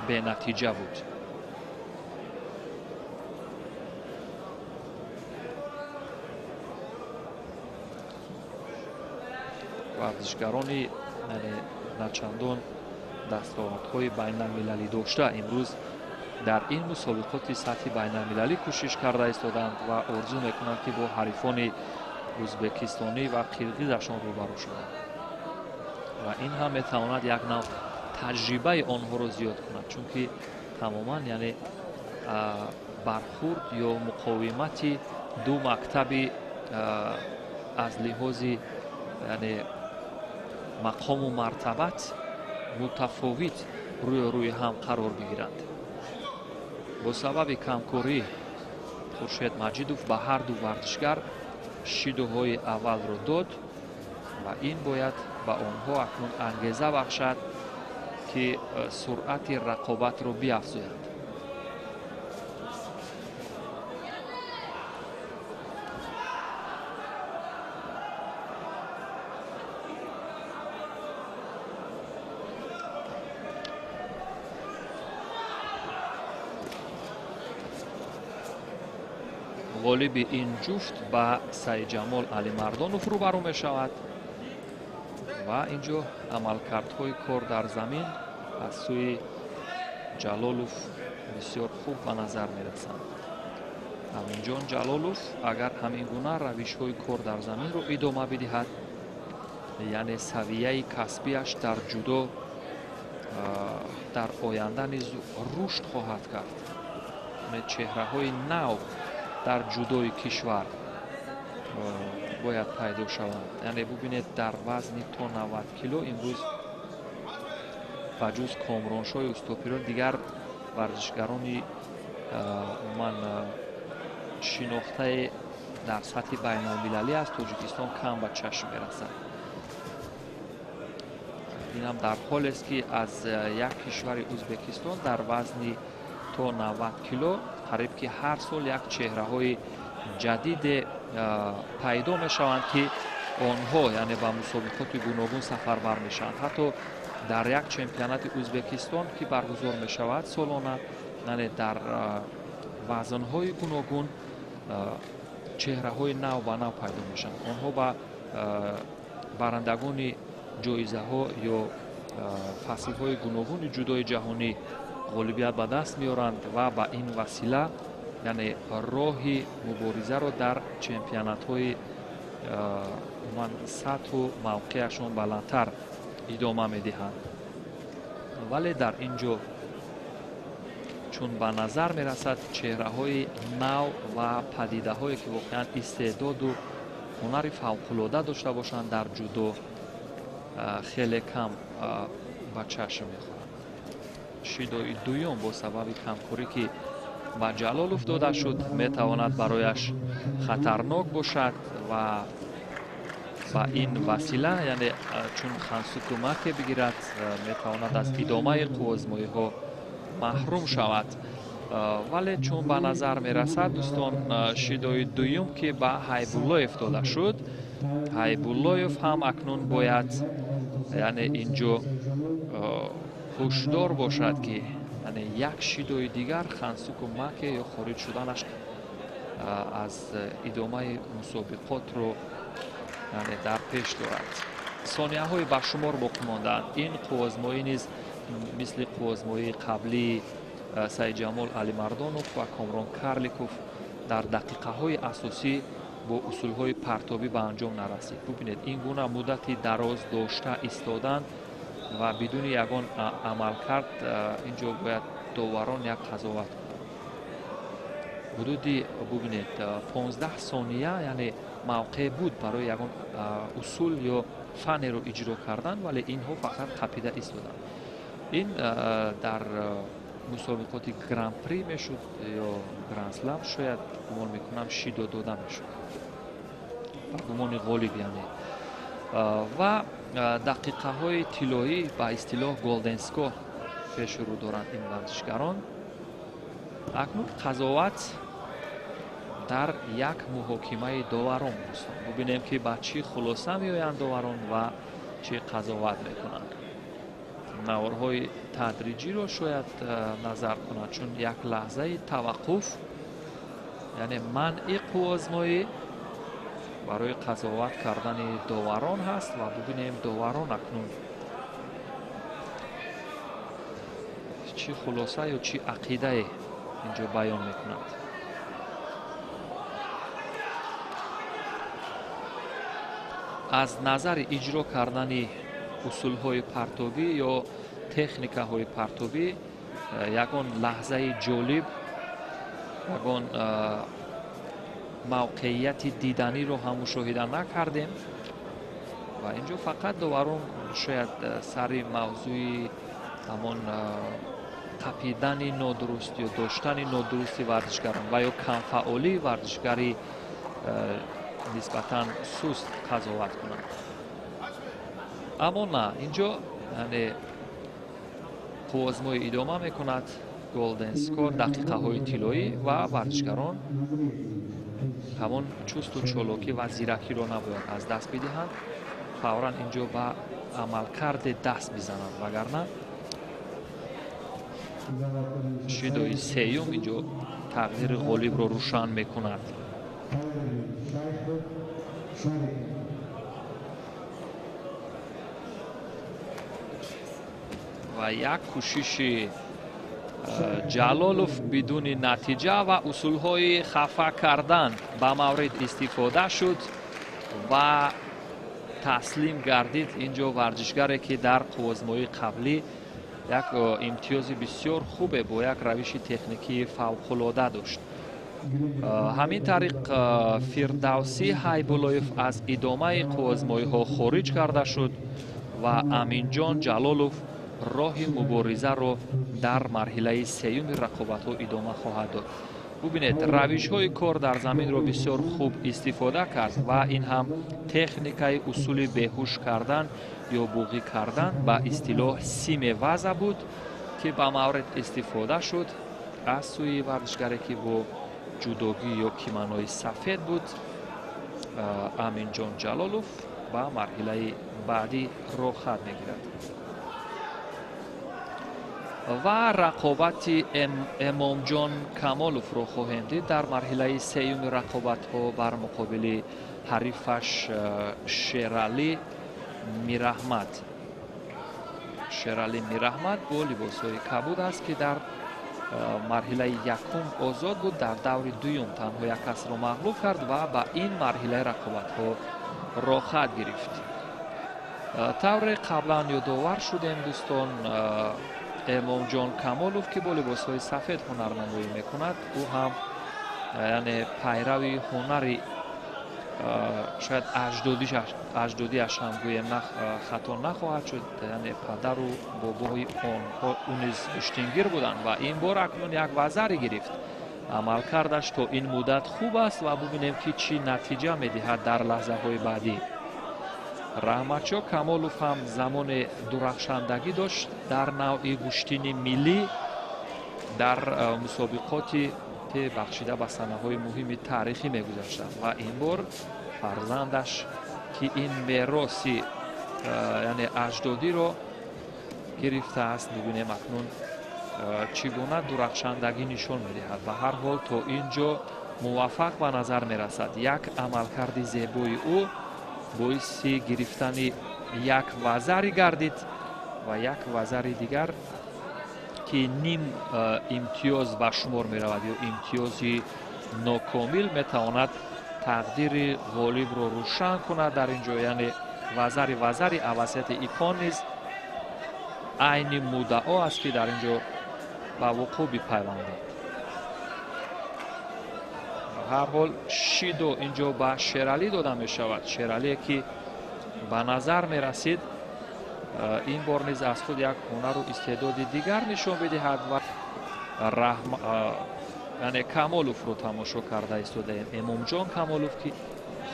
бенатиҷа буд. Варзишгарони начандон Дастовардҳои байналмилалӣ дошта имрӯз дар ин мусобиқоти сатҳи байналмилалӣ кӯшиш карда истоданд ва орзу мекунанд, ки бо ҳарифони ӯзбекистонӣ ва қирғизашон рӯбарӯ шаванд ва ин ҳам метавонад як нав таҷрибаи онҳоро зиёд кунад, чунки тамоман яъне бархурд ё муқовимати ду мактаби аз лиҳози яъне мақому мартабат мутафовит рӯи ҳам қарор бигиранд. Бо сабаби камкорӣ Хуршед Маҷидов ба ҳар ду варзишгар шидоҳои аввалро дод ва ин бояд ба онҳо акнун ангеза бахшад, ки суръати рақобатро биафзоянд. Ғолиби ин ҷуфт ба Саидҷамол Алимардонов рӯбарӯ мешавад ва инҷо амалкардҳои кор дар замин аз сӯи Ҷалолов бисёр хуб ба назар мерасанд. Аминҷон Ҷалолов агар ҳамин гуна равишҳои кор дар заминро идома бидиҳад, яъне савияи касбиаш дар ҷудо дар оянда низ рушд хоҳад кард. Чеҳраҳои нав дар ҷудои кишвар бояд пайдо шаванд. Яъне бубинед, дар вазни то 90 кило имрӯз ба ҷуз Комроншоҳи Устопирон дигар варзишгарони умуман шинохтаи дар сатҳи байналмилалӣ аз Тоҷикистон кам ба чашм мерасад. Инам дар ҳолест, ки аз як кишвари Ӯзбекистон дар вазни то 90 кило қариб ки ҳар сол як чеҳраҳои ҷадиде пайдо мешаванд, ки онҳо яъне ба мусобиқоти гуногун сафарбар мешаванд. Ҳатто дар як чемпионати Ӯзбекистон, ки баргузор мешавад солона, яъне дар вазнҳои гуногун чеҳраҳои нав ба нав пайдо мешаванд. Онҳо ба барандагони ҷоизаҳо ё фаслҳои гуногуни ҷудои ҷаҳонӣ ғолибият ба даст меоранд ва ба ин васила яъне роҳи муборизаро дар чемпионатҳои умуман сатҳу мавқеашон баландтар идома медиҳанд. Вале дар ин ҷо чун ба назар мерасад чеҳраҳои нав ва падидаҳое, ки воқеан истеъдоду ҳунари фавқулода дошта бошанд, дар ҷудо хеле кам ба чашм мехӯранд. Шидои дуюм бо сабаби камкорӣ, ки ба Ҷалолов дода шуд, метавонад барояш хатарнок бошад ва ба ин васила яъне чун хансукумаке бигирад, метавонад аз идомаи қувваозмоиҳо маҳрум шавад. Вале чун ба назар мерасад, дӯстон, шидои дуюм, ки ба Ҳайбуллоев дода шуд, Ҳайбуллоев ҳам акнун бояд яъне инҷо ҳушдор бошад, ки яъне як шидои дигар хансуку маке ё хориҷ шуданаш аз идомаи мусобиқотро яъне дар пеш дорад. Сонияҳои ба шумор боқӣ мондаанд. Ин қувваозмоӣ низ мисли қувваозмоии қаблии Саидҷамол Алимардонов ва Комрон Карликов дар дақиқаҳои асосӣ бо усулҳои партобӣ ба анҷом нарасид. Бубинед, ин гуна муддати дароз дошта истодан ва бидуни ягон амалкард инҷо бояд доварон як қазоват кунанд. Ҳудуди бубинед 15 сония яъне мавқеъ буд барои ягон усул ё фанеро иҷро кардан, вале инҳо фақат қапида истоданд. Ин дар мусобиқоти гран-при мешуд ё гранд-слам, шояд гумон мекунам шидо дода мешуд ба гумони ғолиб яъне. Ва дақиқаҳои тиллоӣ ба истилоҳ голден скор пеши рӯ доранд ин варзишгарон. Акнун қазоват дар як муҳокимаи доварон, дӯстон. Бубинем, ки ба чӣ хулоса меоянд доварон ва чӣ қазоват мекунанд. Наворҳои тадриҷиро шояд назар кунанд, чун як лаҳзаи таваққуф, яъне манъи қувваозмоӣ барои қазоват кардани доварон ҳаст ва бубинем доварон акнун Чӣ хулоса ё чӣ ақидае инҷо баён мекунад. Аз назари иҷро кардани усулҳои партобӣ ё техникаҳои партобӣ ягон лаҳзаи ҷолиб, ягон мавқеияти диданиро ҳам мушоҳида накардем ва инҷо фақат доварон шояд сари мавзӯи ҳамон қапидани нодуруст ё доштани нодурусти варзишгарон ва ё камфаъолии варзишгари нисбатан суст қазоват кунанд. Аммо на, инҷо яъне қуввозмоӣ идома мекунад, голден скор, дақиқаҳои тиллоӣ ва варзишгарон ҳамон чусту чолокӣ ва зиракиро набояд аз даст бидиҳанд, фавран инҷо ба амалкарде даст бизананд, вагарна шидои сеюм инҷо тақдири ғолибро рӯшан мекунад. Ва як кӯшиши Ҷалолов бидуни натиҷа ва усулҳои хафа кардан ба маврид истифода шуд ва таслим гардид инҷо варзишгаре ки дар қуввозмоии қаблӣ як имтиёзи бисёр хубе бо як равиши техникии фавқулода дошт. Ҳамин тариқ Фирдавсӣ Ҳайбуллоев аз идомаи қуввозмоиҳо хориҷ карда шуд ва Аминҷон Ҷалолов роҳи муборизаро дар марҳилаи сеюми рақобатҳо идома хоҳад дод. Бубинед, равишҳои кор дар заминро бисёр хуб истифода кард ва ин ҳам техникаи усули беҳуш кардан ё буғӣ кардан ба истилоҳ симеваза буд ки ба маврид истифода шуд аз сӯи варзишгаре ки бо ҷудогӣ ё киманои сафед буд. Аминҷон Ҷалолов ба марҳилаи баъдӣ роҳхат мегирад. Ва рақобати Эмомҷон Камоловро хоҳем дид дар марҳилаи сеюми рақобатҳо бар муқобили ҳарифаш Шералӣ Мираҳмад. Шералӣ Мираҳмад бо либосҳои кабуд аст ки дар марҳилаи якум озод буд, дар даври дуюм танҳо як касро мағлуб кард ва ба ин марҳилаи рақобатҳо роҳхат гирифт. Тавре қаблан ёдовар шудем дӯстон, Эмомҷон Камолов ки бо либосҳои сафед ҳунарнамоӣ мекунад, ӯ ҳам яъне пайрави ҳунари шояд аҷдодиаш ҳам гӯем хато нахоҳад шуд, яъне падару бобои онҳо ӯ низ гӯштингир буданд ва ин бор акнун як вазаре гирифт. Амалкардаш то ин муддат хуб аст ва бубинем ки чӣ натиҷа медиҳад дар лаҳзаҳои баъдӣ. Раҳматшо Камолов ҳам замоне дурахшандагӣ дошт дар навъи гӯштини миллӣ дар мусобиқоти ки бахшида ба санаҳои муҳими таърихӣ мегузаштанд ва ин бор фарзандаш ки ин мероси яъне аҷдодиро гирифтааст, бибинем акнун чӣ гуна дурахшандагӣ нишон медиҳад. Ба ҳар ҳол то ин ҷо муваффақ ба назар мерасад. Як амалкарди зебои ӯ боиси гирифтани як вазари гардид ва як вазари дигар ки ним имтиёз ба шумор меравад ё имтиёзи нокомил метавонад тақдири ғолибро рӯшан кунад дар ин ҷо, яъне вазари авасияти икон низ айни муддао аст ки дар ин ҷо ба вуқӯъ бипайвандад. Ҳар ҳол шидо ин ҷо ба Шералӣ дода мешавад. Шералие ки ба назар мерасид ин бор низ аз худ як ҳунару истеъдоди дигар нишон бидиҳад ва яъне Камоловро тамошо карда истодаем. Эмомҷон Камолов ки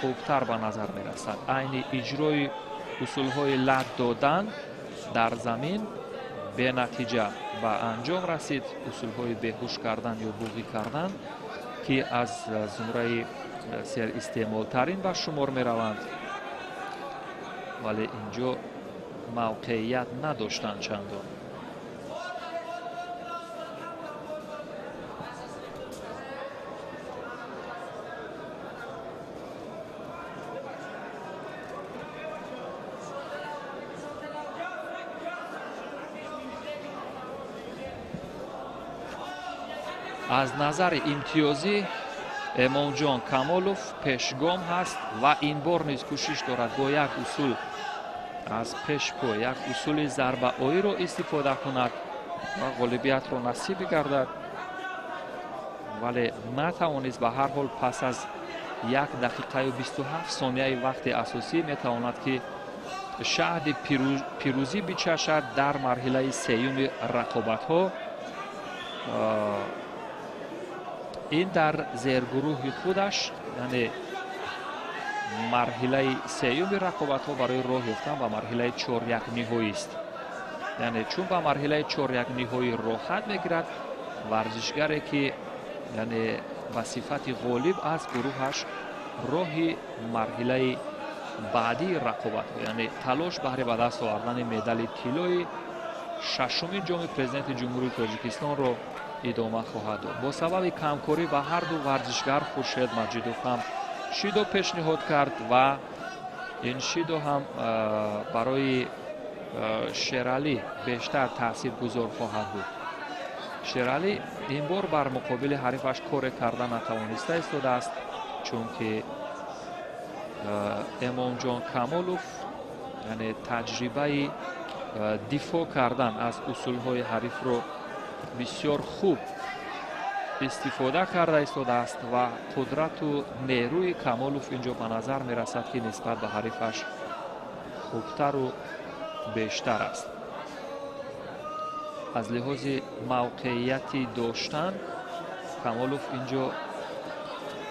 хубтар ба назар мерасад. Айни иҷрои усулҳои лат додан дар замин бенатиҷа ба анҷом расид. Усулҳои беҳуш кардан ё буғӣ кардан ки аз зумраи серистеъмолтарин ба шумор мераванд, вале инҷо мавқеият надоштанд чандон. Аз назари имтиёзӣ Эмомҷон Камолов пешгом ҳаст ва ин бор низ кӯшиш дорад бо як усул аз пешпой, як усули зарбаоиро истифода кунад ва ғолибиятро насиб бигардад, вале натавонист. Ба ҳар ҳол пас аз 1 дақиқаю 27 сонияи вақти асосӣ метавонад ки шаҳди пирӯзӣ бичашад дар марҳилаи сеюми рақобатҳо. Ин дар зергурӯҳи худаш, яъне марҳилаи сеюми рақобатҳо барои роҳ ёфтан ба марҳилаи чорякниҳоист. Яъне чун ба марҳилаи чорякниҳоӣ роҳат мегирад, варзишгаре ки яъне ба сифати ғолиб аз гурӯҳаш роҳи марҳилаи баъдии рақобатҳо, яъне талош баҳри ба даст овардани медали тиллои шашумин ҷоми президенти Ҷумҳурии Тоҷикистонро идома хоҳад дод. Бо сабаби камкорӣ ба ҳар ду варзишгар Хуршед Маҷидов ҳам шидо пешниҳод кард ва ин шидо ҳам барои Шералӣ бештар таъсиргузор хоҳад буд. Шералӣ ин бор бар муқобили ҳарифаш коре карда натавониста истодааст, чунки Эмомҷон Камолов яъне таҷрибаи дифоъ кардан аз усулҳои ҳарифро бисёр хуб истифода карда истодааст ва қудрату нерӯи Камолов инҷо ба назар мерасад ки нисбат ба ҳарифаш хубтару бештар аст. Аз лиҳози мавқеияти доштан Камолов инҷо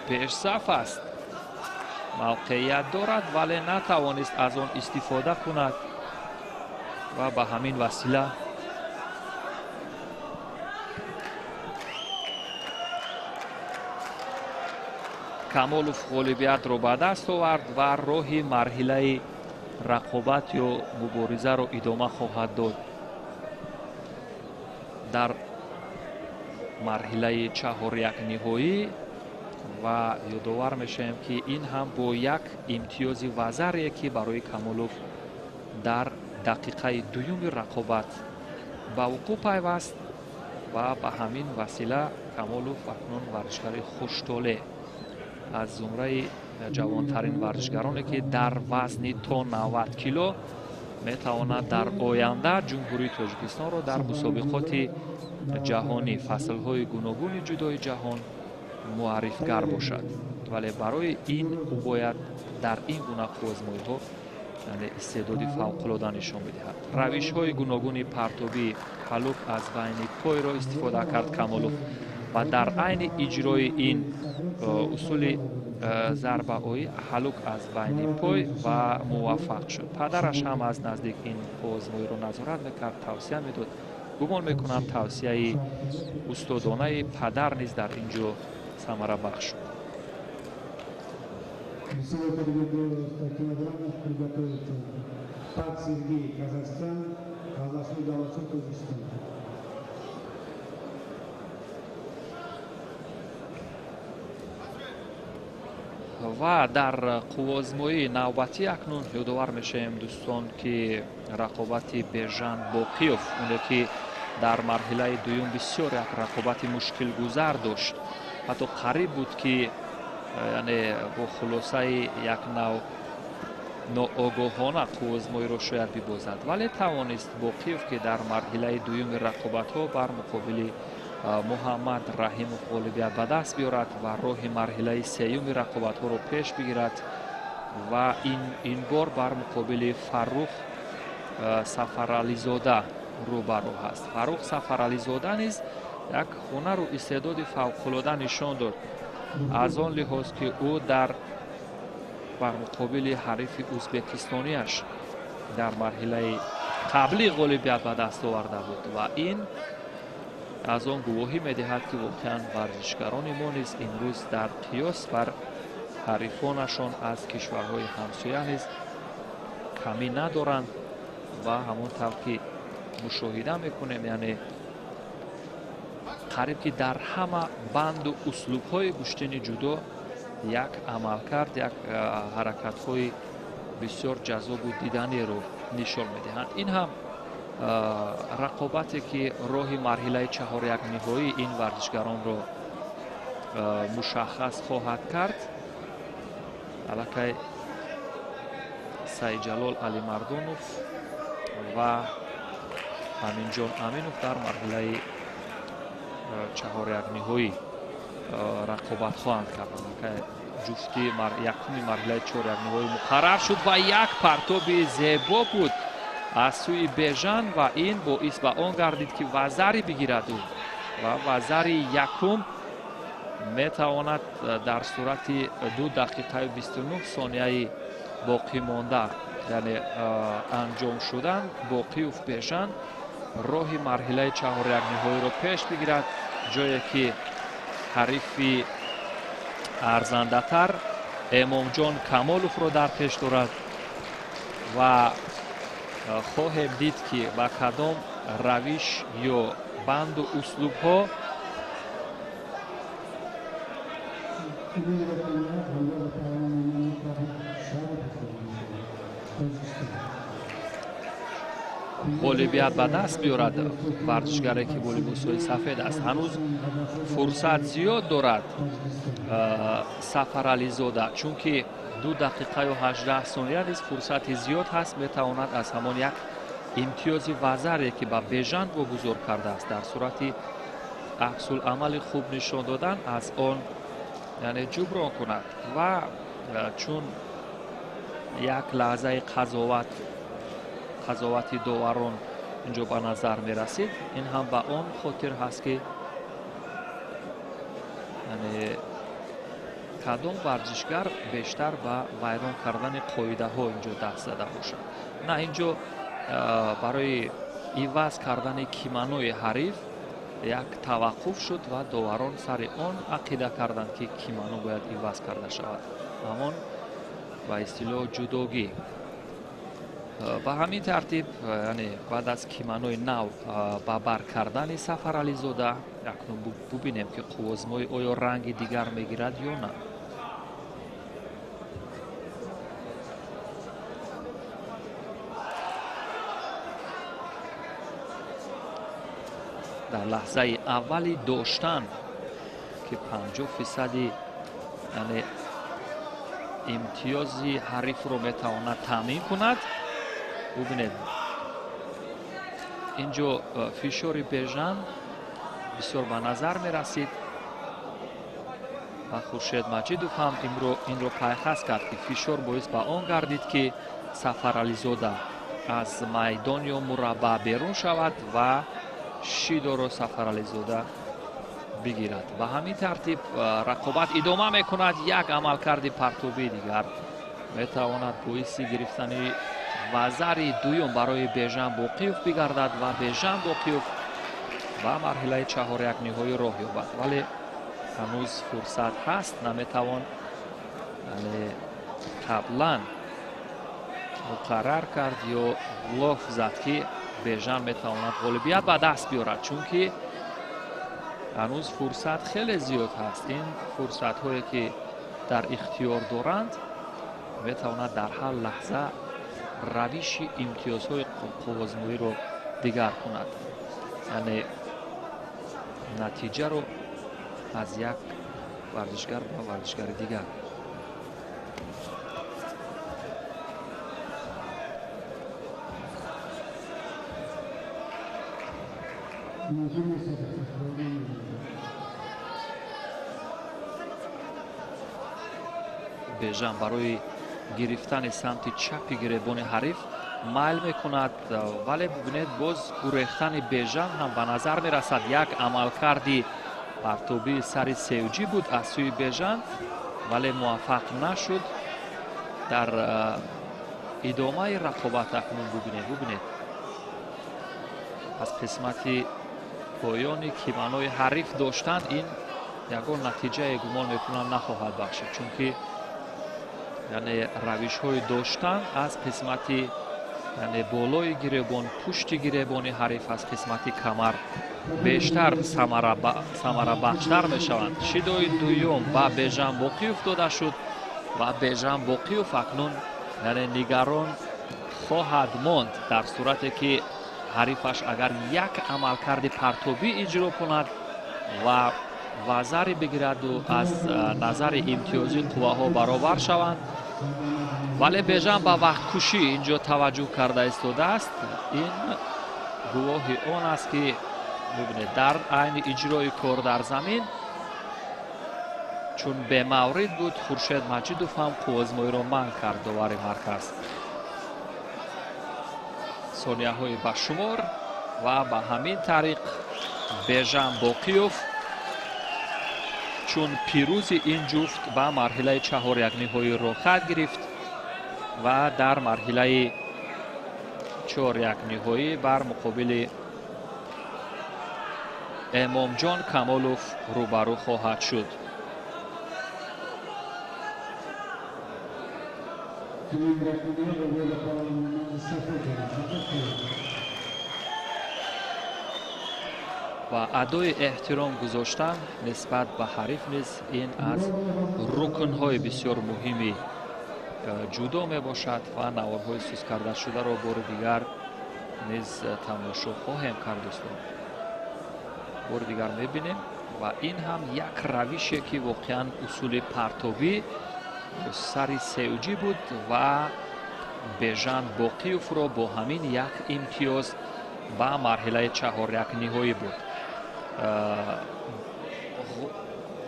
пешсаф аст, мавқеият дорад, вале натавонист аз он истифода кунад ва ба ҳамин васила Камолов ғолибиятро ба даст овард ва роҳи марҳилаи рақобат ё муборизаро идома хоҳад дод. Дар марҳилаи чаҳорякниҳоӣ ва ёдовар мешавем ки ин ҳам бо як имтиёзи вазарие ки барои Камолов дар дақиқаи дуюми рақобат ба вуқӯъ пайваст ва ба ҳамин васила Камолов акнун варзишгари хуштоле аз зумраи ҷавонтарин варзишгароне ки дар вазни то 90 кило метавонад дар оянда Ҷумҳурии Тоҷикистонро дар мусобиқоти ҷаҳонӣ фаслҳои гуногуни ҷудои ҷаҳон муаррифгар бошад. Вале барои ин ӯ бояд дар ин гуна қувваозмоиҳо яъне истеъдоди фавқулода нишон бидиҳад. Равишҳои гуногуни партобии ҳалук аз байни пойро истифода кард Камолов ва дар айни иҷрои ин усули зарбаоӣ ҳалук аз байни пой ва муваффақ шуд. Падараш ҳам аз наздик ин озмоиро назорат мекард, тавсия медод. Гумон мекунам тавсияи устодонаи падар низ дар ин ҷо самарабахш шуд. Ва дар қувваозмоии навбатӣ акнун ёдовар мешавем дӯстон ки рақобати Бежан Боқиёв, оне ки дар марҳилаи дуюм бисёр як рақобати мушкилгузар дошт, ҳатто қариб буд ки яъне бо хулосаи як нав ноогоҳона қувваозмоиро шояд бибозад, вале тавонист Боқиёв ки дар марҳилаи дуюми рақобатҳо бар муқобили Муҳаммад Раҳимов ғолибият ба даст биёрад ва роҳи марҳилаи сеюми рақобатҳоро пеш бигирад ва ин бор бар муқобили Фаррух Сафарализода рӯбарӯ ҳаст. Фаррух Сафарализода низ як ҳунару истеъдоди фавқулода нишон дод, аз он лиҳоз ки ӯ дар бар муқобили ҳарифи ӯзбекистониаш дар марҳилаи қаблӣ ғолибият ба даст оварда буд ва ин аз он гувоҳӣ медиҳад ки воқеан варзишгарони мо низ имрӯз дар қиёс бар ҳарифонашон аз кишварҳои ҳамсоя низ камӣ надоранд ва ҳамон тавр ки мушоҳида мекунем, яъне қариб ки дар ҳама банду услубҳои гӯштини ҷудо як амалкард, як ҳаракатҳои бисёр ҷаззобу диданиро нишон медиҳанд. Ин ҳам Рақобате ки роҳи марҳилаи чаҳорякниҳоӣ ин варзишгаронро мушаххас хоҳад кард. Аллакай Сайидҷалол Алимардонов ва Аминҷон Аминов дар марҳилаи чаҳорякниҳоӣ рақобат хоҳанд кард. Аллакай ҷуфти якуми марҳилаи чорякниҳоӣ муқаррар шуд ва як партоби зебо буд аз сӯи Бежан ва ин боис ба он гардид ки вазари бигирад ӯ ва вазари якум метавонад дар сурати 2 дақиқаю 29 сонияи боқӣ монда, яъне анҷом шудан, Боқиев Бежан роҳи марҳилаи чаҳорякниҳоиро пеш бигирад, ҷое ки ҳарифи арзандатар Эмомҷон Камоловро дар пеш дорад ва хоҳем дид ки ба кадом равиш ё банду услубҳо ғолибият ба даст биёрад варзишгаре ки бо либосҳои сафед аст. Ҳанӯз фурсат зиёд дорад Сафарализода, чунки 2 дақиқаю 18 сония низ фурсати зиёд ҳаст, метавонад аз ҳамон як имтиёзи вазаре ки ба Бежан вогузор кардааст дар сурати аксуламали хуб нишон додан аз он яъне ҷуброн кунад. Ва чун як лаҳзаи қазовати доварон инҷо ба назар мерасид, ин ҳам ба он хотир ҳаст ки яъне кадом варзишгар бештар ба вайрон кардани қоидаҳо инҷо даст зада бошад. На, инҷо барои иваз кардани киманои ҳариф як таваққуф шуд ва доварон сари он ақида карданд ки кимано бояд иваз карда шавад, ҳамон ба истилоҳ ҷудогӣ. Ба ҳамин тартиб, яъне баъд аз киманои нав ба бар кардани Сафарализода акнун бубинем ки қуввозмои оё ранги дигар мегирад ё на. Дар лаҳзаи аввали доштан ки 50% яъне имтиёзи ҳарифро метавонад таъмин кунад. Бубинед, инҷо фишори Бежан бисёр ба назар мерасид ва Хуршед Маҷидов ҳам инро пайхас кард ки фишор боис ба он гардид ки Сафарализода аз майдон ё мураббаъ берун шавад ва шидоро Сафарализода бигирад. Ба ҳамин тартиб рақобат идома мекунад. Як амалкарди партобии дигар метавонад боиси гирифтани вазари дуюм барои Бежан Боқиев бигардад ва Бежан Боқиев ба марҳилаи чаҳорякниҳоӣ роҳ ёбад. Вале ҳанӯз фурсат ҳаст, наметавон қаблан муқаррар кард ё лоф зад ки Бежан метавонад ғолибият ба даст биёрад, чунки ҳанӯз фурсат хеле зиёд ҳаст. Ин фурсатҳое ки дар ихтиёр доранд метавонад дар ҳар лаҳза равиши имтиёзҳои қуввозмоиро дигар кунад, яъне натиҷаро аз як варзишгар ба варзишгари дигар. Бежан барои гирифтани самти чапи гиребони ҳариф майл мекунад, вале бубинед, боз гурехтани Бежан ҳам ба назар мерасад. Як амалкарди партобии сари севҷӣ буд аз сӯи Бежан, вале муваффақ нашуд. Дар идомаи рақобат акнун бубинед аз қисмати поёни киманои ҳариф доштан ин ягон натиҷае гумон мекунам нахоҳад бахшид, чунки яъне равишҳои доштан аз қисмати яъне болои гиребон, пушти гиребони ҳариф аз қисмати камар бештар самарабахштар мешаванд. Шидои дуюм ба Бежан Боқиев дода шуд ва Бежан Боқиев акнун яъне нигарон хоҳад монд дар сурате ки Ҳарифаш агар як амалкарди партобӣ иҷро кунад ва вазаре бигираду аз назари имтиёзӣ қувваҳо баробар шаванд, вале Бежан ба вақткушӣ инҷо таваҷҷӯҳ карда истодааст. Ин гувоҳи он аст, ки бибинед, дар айни иҷрои кор дар замин чун бемаврид буд, Хуршед Маҷидов ҳам қувваозмоиро манъ кард довари марказ. Сонияҳои ба шумор ва ба ҳамин тариқ Бежан Боқиёв чун пирӯзи ин ҷуфт ба марҳилаи чаҳорякниҳоӣ роҳхат гирифт ва дар марҳилаи чорякниҳоӣ бар муқобили Эмомҷон Камолов рӯбарӯ хоҳад шуд. Ва адои эҳтиром гузоштан нисбат ба ҳариф низ ин аз рукнҳои бисёр муҳими ҷудо мебошад ва наворҳои сус карда шударо бори дигар низ тамошо хоҳем кард, дӯстон. Бори дигар мебинем ва ин ҳам як равише, ки воқеан усули партобӣ сари сеуҷӣ буд ва Бежан Боқиевро бо ҳамин як имтиёз ба марҳилаи чаҳорякниҳоӣ буд.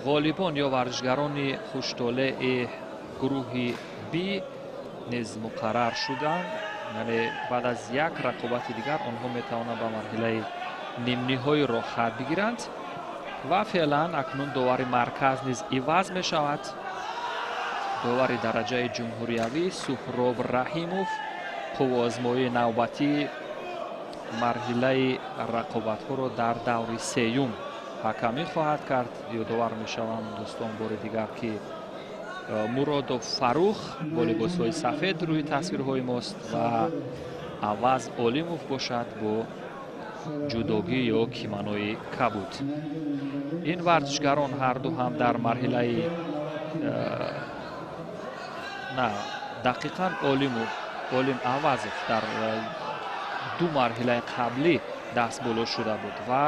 Ғолибон ё варзишгарони хуштолеи гурӯҳи Б низ муқаррар шуданд, яъне баъд аз як рақобати дигар онҳо метавонанд ба марҳилаи нимниҳоӣ роҳхат бигиранд ва феълан акнун довари марказ низ иваз мешавад. Довари дараҷаи ҷумҳуриявӣ Суҳроб Раҳимов қувваозмоии навбатии марҳилаи рақобатҳоро дар даври сеюм ҳакамӣ хоҳад кард. Ёдовар мешаванд, дӯстон, бори дигар, ки Муродов Фарух бо либосҳои сафед рӯи тасвирҳои мост ва Аваз Олимов бошад бо ҷудогӣ ё киманои кабуд. Ин варзишгарон ҳарду ҳам дар марҳилаи на дақиқан Олим Авазов дар ду марҳилаи қаблӣ дастболо шуда буд ва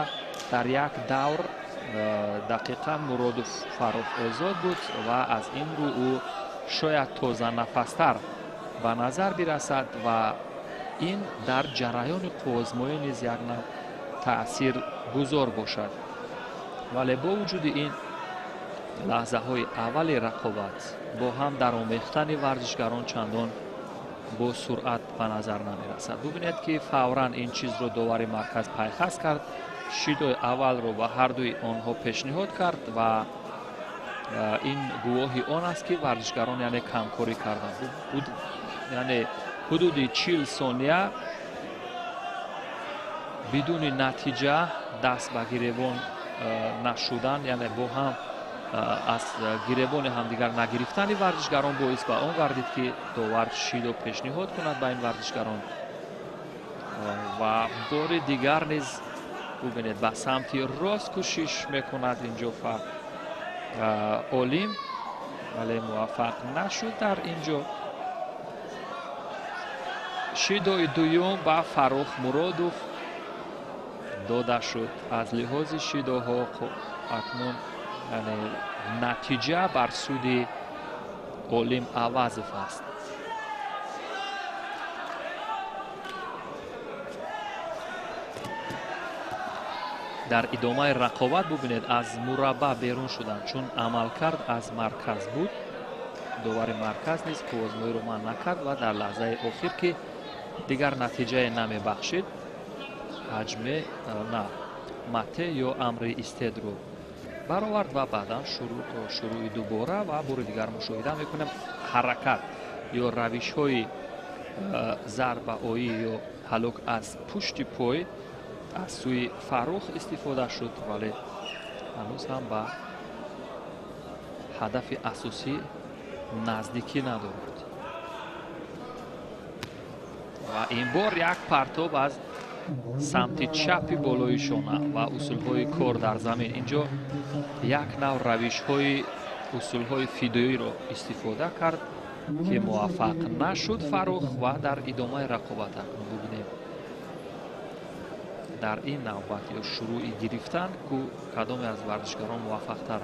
дар як давр дақиқан Муродов Фарух озод буд ва аз ин рӯ ӯ шояд тозанафастар ба назар бирасад ва ин дар ҷараёни қувваозмоӣ низ як нав таъсир гузор бошад. Вале бо вуҷуди ин лаҳзаҳои аввали рақобат бо ҳам даромехтани варзишгарон чандон бо суръат ба назар намерасад. Бубинед, ки фавран ин чизро довари марказ пайхас кард, шидои аввалро ба ҳардуи онҳо пешниҳод кард ва ин гувоҳи он аст, ки варзишгарон яъне камкорӣ карданд. Яъне ҳудуди 40 сония бидуни натиҷа даст ба гиребон нашудан, яъне бо ҳам аз гиребони ҳамдигар нагирифтани варзишгарон боис ба он гардид, ки довар шидо пешниҳод кунад ба ин варзишгарон. Ва бори дигар низ бубинед, ба самти рост кӯшиш мекунад инҷо Олим, вале муваффақ нашуд дар инҷо. Шидои дуюм ба Фарух Муродов дода шуд. Аз лиҳози шидоҳо акнун натиҷа бар суди Олим Авазов аст. Дар идомаи рақобат бубинед, аз мурабба берун шуданд, чун амалкард аз марказ буд. Довари марказ низ қувваозмоиро манъ накард ва дар лаҳзаи охир, ки дигар натиҷае намебахшид, ҳаҷме на мате ё амри истедро баровард ва баъдан шурӯъи дубора ва бори дигар мушоҳида мекунем ҳаракат ё равишҳои зарбаоӣ ё ҳалок аз пушти пой аз сӯи Фарух истифода шуд, вале ҳанӯз ҳам ба ҳадафи асосӣ наздикӣ надорад. Ва ин бор як партоб аз самти чапи болои шона ва усулҳои кор дар замин. Инҷо як нав равишҳои усулҳои фидоиро истифода кард, ки муваффақ нашуд Фарух ва дар идомаи рақобат акнун бубинем Дар ин навбат ё шурӯъи гирифтан ку кадоме аз варзишгарон муваффақтар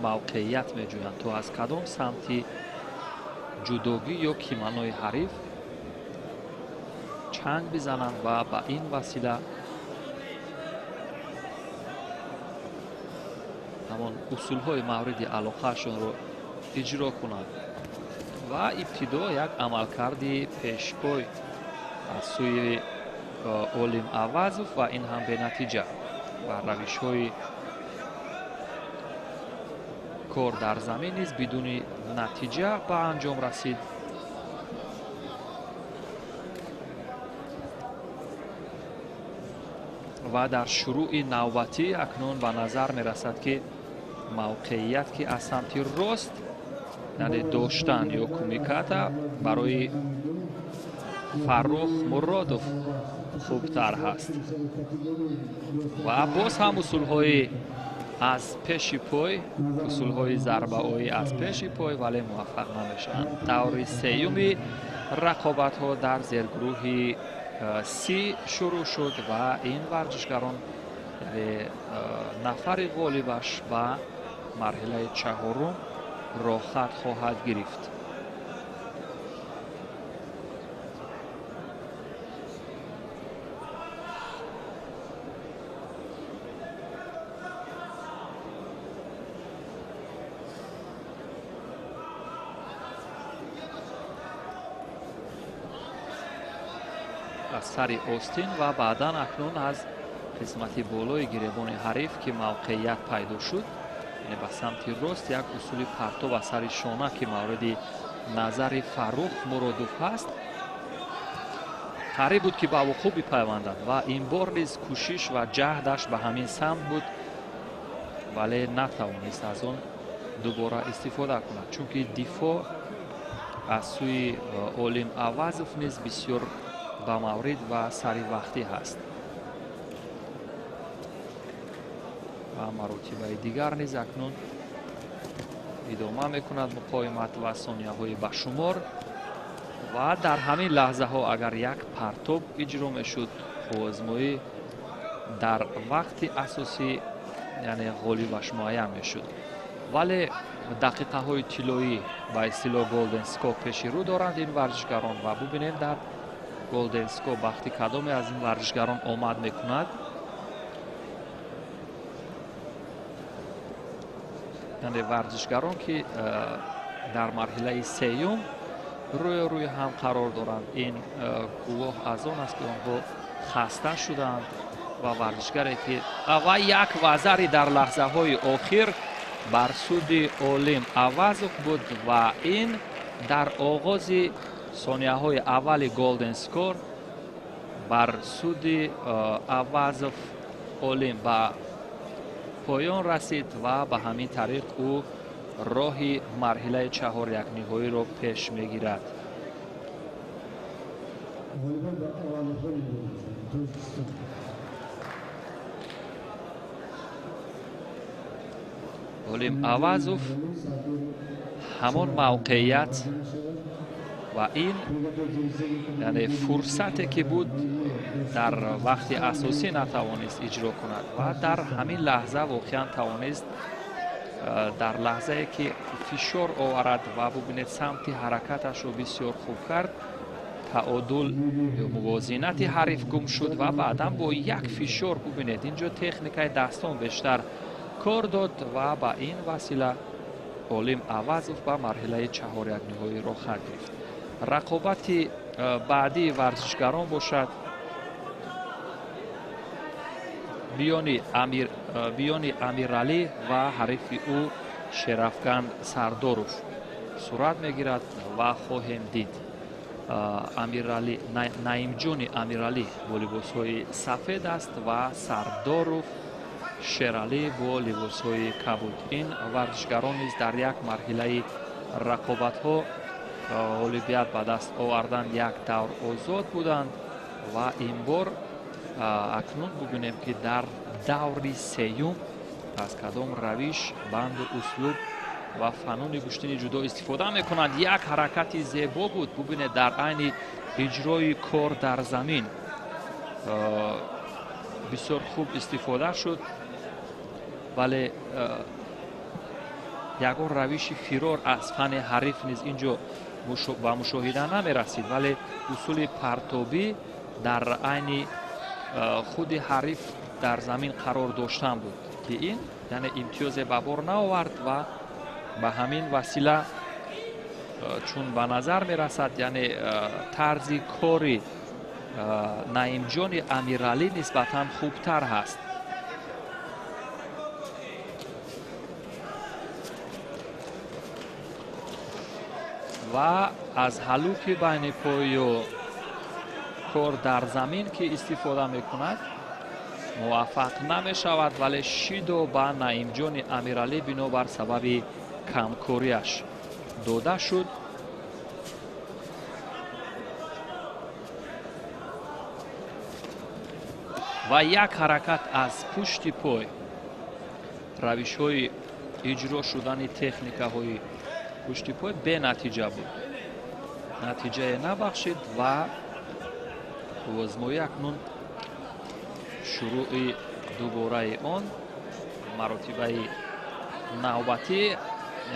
мавқеият меҷӯянд, то аз кадом самти ҷудогӣ ё киманои ҳариф чанг бизананд ва ба ин васила ҳамон усулҳои мавриди алоқаашонро иҷро кунанд. Ва ибтидо як амалкарди пешпой аз сӯи Олим Авазов ва ин ҳам бенатиҷа ва равишҳои кор дар замин низ бидуни натиҷа ба анҷом расид. Ва дар шурӯъи навбатӣ акнун ба назар мерасад, ки мавқеият ки аз самти рост, яъне доштан ё кумиката барои Фаррух Муродов хубтар ҳаст. Ва боз ҳам усулҳои аз пеши пой, усулҳои зарбаоӣ аз пеши пой, вале муваффақ намешаванд. Даври сеюми рақобатҳо дар зергурӯҳи Си шурӯъ шуд ва ин варзишгарон, яъне нафари ғолибаш ба марҳилаи чаҳорум роҳхат хоҳад гирифт. Аз сари остин ва баъдан акнун аз қисмати болои гиребони ҳариф ки мавқеият пайдо шуд, яъне ба самти рост як усули партоб аз сари шона ки мавриди назари Фаррух Муродов ҳаст, қариб буд ки ба вуқӯъ бипайвандад ва ин бор низ кӯшиш ва ҷаҳдаш ба ҳамин самт буд, вале натавонист аз он дубора истифода кунад, чунки дифоъ аз сӯи Олим Авазов низ бисёр ба маврид ва саривақтӣ ҳаст. Ва маротибаи дигар низ акнун идома мекунад муқовимат ва сонияҳои башумор. Ва дар ҳамин лаҳзаҳо агар як партоб иҷро мешуд, қувваозмоӣ дар вақти асосӣ, яъне ғолибаш муайян мешуд. Вале дақиқаҳои тиллоӣ ба истилоҳ Golden Score пеши рӯ доранд ин варзишгарон ва бубинем дар Golden Score вақти кадоме аз ин варзишгарон омад мекунад. Яъне варзишгарон ки дар марҳилаи сеюм рӯи рӯи ҳам қарор доранд, ин гувоҳ аз он аст ки онҳо хаста шуданд ва варзишгаре ки ва як вазари дар лаҳзаҳои охир бар суди Олим Авазов буд ва ин дар оғози сонияҳои аввали Golden Score бар суди Авазов Олим ба поён расид ва ба ҳамин тариқ ӯ роҳи марҳилаи чаҳорякниҳоиро пеш мегирад. Олим Авазов ҳамон мавқеият ва ин, яъне фурсате ки буд дар вақти асосӣ натавонист иҷро кунад ва дар ҳамин лаҳза воқеан тавонист дар лаҳзае ки фишор оварад ва бубинед самти ҳаракаташро бисёр хуб кард, таодул ё мувозинати ҳариф гум шуд ва баъдан бо як фишор бубинед инҷо техникаи дастон бештар кор дод ва ба ин васила Олим Авазов ба марҳилаи чаҳорякниҳоӣ роҳхат гирифт. Рақобати баъдии варзишгарон бошад миёни Амиралӣ ва ҳарифи ӯ Шерафган Сардоров сурат мегирад ва хоҳем дид. Амиралӣ, Наимҷони Амиралӣ бо либосҳои сафед аст ва Сардоров Шералӣ бо либосҳои кабуд. Ин варзишгарон низ дар як марҳилаи рақобатҳо ғолибият ба даст овардан як давр озод буданд ва ин бор акнун бубинем ки дар даври сеюм аз кадом равиш, банду услуб ва фануни гӯштини ҷудо истифода мекунанд. Як ҳаракати зебо буд, бубинед дар айни иҷрои кор дар замин бисёр хуб истифода шуд, вале ягон равиши фирор аз фани ҳариф низ инҷо ба мушоҳида намерасид, вале усули партобӣ дар айни худи ҳариф дар замин қарор доштан буд, ки ин яъне имтиёзе ба бор наовард ва ба ҳамин васила чун ба назар мерасад, яъне тарзи кори Наимҷони Амиралӣ нисбатан хубтар ҳаст. Ва аз ҳалуки байни пою кор дар замин ки истифода мекунад муваффақ намешавад, вале шидо ба Наимҷони Амиралӣ бинобар сабаби камкориаш дода шуд. Ва як ҳаракат аз пушти пой, равишҳои иҷро шудани техникаҳои пушти пой бенатиҷа буд, натиҷае набахшид ва озмоӣ акнун шурӯъи дубораи он маротибаи навбатӣ,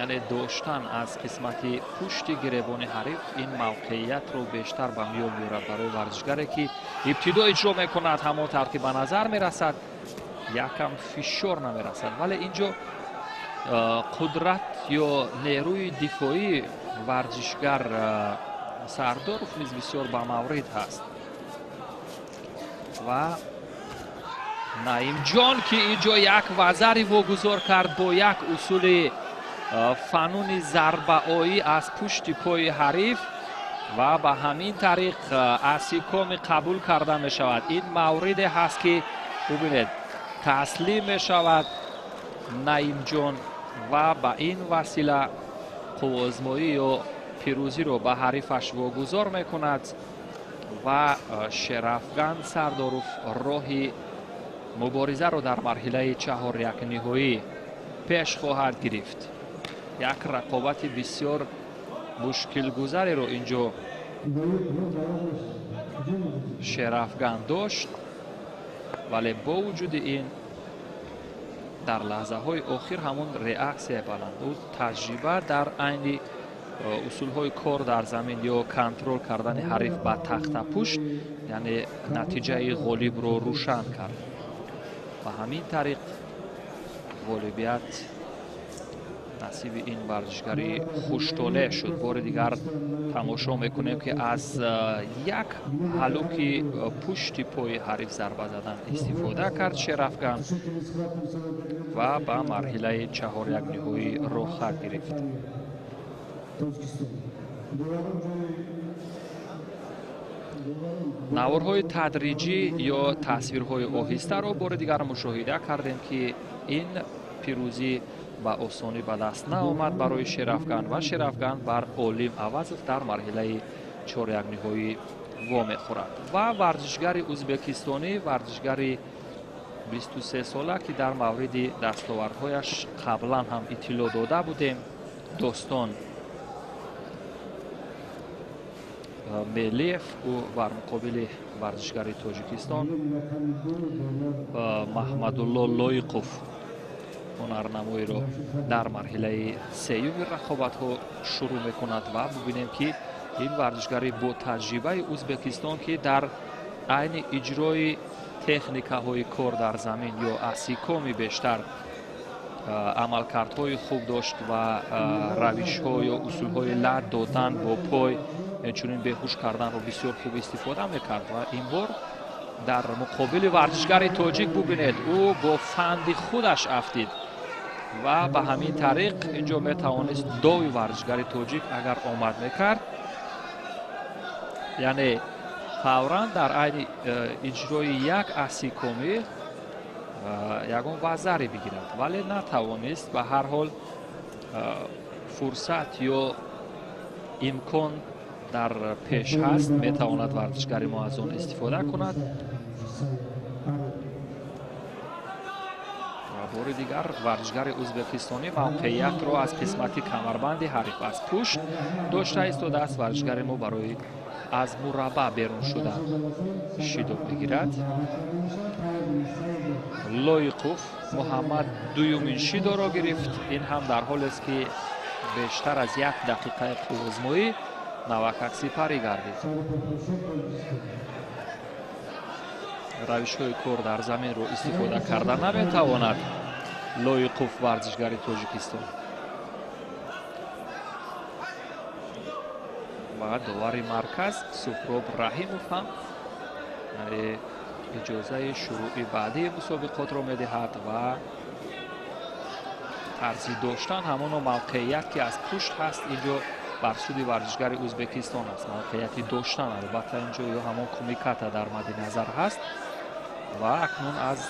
яъне доштан аз қисмати пушти гиребони ҳариф ин мавқеиятро бештар ба миён меорад барои варзишгаре ки ибтидо иҷро мекунад ҳамон тавр ки ба назар мерасад якам фишор намерасад, вале инҷо қудрат ё нерӯи дифоии варзишгар Сардоров низ бисёр ба маврид ҳаст. Ва Наимҷон ки инҷо як вазари вогузор кард бо як усули фануни зарбаоӣ аз пушти пои ҳариф ва ба ҳамин тариқ асикоми қабул карда мешавад. Ин мавриде ҳаст ки бубинед таслим мешавад Наимҷон ва ба ин васила қувваозмоӣ ё пирӯзиро ба ҳарифаш вогузор мекунад ва Шерафган Сардоров роҳи муборизаро дар марҳилаи чаҳорякниҳоӣ пеш хоҳад гирифт. Як рақобати бисёр мушкилгузареро инҷо Шерафган дошт, вале бо вуҷуди ин дар лаҳзаҳои охир ҳамон реаксия баланд, ӯ таҷриба дар айни усулҳои кор дар замин ё контрол кардани ҳариф ба тахтапушт, яъне натиҷаи ғолибро рӯшан кард. Ба ҳамин тариқ ғолибият насиби ин варзишгари хуштолеъ шуд. Бори дигар тамошо мекунем ки аз як ҳалуки пушти пои ҳариф зарба задан истифода кард Шерафган ва ба марҳилаи чаҳорякниҳоӣ роҳхат гирифт. Наворҳои тадриҷӣ ё тасвирҳои оҳистаро бори дигар мушоҳида кардем ки ин пирӯзӣ ба осонӣ ба даст наомад барои Шерафган ва Шерафган бар Олим Авазов дар марҳилаи чорякниҳоӣ вомехӯрад. Ва варзишгари ӯзбекистонӣ, варзишгари 23сола ки дар мавриди дастовардҳояш қаблан ҳам иттилоъ дода будем, Достон Мелиев, ӯ бар муқобили варзишгари Тоҷикистон Маҳмадулло Лоиқов ҳунарнамоиро дар марҳилаи сеюми рақобатҳо шурӯъ мекунад ва бубинем ки ин варзишгари бо таҷрибаи Ӯзбекистон ки дар айни иҷрои техникаҳои кор дар замин ё асикоми бештар амалкардҳои хуб дошт ва равишҳо ё усулҳои лат додан бо пой, чунин беҳуш карданро бисёр хуб истифода мекард ва ин бор дар муқобили варзишгари тоҷик бубинед, ӯ бо фанди худаш афтид ва ба ҳамин тариқ инҷо метавонист дови варзишгари тоҷик агар омад мекард, яъне фавран дар айни иҷрои як асикомӣ ягон вазаре бигирад, вале натавонист. Ба ҳар ҳол фурсат ё имкон дар пеш ҳаст, метавонад варзишгари мо аз он истифода кунад. Ва бори дигар варзишгари ӯзбекистонӣ мавқеиятро аз қисмати камарбанди ҳариф аз пушт дошта истодааст. Варзишгари мо барои аз мураббаъ берун шудан шидо мегирад. Лоиқов Муҳаммад дуюмин шидоро гирифт. Ин ҳам дар ҳолест, ки бештар аз як дақиқаи қуввозмоӣ навакак сипарӣ гардид. Равишҳои кор дар заминро истифода карда наметавонад Лоиқов, варзишгари Тоҷикистон. Ва довари марказ Суҳроб Раҳимов ҳам иҷозаи шурӯъи баъдии мусобиқотро медиҳад ва тарзи доштан ҳамоно мавқеият, ки аз пушт ҳаст, инҷо бар суди варзишгари Ӯзбекистон аст. Мавқеияти доштан албатта инҷо ё ҳамон кумиката дар мадди назар ҳаст ва акнун аз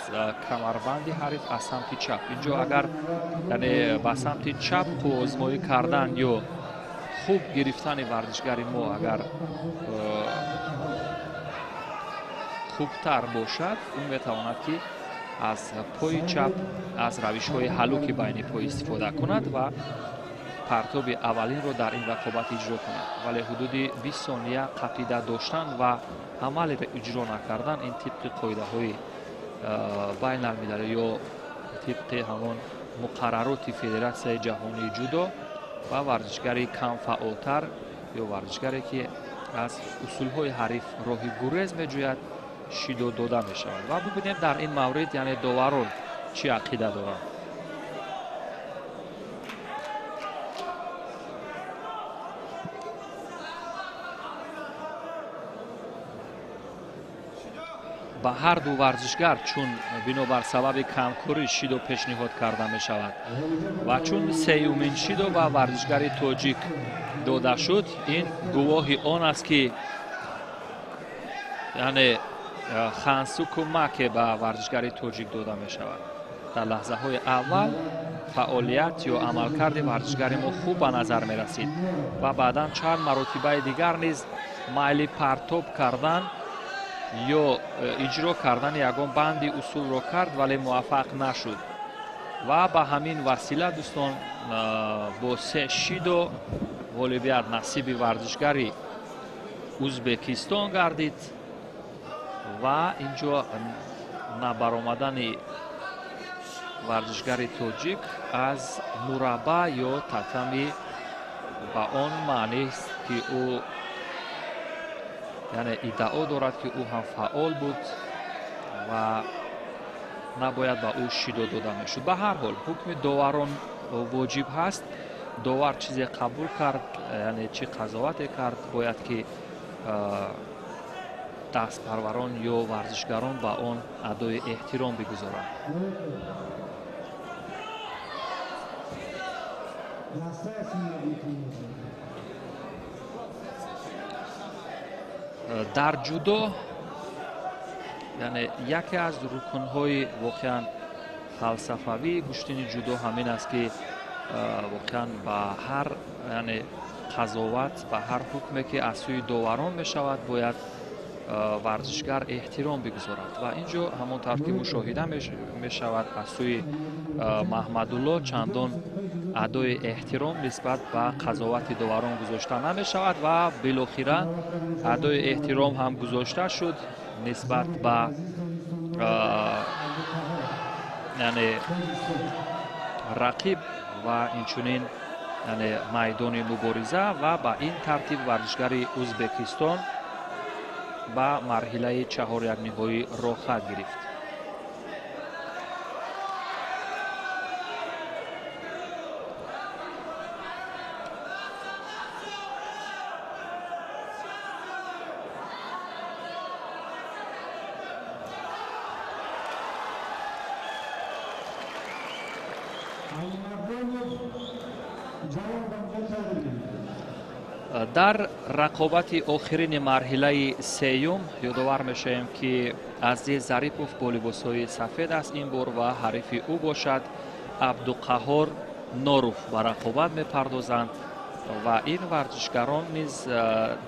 камарбанди ҳариф аз самти чап инҷо агар яъне ба самти чап қувваозмоӣ кардан ё хуб гирифтани варзишгари мо агар хубтар бошад, ӯ метавонад, ки аз пои чап аз равишҳои ҳалуки байни пой истифода кунад ва партоби аввалинро дар ин рақобат иҷро кунад. Вале ҳудуди 20 сония қапида доштан ва амалеро иҷро накардан ин тибқи қоидаҳои байналмилалӣ ё тибқи ҳамон муқаррароти Федератсияи ҷаҳонии ҷудо ва варзишгари камфаъолтар ё варзишгаре, ки аз усулҳои ҳариф роҳи гурез меҷӯяд, шидо дода мешавад. Ва бибинем дар ин маврид яъне доварон чӣ ақида доранд. Ба ҳар ду варзишгар чун бинобар сабаби камкорӣ шидо пешниҳод карда мешавад ва чун сеюмин шидо ба варзишгари тоҷик дода шуд, ин гувоҳи он аст, ки яъне хансуку маке ба варзишгари тоҷик дода мешавад. Дар лаҳзаҳои аввал фаъолият ё амалкарди варзишгари мо хуб ба назар мерасид ва баъдан чанд маротибаи дигар низ майли партоб кардан ё иҷро кардани ягон банди усулро кард, вале муваффақ нашуд. Ва ба ҳамин васила, дӯстон, бо се шидо ғолибият насиби варзишгари Ӯзбекистон гардид ва инҷо набаромадани варзишгари тоҷик аз мураббаъ ё татами ба он маънист, ки ӯ яъне иддао дорад, ки ӯ ҳам фаъол буд ва набояд ба ӯ шидо дода мешуд. Ба ҳар ҳол ҳукми доварон воҷиб ҳаст. Довар чизе қабул кард, яъне чӣ қазовате кард, бояд ки дастпарварон ё варзишгарон ба он адои эҳтиром бигузоранд. Дар ҷудо яъне яке аз рукнҳои воқеан фалсафавии гӯштини ҷудо ҳамин аст, ки воқеан ба ҳар яъне қазоват, ба ҳар ҳукме, ки аз сӯи доварон мешавад, бояд варзишгар эҳтиром бигузорад. Ва инҷо ҳамон тавр ки мушоҳида мешавад, аз сӯи Маҳмадулло чандон адои эҳтиром нисбат ба қазовати доварон гузошта намешавад ва билохира адои эҳтиром ҳам гузошта шуд нисбат ба яъне рақиб ва инчунин яъне майдони мубориза. Ва ба ин тартиб варзишгари Ӯзбекистон ба марҳилаи чаҳорякниҳоӣ роҳхат гирифт. Дар рақобати охирини марҳилаи сеюм ёдовар мешавем, ки Азиз Зарипов бо либосҳои сафед аст ин бор ва ҳарифи ӯ бошад Абдуқаҳор Норов ба рақобат мепардозанд ва ин варзишгарон низ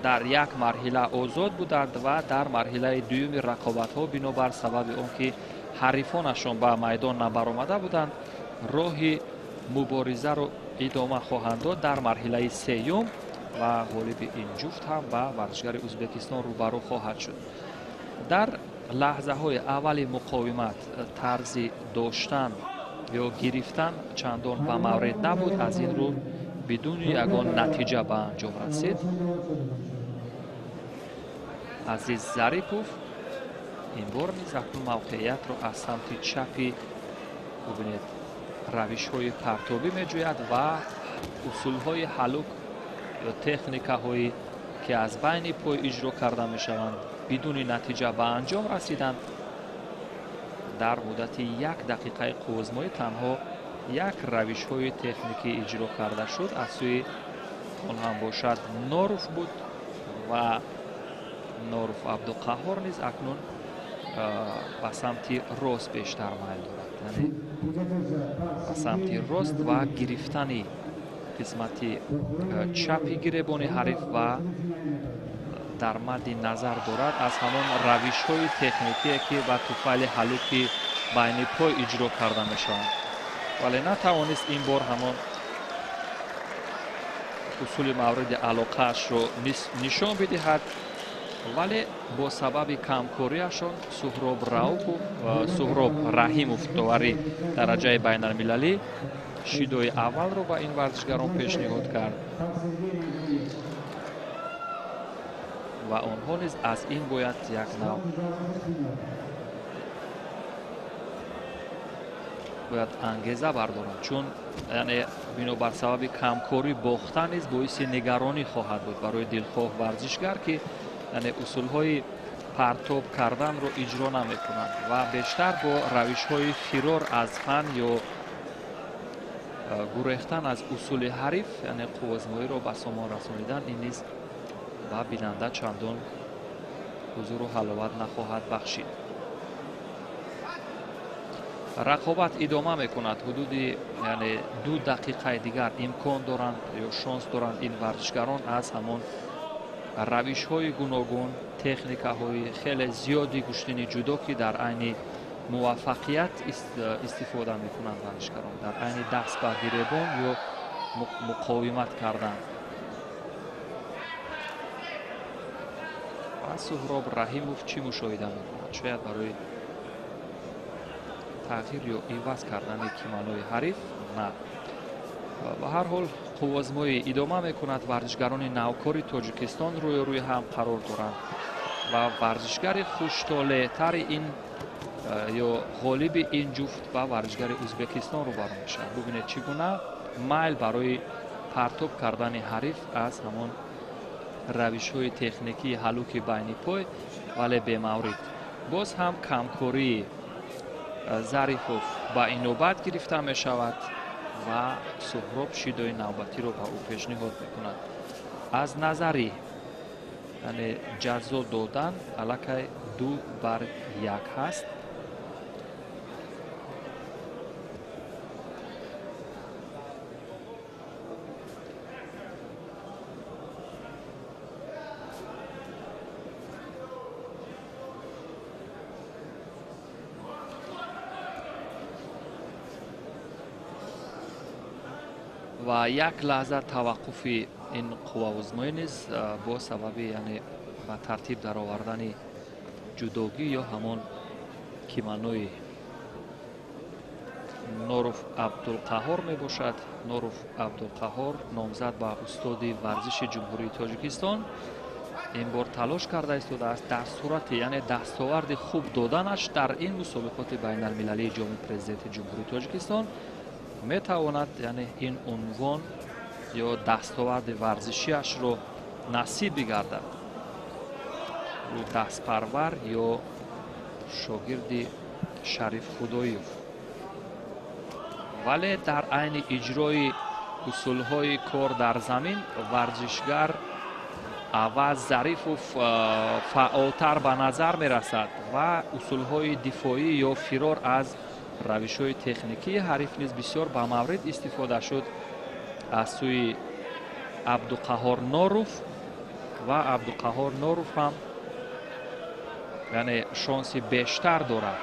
дар як марҳила озод буданд ва дар марҳилаи дуюми рақобатҳо бинобар сабаби он ки ҳарифонашон ба майдон набаромада буданд, роҳи муборизаро идома хоҳанд дод дар марҳилаи сеюм ва ғолиби ин ҷуфт ҳам ба варзишгари Ӯзбекистон рӯбарӯ хоҳад шуд. Дар лаҳзаҳои аввали муқовимат тарзи доштан ё гирифтан чандон ба маврид набуд, аз ин рӯ бидуни ягон натиҷа ба анҷом расид. Азиз Зарипов ин бор низ акнун мавқеиятро аз самти чапи, бубинед, равишҳои партобӣ меҷӯяд ва усулҳои ҳалук ё техникаҳое ки аз байни пой иҷро карда мешаванд бидуни натиҷа ба анҷом расиданд. Дар муддати як дақиқаи қуввозмоӣ танҳо як равишҳои техникӣ иҷро карда шуд, аз сӯи он ҳам бошад Норов буд ва Норов Абдуқаҳҳор низ акнун ба самти рост бештар майл дорад, яъне ба самти рост ва гирифтани қисмати чапи гиребони ҳариф ва дар мадди назар дорад аз ҳамон равишҳои техникие ки ба туфайли ҳалуки байни пой иҷро карда мешаванд, вале натавонист ин бор ҳамон усули мавриди алоқаашро нишон бидиҳад, вале бо сабаби камкориашон Суҳроб Раҳимов довари дараҷаи байналмилалӣ шидои аввалро ба ин варзишгарон пешниҳод кард ва онҳо низ аз ин бояд як нав бояд ангеза бардоранд, чун яъне бинобар сабаби камкорӣ бохтан низ боиси нигаронӣ хоҳад буд барои дилхоҳ варзишгар, ки яъне усулҳои партоб карданро иҷро намекунанд ва бештар бо равишҳои фирор аз фан ё гурехтан аз усули ҳариф, яъне қуввозмоиро ба сомон расонидан, ин низ ба бинанда чандон ҳузуру ҳаловат нахоҳад бахшид. Рақобат идома мекунад. Ҳудуди яъне 2 дақиқаи дигар имкон доранд ё шонс доранд ин варзишгарон аз ҳамон равишҳои гуногун, техникаҳои хеле зиёди гӯштини ҷудо, ки дар айни муваффақият истифода мекунанд варзишгарон, дар айни даст ба гиребон ё муқовимат кардан. Ва Суҳроб Раҳимов чӣ мушоҳида мекунад? Шояд барои тағйир ё иваз кардани киманои ҳариф? На. Ба ҳар ҳол қуввозмоӣ идома мекунад. Варзишгарони навкори Тоҷикистон рӯи ҳам қарор доранд ва варзишгари хуштолеътари ин ё ғолиби ин ҷуфт ба варзишгари Ӯзбекистон рӯбарӯ мешавад. Бубинед чӣ гуна майл барои партоб кардани ҳариф аз ҳамон равишҳои техникии ҳалуки байни пой, вале бемаврид. Боз ҳам камкории Зарифов ба инобат гирифта мешавад ва Суҳроб шидои навбатиро ба ӯ пешниҳод мекунад. Аз назари яъне ҷазо додан аллакай 2-1 ҳаст. Ва як лаҳза таваққуфи ин қувваозмоӣ низ бо сабаби яъне ба тартиб даровардани ҷудогӣ ё ҳамон киманои Норов Абдулқаҳҳор мебошад. Норов Абдулқаҳҳор номзад ба устоди варзиши Ҷумҳурии Тоҷикистон ин бор талош карда истодааст дар сурати яъне дастоварди хуб доданаш дар ин мусобиқоти байналмилалии ҷоми президенти Ҷумҳурии Тоҷикистон метавонад яъне ин унвон ё дастоварди варзишиашро насиб бигардад. Ӯ дастпарвар ё шогирди Шариф Худоев, вале дар айни иҷрои усулҳои кор дар замин варзишгар Аваз Зарифов фаъолтар ба назар мерасад ва усулҳои дифоӣ ё фирор аз равишҳои техникии ҳариф низ бисёр ба маврид истифода шуд аз сӯи Абдуқаҳҳор Норов ва Абдуқаҳҳор Норов ҳам яъне шонси бештар дорад.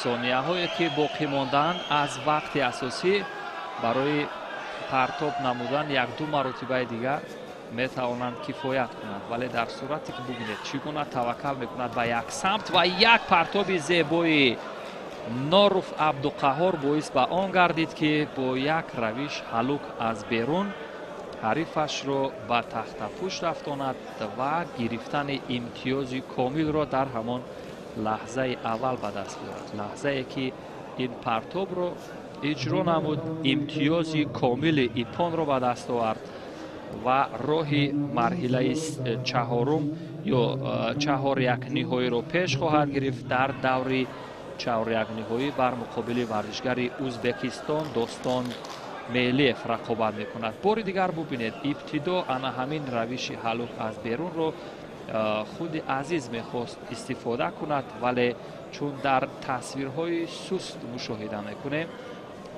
Сонияҳое ки боқӣ мондаанд аз вақти асосӣ барои партоб намудан як-ду маротибаи дигар метавонанд кифоят кунанд, вале дар сурате ки бубинед чӣ гуна таваккал мекунад ба як самт ва як партоби зебои Норов Абдуқаҳор боис ба он гардид, ки бо як равиш ҳалук аз берун ҳарифашро ба тахтапӯш рафтонад ва гирифтани имтиёзи комилро дар ҳамон лаҳзаи аввал ба даст биёрад. Лаҳзае ки ин партобро иҷро намуд, имтиёзи комили ипонро ба даст овард ва роҳи марҳилаи чаҳорум ё чаҳоряк ниҳоиро пеш хоҳад гирифт. Дар даври чаҳоряк ниҳоӣ бар муқобили варзишгари Ӯзбекистон Достон Мелиев рақобат мекунад. Бори дигар бубинед, ибтидо ана ҳамин равиши ҳалук аз берунро худи Азиз мехост истифода кунад, вале чун дар тасвирҳои суст мушоҳида мекунем,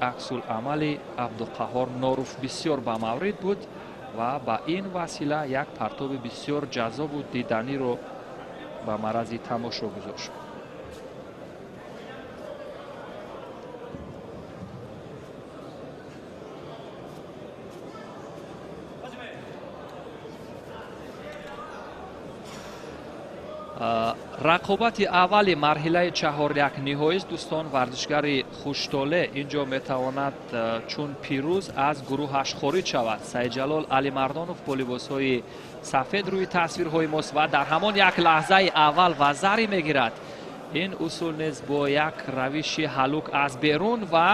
аксуламали Абдуқаҳор Норов бисёр ба маврид буд ва ба ин васила як партоби бисёр ҷаззобу диданиро ба марази тамошо гузошт. Рақобати аввали марҳилаи чаҳоряк ниҳоист, дӯстон. Варзишгари хуштоле инҷо метавонад чун пирӯз аз гурӯҳаш хориҷ шавад. Сайидҷалол Алимардонов бо либосҳои сафед рӯи тасвирҳои мост ва дар ҳамон як лаҳзаи аввал вазаре мегирад. Ин усул низ бо як равиши ҳалук аз берун ва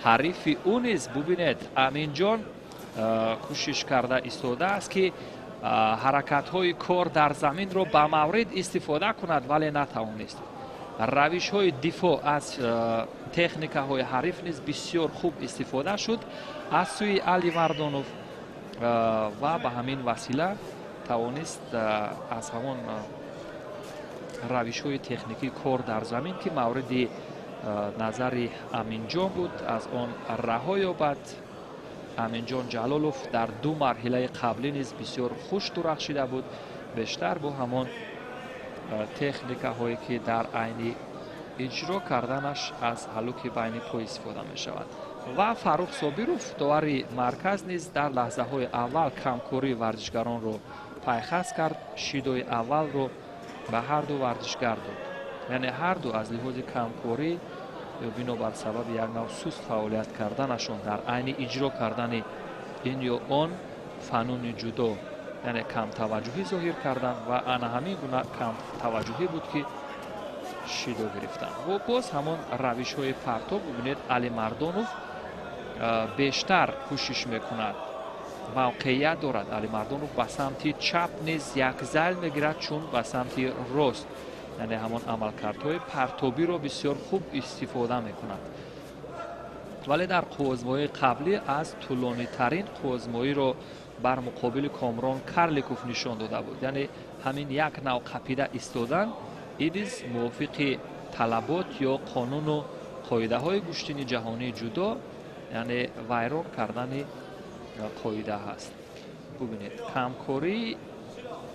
ҳарифи ӯ низ бубинед, Аминҷон кӯшиш карда истодааст, ки ҳаракатҳои кор дар заминро ба маврид истифода кунад, вале натавонист. Равишҳои дифоъ аз техникаҳои ҳариф низ бисёр хуб истифода шуд аз сӯи Алимардонов ва ба ҳамин васила тавонист аз ҳамон равишҳои техникии кор дар замин, ки мавриди назари Аминҷон буд, аз он раҳо ёбад. Аминҷон Ҷалолов дар ду марҳилаи қаблӣ низ бисёр хуш дурахшида буд, бештар бо ҳамон техникаҳое ки дар айни иҷро карданаш аз ҳалуки байни пой истифода мешавад. Ва Фаррух Собиров, довари марказ, низ дар лаҳзаҳои аввал камкории варзишгаронро пайхас кард, шидои аввалро ба ҳар ду варзишгар дод. Яъне ҳар ду аз лиҳози камкорӣ ё бинобар сабаби як нав суст фаъолият карданашон дар айни иҷро кардани ин ё он фануни ҷудо, яъне камтаваҷҷӯҳӣ зоҳир карданд ва ана ҳамин гуна камтаваҷҷӯҳӣ буд, ки шидо гирифтанд. Ва боз ҳамон равишҳои партоб бубинед, Алимардонов бештар кӯшиш мекунад, мавқеият дорад. Алимардонов ба самти чап низ як зайл мегирад, чун ба самти рост, яъне ҳамон амалкардҳои партобиро бисёр хуб истифода мекунад. Вале дар қуввозмоии қаблӣ аз тӯлонитарин қуввозмоиро бар муқобили Комрон Карликов нишон дода буд. Яъне ҳамин як нав қапида истодан ин низ мувофиқи талабот ё қонуну қоидаҳои гӯштини ҷаҳонии ҷудо, яъне вайрон кардани қоида ҳаст. Бубинед, камкорӣ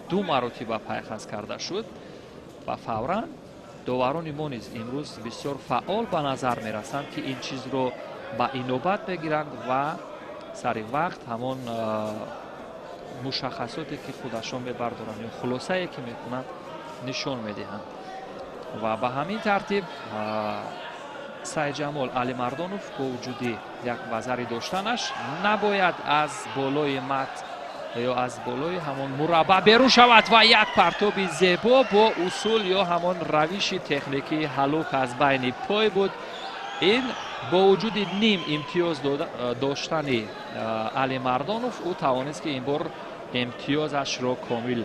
ду маротиба пайхас карда шуд ва фавран доварони мо низ имрӯз бисёр фаъол ба назар мерасанд, ки ин чизро ба инобат мегиранд ва сари вақт ҳамон мушаххасоте ки худашон мебардоранд ё хулосае ки мекунанд нишон медиҳанд. Ва ба ҳамин тартиб Сайидҷамол Алимардонов бо вуҷуди як вазари доштанаш набояд аз болои мат ё аз болои ҳамон мураббаъ берун шавад ва як партоби зебо бо усул ё ҳамон равиши техникии ҳалук аз байни пой буд. Ин бо вуҷуди ним имтиёз доштани Алимардонов, ӯ тавонист, ки ин бор имтиёзашро комил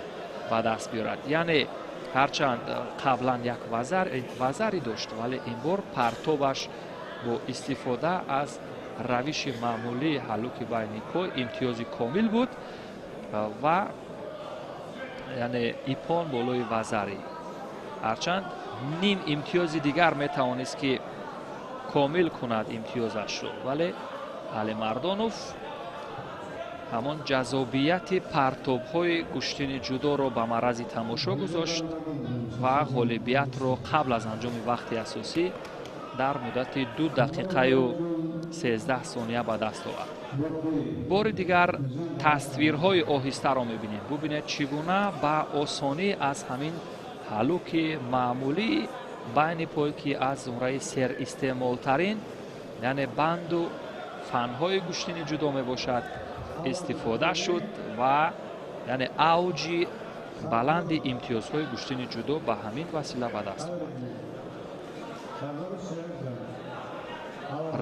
ба даст биёрад. Яъне ҳарчанд қаблан як вазаре дошт, вале ин бор партобаш бо истифода аз равиши маъмулии ҳалуки байни пой имтиёзи комил буд ва яъне ипон болои вазари. Ҳарчанд ним имтиёзи дигар метавонист, ки комил кунад имтиёзашро, вале Алимардонов ҳамон ҷаззобияти партобҳои гӯштини ҷудоро ба марази тамошо гузошт ва ғолибиятро қабл аз анҷоми вақти асосӣ Дар муддати 2 дақиқаю 13 сония ба даст овард. Бори дигар тасвирҳои оҳистаро мебинем. Бубинед, чӣ гуна ба осонӣ аз ҳамин ҳалуки маъмулии байни пой, ки аз зумраи серистеъмолтарин, яъне банду фанҳои гӯштини ҷудо мебошад, истифода шуд ва яъне авҷи баланди имтиёзҳои гӯштини ҷудо ба ҳамин васила ба даст омад.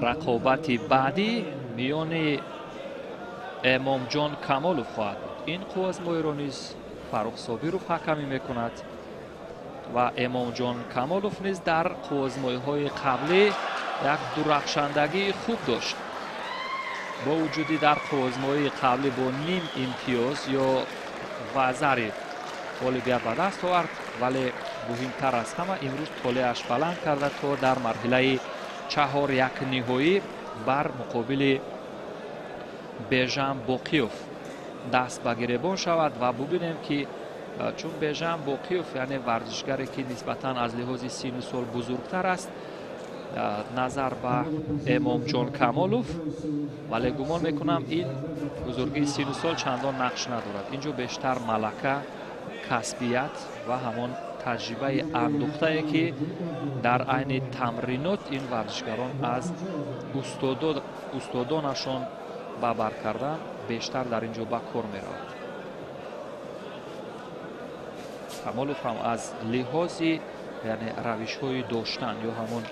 Рақобати баъдӣ миёни Эмомҷон Камолов хоҳад буд. Ин қуввазмоиро низ Фаррух Собиров ҳакамӣ мекунад ва Эмомҷон Камолов низ дар қуввазмоиҳои қаблӣ як дурахшандагии хуб дошт. Бо вуҷуди дар қуввазмоии қаблӣ бо ним имтиёз ё вазари ғолибият ба даст овард, вале муҳимтар аз ҳама имрӯз толеаш баланд карда то дар марҳилаи 4-1 ниҳоӣ бар муқобили Бежан Боқиёв даст ба гиребон шавад ва бубинем, ки чун Бежан Боқиёв, яъне варзишгаре ки нисбатан аз лиҳози сину сол бузургтар аст назар ба Эмомҷон Камолов, вале гумон мекунам ин бузургии сину сол чандон нақш надорад. Инҷо бештар малака, касбият ва ҳамон таҷрибаи андӯхтае, ки дар айни тамринот ин варзишгарон аз устодонашон ба бар кардан, бештар дар ин ҷо ба кор меравад. Камолов ҳам аз лиҳози яъне равишҳои доштан ё ҳамон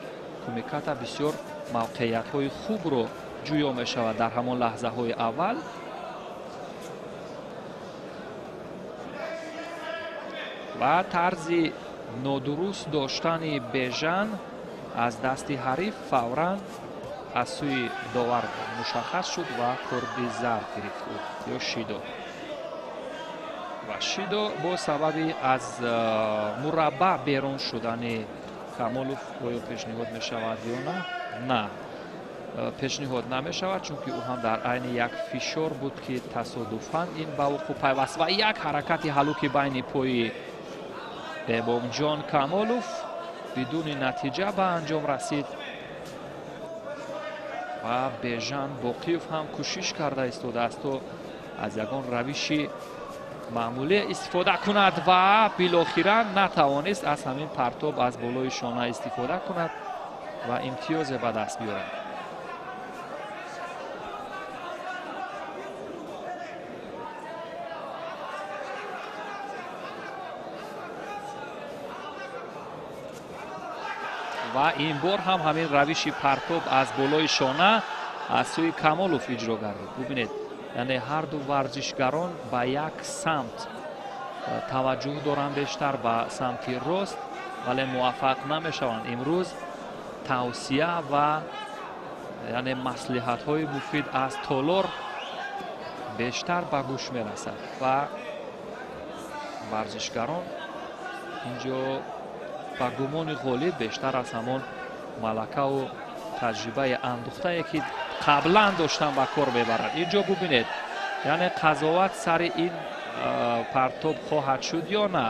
кумиката бисёр мавқеиятҳои хубро ҷӯё мешавад дар ҳамон лаҳзаҳои аввал. Ва тарзи нодуруст доштани Бежан аз дасти ҳариф фавран аз сӯи довар мушаххас шуд ва корди зард гирифт ӯ ё шидо. Ва шидо бо сабаби аз мураббаъ берун шудани Камолов оё пешниҳод мешавад ё на? На, пешниҳод намешавад, чунки ӯ ҳам дар айни як фишор буд, ки тасодуфан ин ба вуқӯъ пайваст ва як ҳаракати ҳалуки байни пои Эмомҷон Камолов бидуни натиҷа ба анҷом расид ва Бежан Боқиёв ҳам кӯшиш карда истодааст то аз ягон равиши маъмулӣ истифода кунад ва билохира натавонист аз ҳамин партоб аз болои шона истифода кунад ва имтиёзе ба даст биёрад. Ва ин бор ҳам ҳамин равиши партоб аз болои шона аз сӯи Камолов иҷро гардид. Бубинед, яъне ҳарду варзишгарон ба як самт таваҷҷӯҳ доранд, бештар ба самти рост, вале муваффақ намешаванд. Имрӯз тавсия ва яъне маслиҳатҳои муфид аз толор бештар ба гӯш мерасад ва варзишгарон инҷо ба гумони ғолиб бештар аз ҳамон малакаву таҷрибаи андӯхтае, ки қаблан доштан, ба кор мебарад. Инҷо бубинед, яъне қазоват сари ин партоб хоҳад шуд ё на.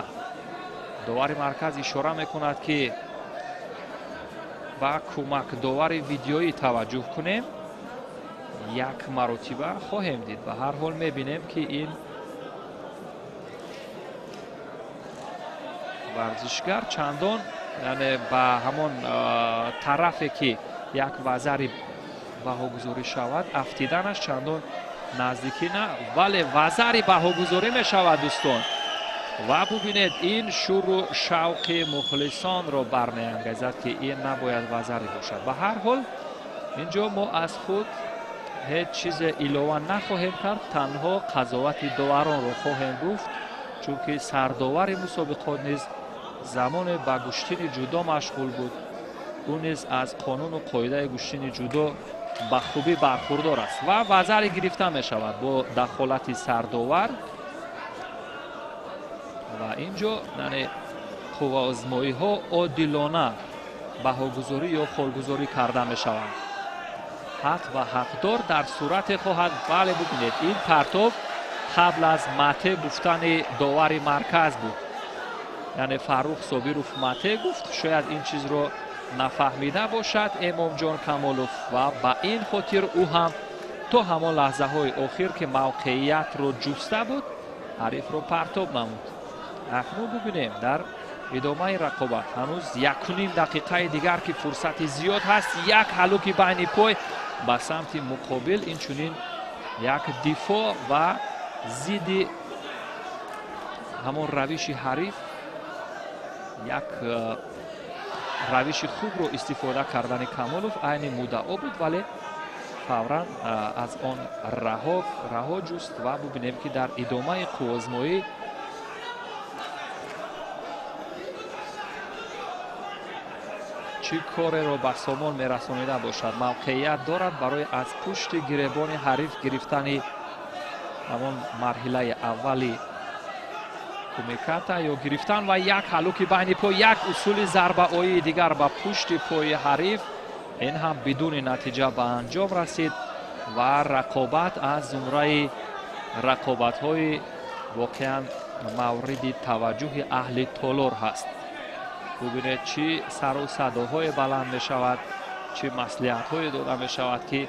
Довари марказ ишора мекунад, ки ба кӯмакдовари видеоӣ таваҷҷӯҳ кунем. Як маротиба хоҳем дид. Ба ҳар ҳол мебинем, ки ин варзишгар чандон, яъне ба ҳамон тарафе, ки як вазари баҳогузорӣ шавад, афтиданаш чандон наздикӣ на, вале вазари баҳогузорӣ мешавад, дӯстон. Ва бубинед, ин шуру шавқи мухлисонро бармеангезад, ки ин набояд вазари бошад. Ба ҳар ҳол инҷо мо аз худ ҳеҷ чизе илова нахоҳем кард, танҳо қазовати доваронро хоҳем гуфт, чунки сардовари мусобиқот низ замоне ба гӯштини ҷудо машғул буд. Ӯ низ аз қонуну қоидаи гӯштини ҷудо ба хубӣ бархурдор аст ва вазари гирифта мешавад бо дахолати сардовар. Ва инҷо яъне қувваозмоиҳо одилона баҳогузорӣ ё холгузорӣ карда мешаванд. Ҳақ ва ҳақдор дар сурате хоҳад. Бале, бубинед, ин партоб қабл аз мате гуфтани довари марказ буд. Яъне Фаррух Собиров мате гуфт, шояд ин чизро нафаҳмида бошад Эмомҷон Камолов ва ба ин хотир ӯ ҳам то ҳамон лаҳзаҳои охир, ки мавқеиятро ҷуста буд, ҳарифро партоб намуд. Акнун бубинем дар идомаи рақобат ҳанӯз 1,5 дақиқаи дигар, ки фурсати зиёд ҳаст. Як ҳалуки байни пой ба самти муқобил, инчунин як дифоъ ва зидди ҳамон равиши ҳариф як равиши хубро истифода кардани Камолов айни муддао буд, вале фавран аз он раҳо ҷуст. Ва бубинем, ки дар идомаи қуввозмоӣ чӣ кореро ба сомон мерасонида бошад. Мавқеият дорад барои аз пушти гиребони ҳариф гирифтани ҳамон марҳилаи аввали кумиката ё гирифтан ва як ҳалуки байни пой, як усули зарбаоии дигар ба пушти пои ҳариф. Ин ҳам бидуни натиҷа ба анҷом расид ва рақобат аз зумраи рақобатҳои воқеан мавриди таваҷҷӯҳи аҳли толор ҳаст. Бубинед, чӣ сару садоҳое баланд мешавад, чӣ маслиҳатҳое дода мешавад, ки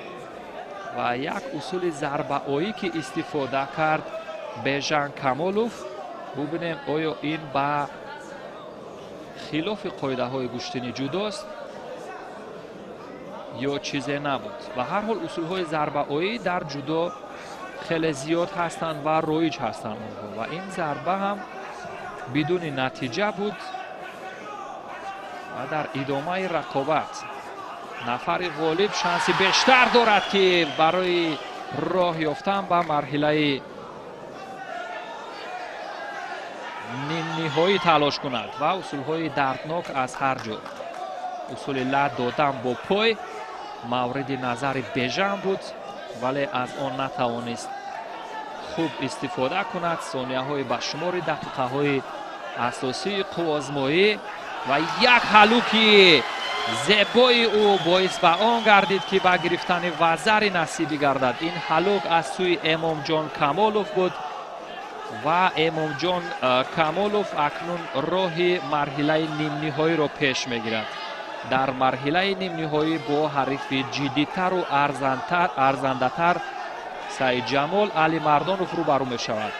ва як усули зарбаоӣ, ки истифода кард Бежан Камолов. Бубинем, оё ин ба хилофи қоидаҳои гӯштини ҷудост ё чизе набуд. Ба ҳар ҳол усулҳои зарбаоӣ дар ҷудо хеле зиёд ҳастанд ва роиҷ ҳастанд онҳо, ва ин зарба ҳам бидуни натиҷа буд. Ва дар идомаи рақобат нафари ғолиб шанси бештар дорад, ки барои роҳ ёфтан ба марҳилаи нимниҳоӣ талош кунад. Ва усулҳои дарднок аз ҳар ҷо, усули лат додан бо пой мавриди назари Бежан буд, вале аз он натавонист хуб истифода кунад. Сонияҳои ба шумори дақиқаҳои асосии қуввозмоӣ ва як ҳалуки зебои ӯ боис ба он гардид, ки ба гирифтани вазари насибӣ гардад. Ин ҳалук аз сӯи Эмомҷон Камолов буд ва Эмомҷон Камолов акнун роҳи марҳилаи нимниҳоиро пеш мегирад. Дар марҳилаи нимниҳоӣ бо ҳарифи ҷиддитару арзандатар Саидҷамол Алимардонов рӯбарӯ мешавад.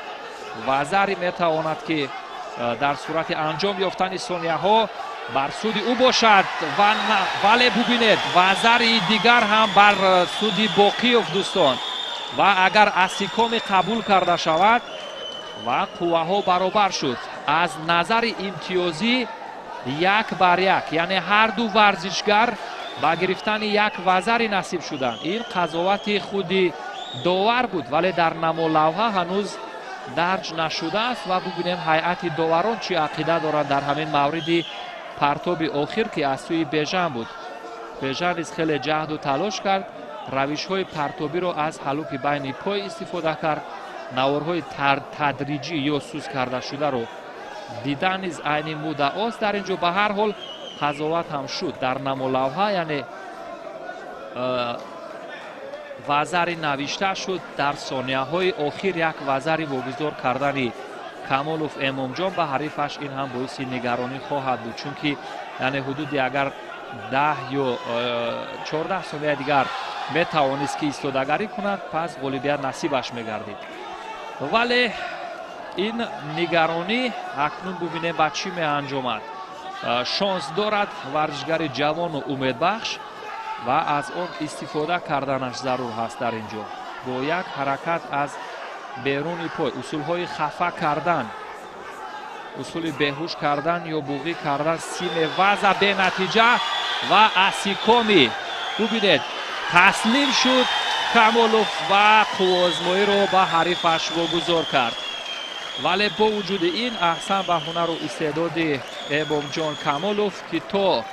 Вазари метавонад, ки дар сурати анҷом ёфтани сонияҳо бар суди ӯ бошад, вале бубинед, вазари дигар ҳам бар суди Боқиёв, дӯстон. Ва агар асикоми қабул карда шавад ва қувваҳо баробар шуд аз назари имтиёзӣ 1-1, яъне ҳар ду варзишгар ба гирифтани як вазари насиб шуданд. Ин қазовати худи довар буд, вале дар намолавҳа ҳанӯз дарҷ нашудааст. Ва бубинем ҳайати доварон чӣ ақида доранд дар ҳамин мавриди партоби охир, ки аз сӯи Бежан буд. Бежан низ хеле ҷаҳду талош кард, равишҳои партобиро аз ҳалуки байни пой истифода кард, наворҳои тадриҷӣ ё сус карда шударо дидан низ айни муддаост дар ин ҷо. Ба ҳар ҳол қазоват ҳам шуд дар намолавҳа, яъне вазари навишта шуд. Дар сонияҳои охир як вазари вогузор кардани Камолов Эмомҷон ба ҳарифаш, ин ҳам боиси нигаронӣ хоҳад буд, чунки яъне ҳудуди агар 10 ё 14 сонияи дигар метавонист, ки истодагарӣ кунад, пас ғолибият насибаш мегардид. Вале ин нигаронӣ акнун бубинем ба чӣ меанҷомад. Шонс дорад варзишгари ҷавону умедбахш ва аз он истифода карданаш зарур ҳаст дар ин ҷо. Бо як ҳаракат аз беруни пой, усулҳои хафа кардан, усули беҳуш кардан ё буғӣ кардан, симе ваза бенатиҷа ва асикоми. Бубинед, таслим шуд Камолов ва қуввозмоиро ба ҳарифаш вогузор кард. Вале бо вуҷуди ин аҳсан ба ҳунару истеъдоди Эмомҷон Камолов, ки то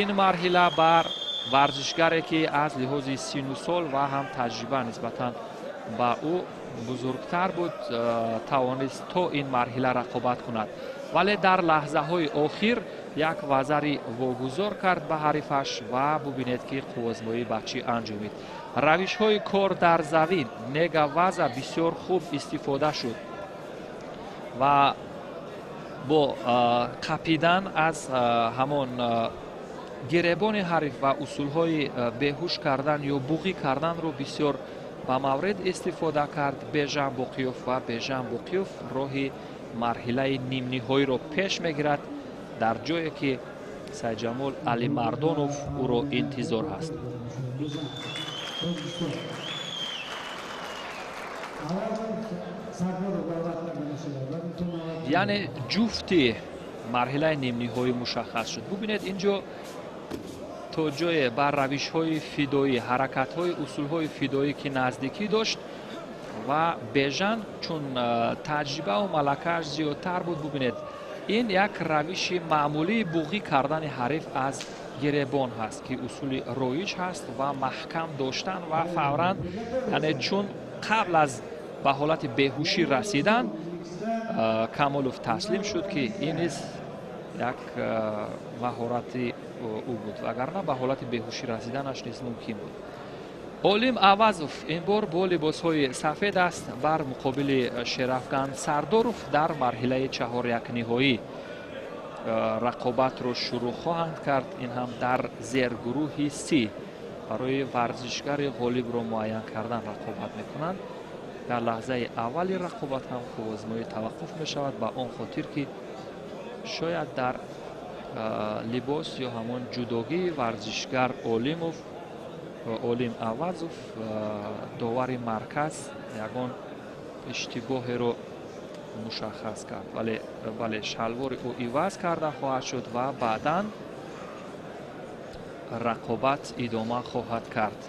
ин марҳила бар варзишгаре, ки аз лиҳози сину сол ва ҳам таҷриба нисбатан ба ӯ бузургтар буд, тавонист то ин марҳила рақобат кунад. Вале дар лаҳзаҳои охир як вазари вогузор кард ба ҳарифаш ва бубинед, ки қуввозмоӣ ба чӣ анҷомид. Равишҳои кор дар завин нега ваза бисёр хуб истифода шуд ва бо қапидан аз ҳамон Гиребони ҳариф ва усулҳои беҳуш кардан ё буғӣ карданро бисёр ба маврид истифода кард Бежан Боқиёв ва Бежан Боқиёв роҳи марҳилаи нимниҳоиро пеш мегирад, дар ҷое ки Сайдҷамол Алимардонов ӯро интизор ҳаст. Яъне ҷуфти марҳилаи нимниҳоӣ мушаххас шуд. Бубинед, инҷо то ҷое ба равишҳои фидоӣ, ҳаракатҳои усулҳои фидоӣ ки наздикӣ дошт ва Бежан чун таҷрибаву малакааш зиёдтар буд. Бубинед, ин як равиши маъмулии буғӣ кардани ҳариф аз гиребон ҳаст, ки усули роиҷ ҳаст ва маҳкам доштан ва фавран, яъне чун қабл аз ба ҳолати беҳушӣ расидан Камолов таслим шуд, ки ин низ як маҳорати ӯ буд, вагарна ба ҳолати беҳушӣ расиданаш низ мумкин буд. Олим Авазов ин бор бо либосҳои сафед аст бар муқобили Шерафган Сардоров дар марҳилаи чаҳорякниҳоӣ рақобатро шурӯъ хоҳанд кард. Ин ҳам дар зергурӯҳи Си барои варзишгари ғолибро муайян кардан рақобат мекунанд. Дар лаҳзаи аввали рақобат ҳам хувозмоӣ таваққуф мешавад ба он хотир ки шояд дар либос ё ҳамон ҷудогии варзишгар Олим Авазов довари марказ ягон иштибоҳеро мушаххас кард, вале шалвори ӯ иваз карда хоҳад шуд ва баъдан рақобат идома хоҳад кард.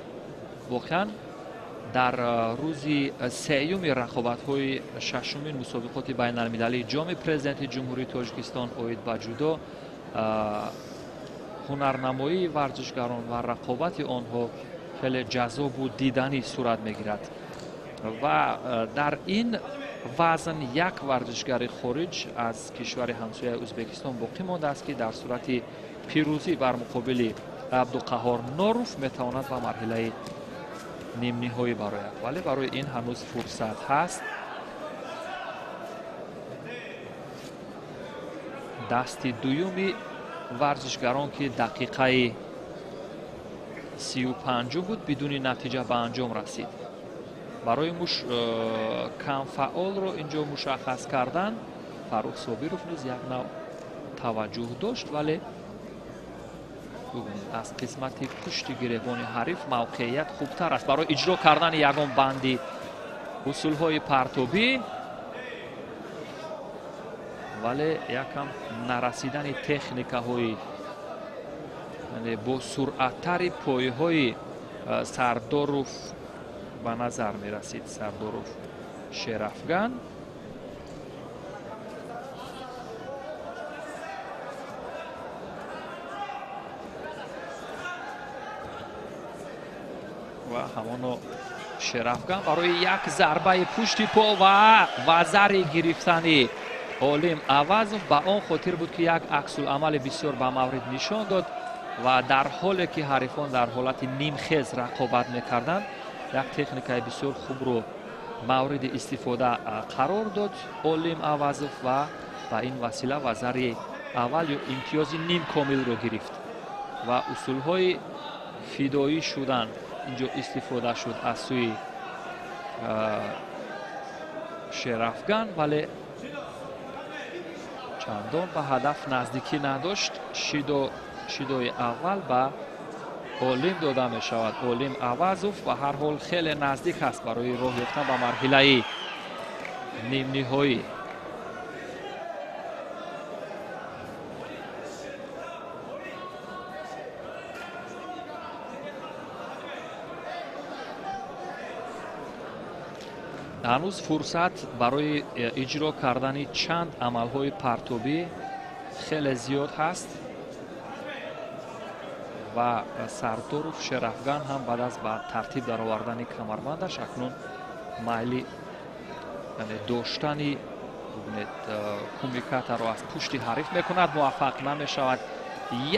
Воқеан дар рӯзи сеюми рақобатҳои шашумин мусобиқоти байналмилалии ҷоми президенти Ҷумҳурии Тоҷикистон оид ба ҷудо ҳунарнамоии варзишгарон ва рақобати онҳо хеле ҷаззобу диданӣ сурат мегирад ва дар ин вазн як варзишгари хориҷ аз кишвари ҳамсояи Ӯзбекистон боқӣ мондааст, ки дар сурати пирӯзӣ бар муқобили Абдуқаҳор Норов метавонад ба марҳилаи нимниҳоӣ барояд, вале барои ин ҳанӯз фурсат ҳаст. Дасти дуюми варзишгарон ки дақиқаи 35 буд, бидуни натиҷа ба анҷом расид. Барои камфаъолро инҷо мушаххас кардан Фаррух Собиров низ як нав таваҷҷӯҳ дошт, вале бубинед, аз қисмати пушти гиребони ҳариф мавқеият хубтар аст барои иҷро кардани ягон банди усулҳои партобӣ, вале якам нарасидани техникаҳои бо суръаттари пойҳои Сардоров ба назар мерасид. Сардоров Шерафган ва ҳамоно Шерафган барои як зарбаи пушти по ва вазари гирифтани Олим Авазов ба он хотир буд, ки як аксуламали бисёр ба маврид нишон дод ва дар ҳоле ки ҳарифон дар ҳолати нимхез рақобат мекарданд, як техникаи бисёр хубро мавриди истифода қарор дод Олим Авазов ва ба ин васила вазари аввал ё имтиёзи нимкомилро гирифт ва усулҳои фидоӣ шудан инҷо истифода шуд аз сӯи Шерафган, вале чандон ба ҳадаф наздикӣ надошт. Шидои аввал ба Олим дода мешавад. Олим Авазов ба ҳар ҳол хеле наздик аст барои роҳ ёфтан ба марҳилаи нимниҳоӣ. Ҳанӯз фурсат барои иҷро кардани чанд амалҳои партобӣ хеле зиёд ҳаст ва Сардоров Шерафган ҳам баъд аз ба тартиб даровардани камарбандаш акнун майли доштани кумикатаро аз пушти ҳариф мекунад, муваффақ намешавад.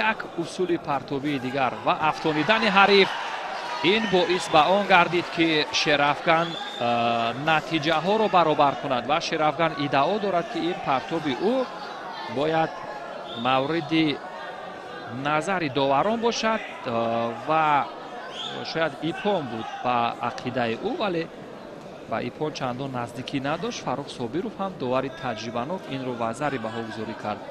Як усули партобии дигар ва афтонидани ҳариф ин боис ба он гардид, ки Шерафган натиҷаҳоро баробар кунад ва Шерафган иддао дорад, ки ин партоби ӯ бояд мавриди Назари доварон бошад ва шояд ипон буд ба ақидаи ӯ, вале ба ипон чандон наздикӣ надошт. Фаррух Собиров ҳам довари таҷрибанок инро вазари баҳогузорӣ кард.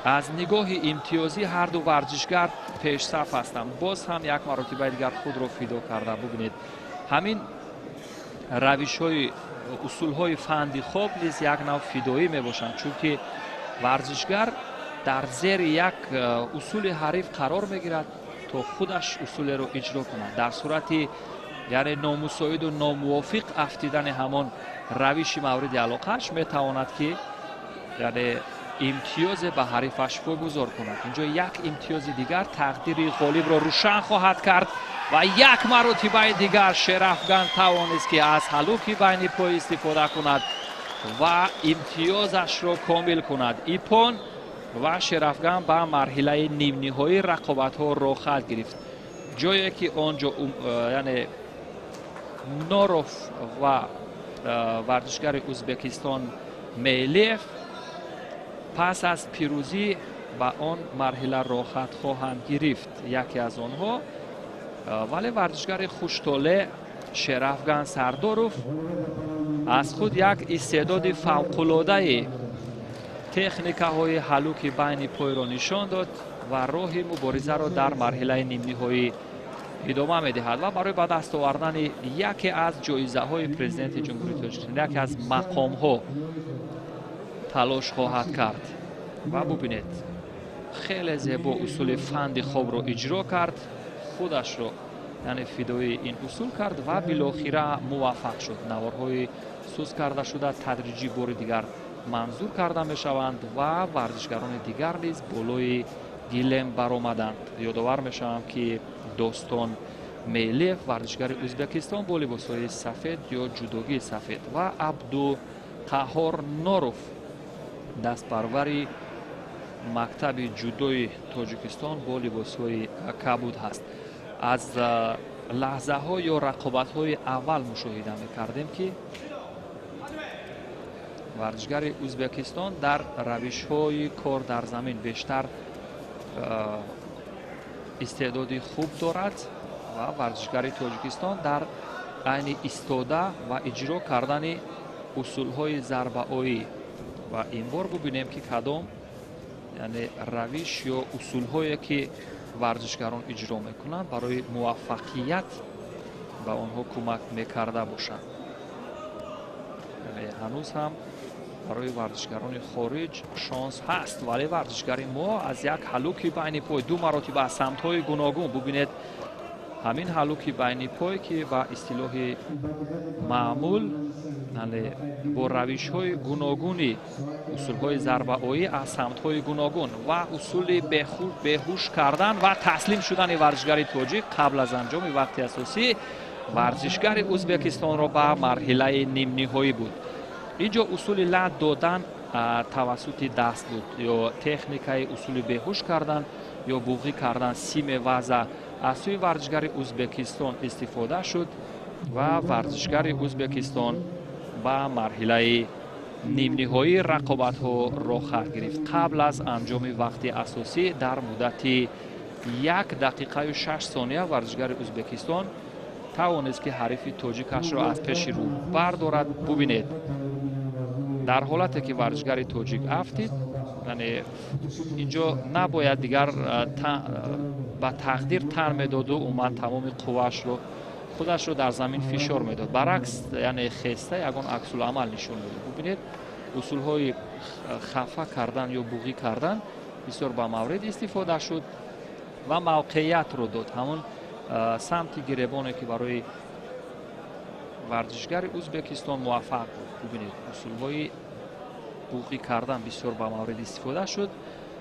Аз нигоҳи имтиёзӣ ҳарду варзишгар пешсаф ҳастанд. Боз ҳам як маротибаи дигар худро фидо карда. Бубинед, ҳамин равишҳои усулҳои фанди хоб низ як нав фидоӣ мебошанд, чунки варзишгар дар зери як усули ҳариф қарор мегирад то худаш усулеро иҷро кунад. Дар сурати яъне номусоиду номувофиқ афтидани ҳамон равиши мавриди алоқааш метавонад ки яъне имтиёзе ба ҳарифаш вогузор кунад. Инҷо як имтиёзи дигар тақдири ғолибро рӯшан хоҳад кард ва як маротибаи дигар Шерафган тавонист ки аз ҳалуки байни пой истифода кунад ва имтиёзашро комил кунад. Ипон ва Шерафган ба марҳилаи нимниҳоии рақобатҳо роҳхат гирифт, ҷое ки он ҷо яъне Норов ва варзишгари Ӯзбекистон Мелиев пас аз пирӯзӣ ба он марҳила роҳхат хоҳанд гирифт. Яке аз онҳо вале варзишгари хуштоле Шерафган Сардоров аз худ як истеъдоди фавқулодаи техникаҳои ҳалуки байни пойро нишон дод ва роҳи муборизаро дар марҳилаи нимниҳоӣ идома медиҳад ва барои ба даст овардани яке аз ҷоизаҳои президенти Ҷумҳурии Тоҷикистон, яке аз мақомҳо талош хоҳад кард. Ва бубинед, хеле зебо усули фанди хобро иҷро кард, худашро яъне фидои ин усул кард ва билохира муваффақ шуд. Наворҳои сус карда шуда тадриҷӣ бори дигар манзур карда мешаванд ва варзишгарони дигар низ болои гилем баромаданд. Ёдовар мешавам ки Достон Мелиев варзишгари Ӯзбекистон бо либосҳои сафед ё ҷудогии сафед ва Абдуқаҳор Норов дастпарвари мактаби ҷудои Тоҷикистон бо либосҳои кабуд ҳаст. Аз лаҳзаҳо ё рақобатҳои аввал мушоҳида мекардем ки варзишгари Ӯзбекистон дар равишҳои кор дар замин бештар истеъдоди хуб дорад ва варзишгари Тоҷикистон дар айни истода ва иҷро кардани усулҳои зарбаоӣ. Ва ин бор бубинем ки кадом яъне равиш ё усулҳое ки варзишгарон иҷро мекунанд барои муваффақият ба онҳо кӯмак мекарда бошад. Ҳанӯз ҳам барои варзишгарони хориҷ шонс ҳаст, вале варзишгари мо аз як ҳалуки байни пой ду маротиба аз самтҳои гуногун, бубинед ҳамин ҳалуки байни пой ки ба истилоҳи маъмул бо равишҳои гуногуни усулҳои зарбаоӣ аз самтҳои гуногун ва усули беҳуш кардан ва таслим шудани варзишгари тоҷик қабл аз анҷоми вақти асосӣ варзишгари Ӯзбекистонро ба марҳилаи нимниҳоӣ буд. Инҷо усули лат додан тавассути даст буд ё техникаи усули беҳуш кардан ё буғӣ кардан симе ваза аз сӯи варзишгари Ӯзбекистон истифода шуд ва варзишгари Ӯзбекистон ба марҳилаи нимниҳоии рақобатҳо роҳхат гирифт. Қабл аз анҷоми вақти асосӣ дар муддати 1 дақиқаю 6 сония варзишгари Ӯзбекистон тавонист ки ҳарифи тоҷикашро аз пеши рӯ бардорад. Бубинед, дар ҳолате ки варзишгари тоҷик афтид, яъне инҷо набояд дигар ба тақдир тан медоду умуман тамоми қувваашро худашро дар замин фишор медод. Баръакс, яъне хеста ягон аксуламал нишон медод. Бубинед, усулҳои хафа кардан ё буғӣ кардан бисёр ба маврид истифода шуд ва мавқеиятро дод. Ҳамон самти гиребоне ки барои варзишгари Ӯзбекистон муваффақ буд. Бубинед, усулҳои буғӣ кардан бисёр ба маврид истифода шуд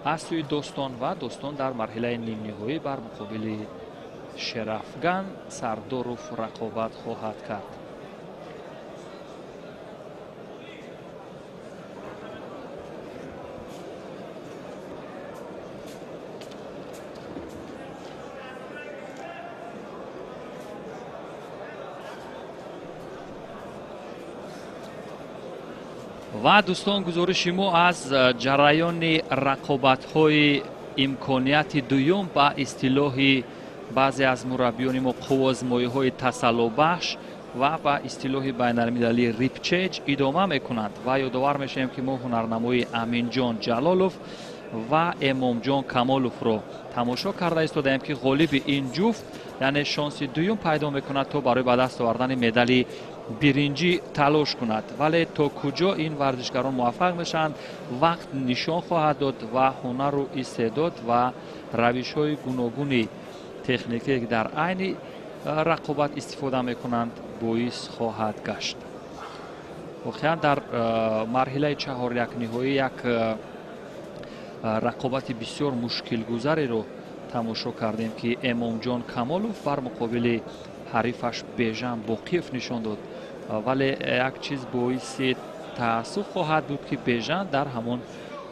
аз сӯи Достон ва Достон дар марҳилаи нимниҳоӣ бар муқобили Шерафган Сардоров рақобат хоҳад кард. Ва дӯстон, гузориши мо аз ҷараёни рақобатҳои Имконияти дуюм, ба истилоҳи баъзе аз мураббиёни мо, қуввозмоиҳои тасаллобахш ва ба истилоҳи байналмилалӣ репечаж идома мекунанд. Ва ёдовар мешавем, ки мо ҳунарнамои Аминҷон Ҷалолов ва Эмомҷон Камоловро тамошо карда истодаем, ки ғолиби ин ҷуфт, яъне, шонси дуюм пайдо мекунад, то барои ба даст овардани медали биринҷӣ талош кунад. Вале то куҷо ин варзишгарон муваффақ мешаванд, вақт нишон хоҳад дод ва ҳунару истеъдод ва равишҳои гуногуни техникие, ки дар айни рақобат истифода мекунанд, боис хоҳад гашт. Воқеан, дар марҳилаи чаҳорякниҳоӣ як рақобати бисёр мушкилгузареро тамошо кардем, ки Эмомҷон Камолов бар муқобили ҳарифаш Бежан Боқиев нишон дод. Вале як чиз боиси таассуф хоҳад буд, ки Бежан дар ҳамон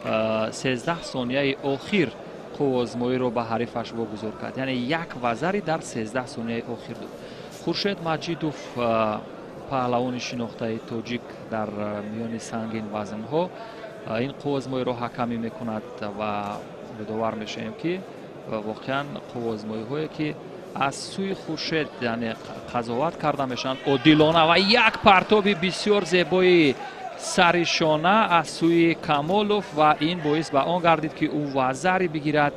13 сонияи охир қуввозмоиро ба ҳарифаш вогузор кард, яъне як вазари дар 13 сонияи охир дод. Хуршед Маҷидов, паҳлавони шинохтаи тоҷик дар миёни сангин вазнҳо, ин қуввозмоиро ҳакамӣ мекунад. Ва ёдовар мешавем, ки воқеан қуввозмоиҳое, ки аз сӯи Хуршед, яъне, қазоват карда мешаванд, одилона. Ва як партоби бисёр зебои сари шона аз сӯи Камолов, ва ин боис ба он гардид, ки ӯ вазари бигирад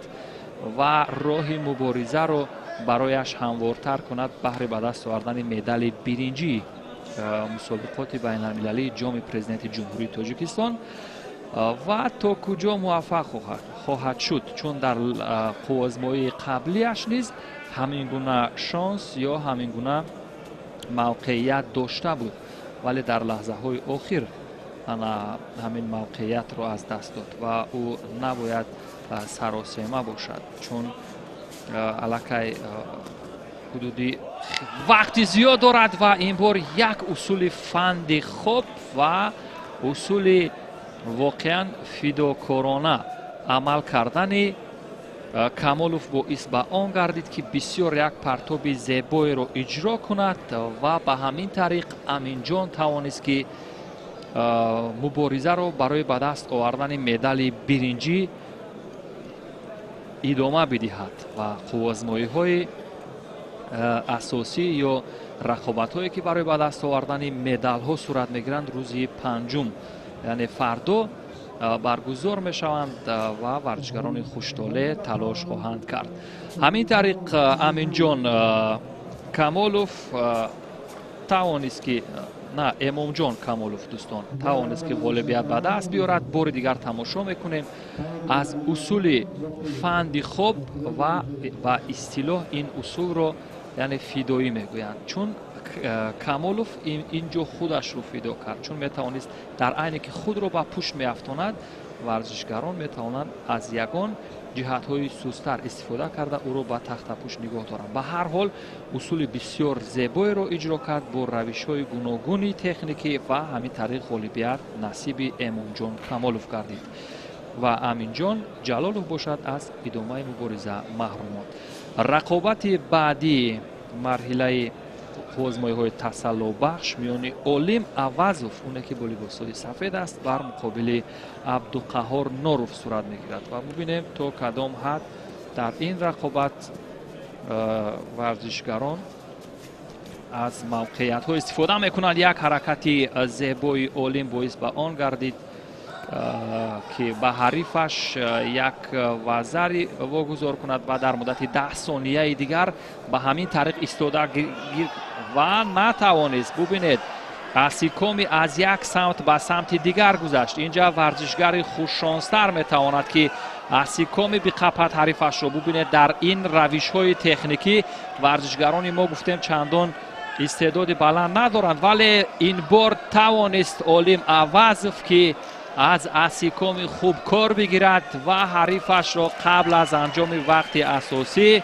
ва роҳи муборизаро барояш ҳамвортар кунад баҳри ба даст овардани медали биринҷӣ мусобиқоти байналмилалии Ҷоми Президенти Ҷумҳурии Тоҷикистон. Ва то куҷо муваффақ хоҳад шуд, чун дар қуввозмоии қаблиаш низ ҳамин гуна шонс ё ҳамин гуна мавқеият дошта буд, вале дар лаҳзаҳои охир ана ҳамин мавқеиятро аз даст дод. Ва ӯ набояд саросема бошад, чун аллакай ҳудуди вақти зиёд дорад. Ва ин бор як усули фанди хоб ва усули воқеан фидокорона амал кардани Камолов боис ба он гардид, ки бисёр як партоби зебоеро иҷро кунад. Ва ба ҳамин тариқ Аминҷон тавонист, ки муборизаро барои ба даст овардани медали биринҷӣ идома бидиҳад. Ва қуввозмоиҳои асосӣ ё рақобатҳое, ки барои ба даст овардани медалҳо сурат мегиранд, рӯзи панҷум, яъне фардо, баргузор мешаванд ва варзишгарони хуштолеъ талош хоҳанд кард. Ҳамин тариқ Аминҷон Камолов тавонист ки, на, Эмомҷон Камолов, дӯстон, тавонист, ки ғолибият ба даст биёрад. Бори дигар тамошо мекунем аз усули фанди хоб, ва ба истилоҳ ин усулро, яъне, фидоӣ мегӯянд, чун Камолов ин ҷо худашро фидо кард, чун метавонист дар айне ки худро ба пушт меафтонад, варзишгарон метавонанд аз ягон ҷиҳатҳои сустар истифода карда, ӯро ба тахтапушт нигоҳ доранд. Ба ҳар ҳол, усули бисёр зебоеро иҷро кард бо равишҳои гуногуни техникӣ ва ҳамин тариқ ғолибият насиби Эмомҷон Камолов гардид ва Аминҷон Ҷалолов бошад, аз идомаи мубориза маҳрум монд. Рақобати баъдии марҳилаи қуввозмоиҳои тасаллобахш миёни Олим Авазов, оне ки бо либосҳои сафед аст, бар муқобили Абдуқаҳор Норов сурат мегирад. Ва бубинем, то кадом ҳад дар ин рақобат варзишгарон аз мавқеиятҳо истифода мекунанд. Як ҳаракати зебои Олим боис ба он гардид, ки ба ҳарифаш як вазари вогузор кунад ва дар муддати 10 сонияи дигар ба ҳамин тариқ истода ва натавонист. Бубинед, асикоми аз як самт ба самти дигар гузашт. Инҷа варзишгари хушшонстар метавонад, ки асикоми биқапад ҳарифашро. Бубинед, дар ин равишҳои техникӣ варзишгарони мо, гуфтем, чандон истеъдоди баланд надоранд, вале ин бор тавонист Олим Авазов, ки аз асикоми хуб кор бигирад ва ҳарифашро қабл аз анҷоми вақти асосӣ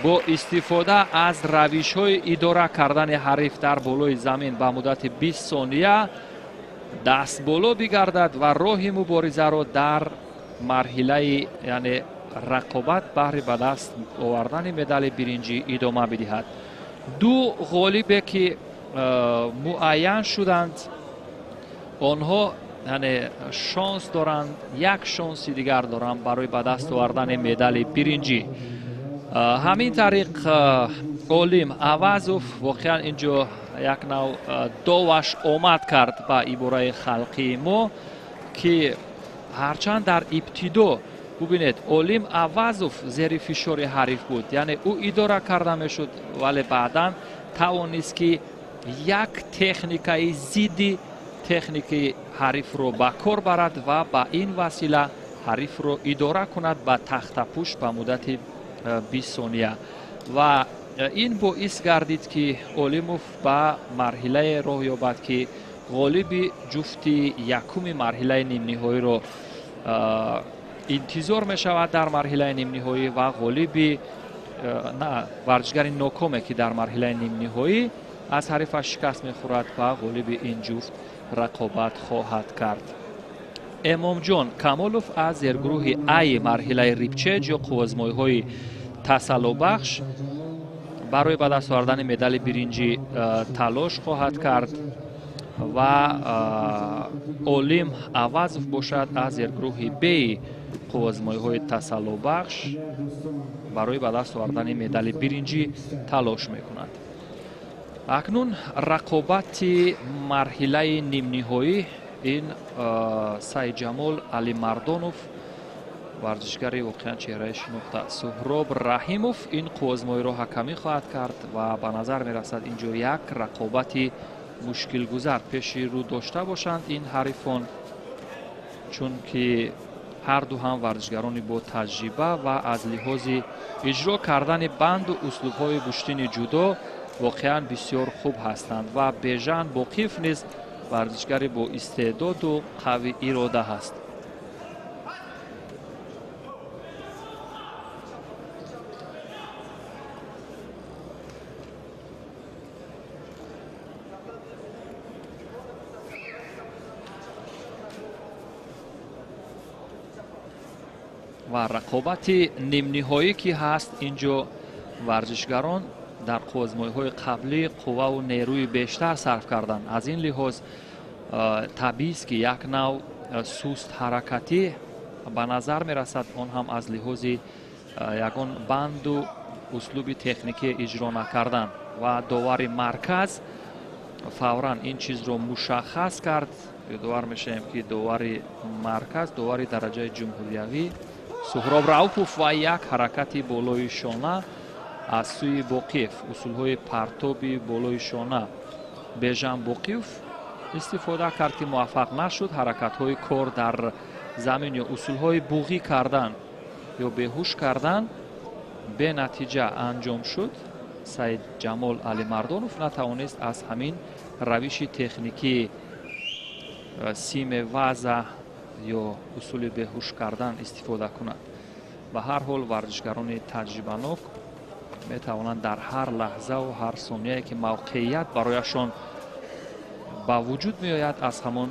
бо истифода аз равишҳои идора кардани ҳариф дар болои замин ба муддати 20 сония дастболо бигардад ва роҳи муборизаро дар марҳилаи, яъне, рақобат баҳри ба даст овардани медали биринҷӣ идома бидиҳад. Ду ғолибе, ки муайян шуданд, онҳо Яъне шонс доранд, як шонси дигар доранд барои ба даст овардани медали биринҷӣ. Ҳамин тариқ Олим Авазов воқеан ин ҷо як нав доваш омад кард ба ибораи халқии мо, ки ҳарчанд дар ибтидо бубинед, Олим Авазов зери фишори ҳариф буд, яъне ӯ идора карда мешуд, вале баъдан тавонист, ки як техникаи зидди техникаи ҳарифро ба кор барад ва ба ин васила ҳарифро идора кунад ба тахтапӯш ба муддати 20 сония. Ва ин боис гардид, ки Олимов ба марҳилае роҳ ёбад, ки ғолиби ҷуфти якуми марҳилаи нимниҳоиро интизор мешавад дар марҳилаи нимниҳоӣ ва ғолиби на варзишгари нокоме, ки дар марҳилаи нимниҳоӣ аз ҳарифаш шикаст мехӯрад, ва ғолиби ин ҷуфт рақобат хоҳад кард. Эмомҷон Камолов аз зергурӯҳи Ай марҳилаи рипчеҷ ё қувваозмоиҳои тасаллобахш барои ба даст овардани медали биринҷӣ талош хоҳад кард ва Олим Авазов бошад аз зергурӯҳи Б қувваозмоиҳои тасаллобахш барои ба даст овардани медали биринҷӣ талош мекунад. Акнун рақобати марҳилаи нимниҳоӣ ин Сайидҷамол Алимардонов, варзишгари воқеан чеҳраи шинохта, Суҳроб Раҳимов ин қувваозмоиро ҳакамӣ хоҳад кард ва ба назар мерасад, ин ҷо як рақобати мушкилгузар пеши рӯ дошта бошанд ин ҳарифон, чунки ҳарду ҳам варзишгарони бо таҷриба ва аз лиҳози иҷро кардани банду услубҳои гӯштини ҷудо воқеан бисёр хуб ҳастанд ва Бежан Боқиев низ варзишгари бо истеъдоду қави ирода ҳаст. Ва рақобати нимниҳоӣ ки ҳаст, ин ҷо варзишгарон дар қувваозмоиҳои қаблӣ қувваву нерӯи бештар сарф карданд. Аз ин лиҳоз табиист, ки як нав суст ҳаракатӣ ба назар мерасад, он ҳам аз лиҳози ягон банду услуби техникӣ иҷро накардан. Ва довари марказ фавран ин чизро мушаххас кард. Ёдовар мешавем, ки довари марказ довари дараҷаи ҷумҳуриявӣ Суҳроб Раупов ва як ҳаракати болои шона аз сӯи Боқиев, усулҳои партоби болои шона Бежан Боқиев истифода кард, ки муваффақ нашуд. Ҳаракатҳои кор дар замин ё усулҳои буғӣ кардан ё беҳуш кардан бенатиҷа анҷом шуд. Сайидҷамол Алимардонов натавонист аз ҳамин равиши техникии симе ваза ё усули беҳуш кардан истифода кунад. Ба ҳар ҳол варзишгарони таҷрибанок метавонанд дар ҳар лаҳзаву ҳар сонияе, ки мавқеият барояшон ба вуҷуд меояд, аз ҳамон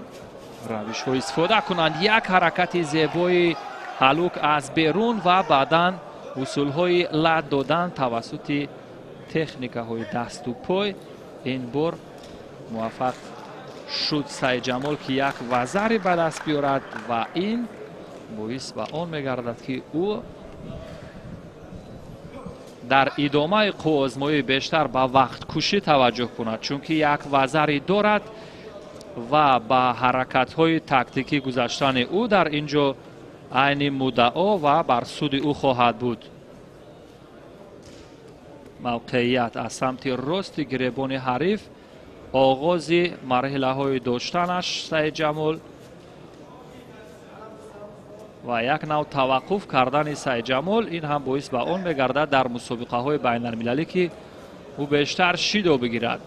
равишҳо истифода кунанд. Як ҳаракати зебои ҳалук аз берун ва баъдан усулҳои лат додан тавассути техникаҳои дасту пой. Ин бор муваффақ шуд Сайидҷамол, ки як вазаре ба даст биёрад ва ин боис ба он мегардад, ки ӯ дар идомаи қувваозмоӣ бештар ба вақткушӣ таваҷҷӯҳ кунад, чунки як вазаре дорад ва ба ҳаракатҳои тактикӣ гузаштани ӯ дар ин ҷо айни муддао ва бар суди ӯ хоҳад буд. Мавқеият аз самти рости гиребони ҳариф, оғози марҳилаҳои доштанаш Сайидҷамол ва як нав таваққуф кардани Сайидҷамол, ин ҳам боис ба он мегардад дар мусобиқаҳои байналмилалӣ, ки ӯ бештар шидо бигирад.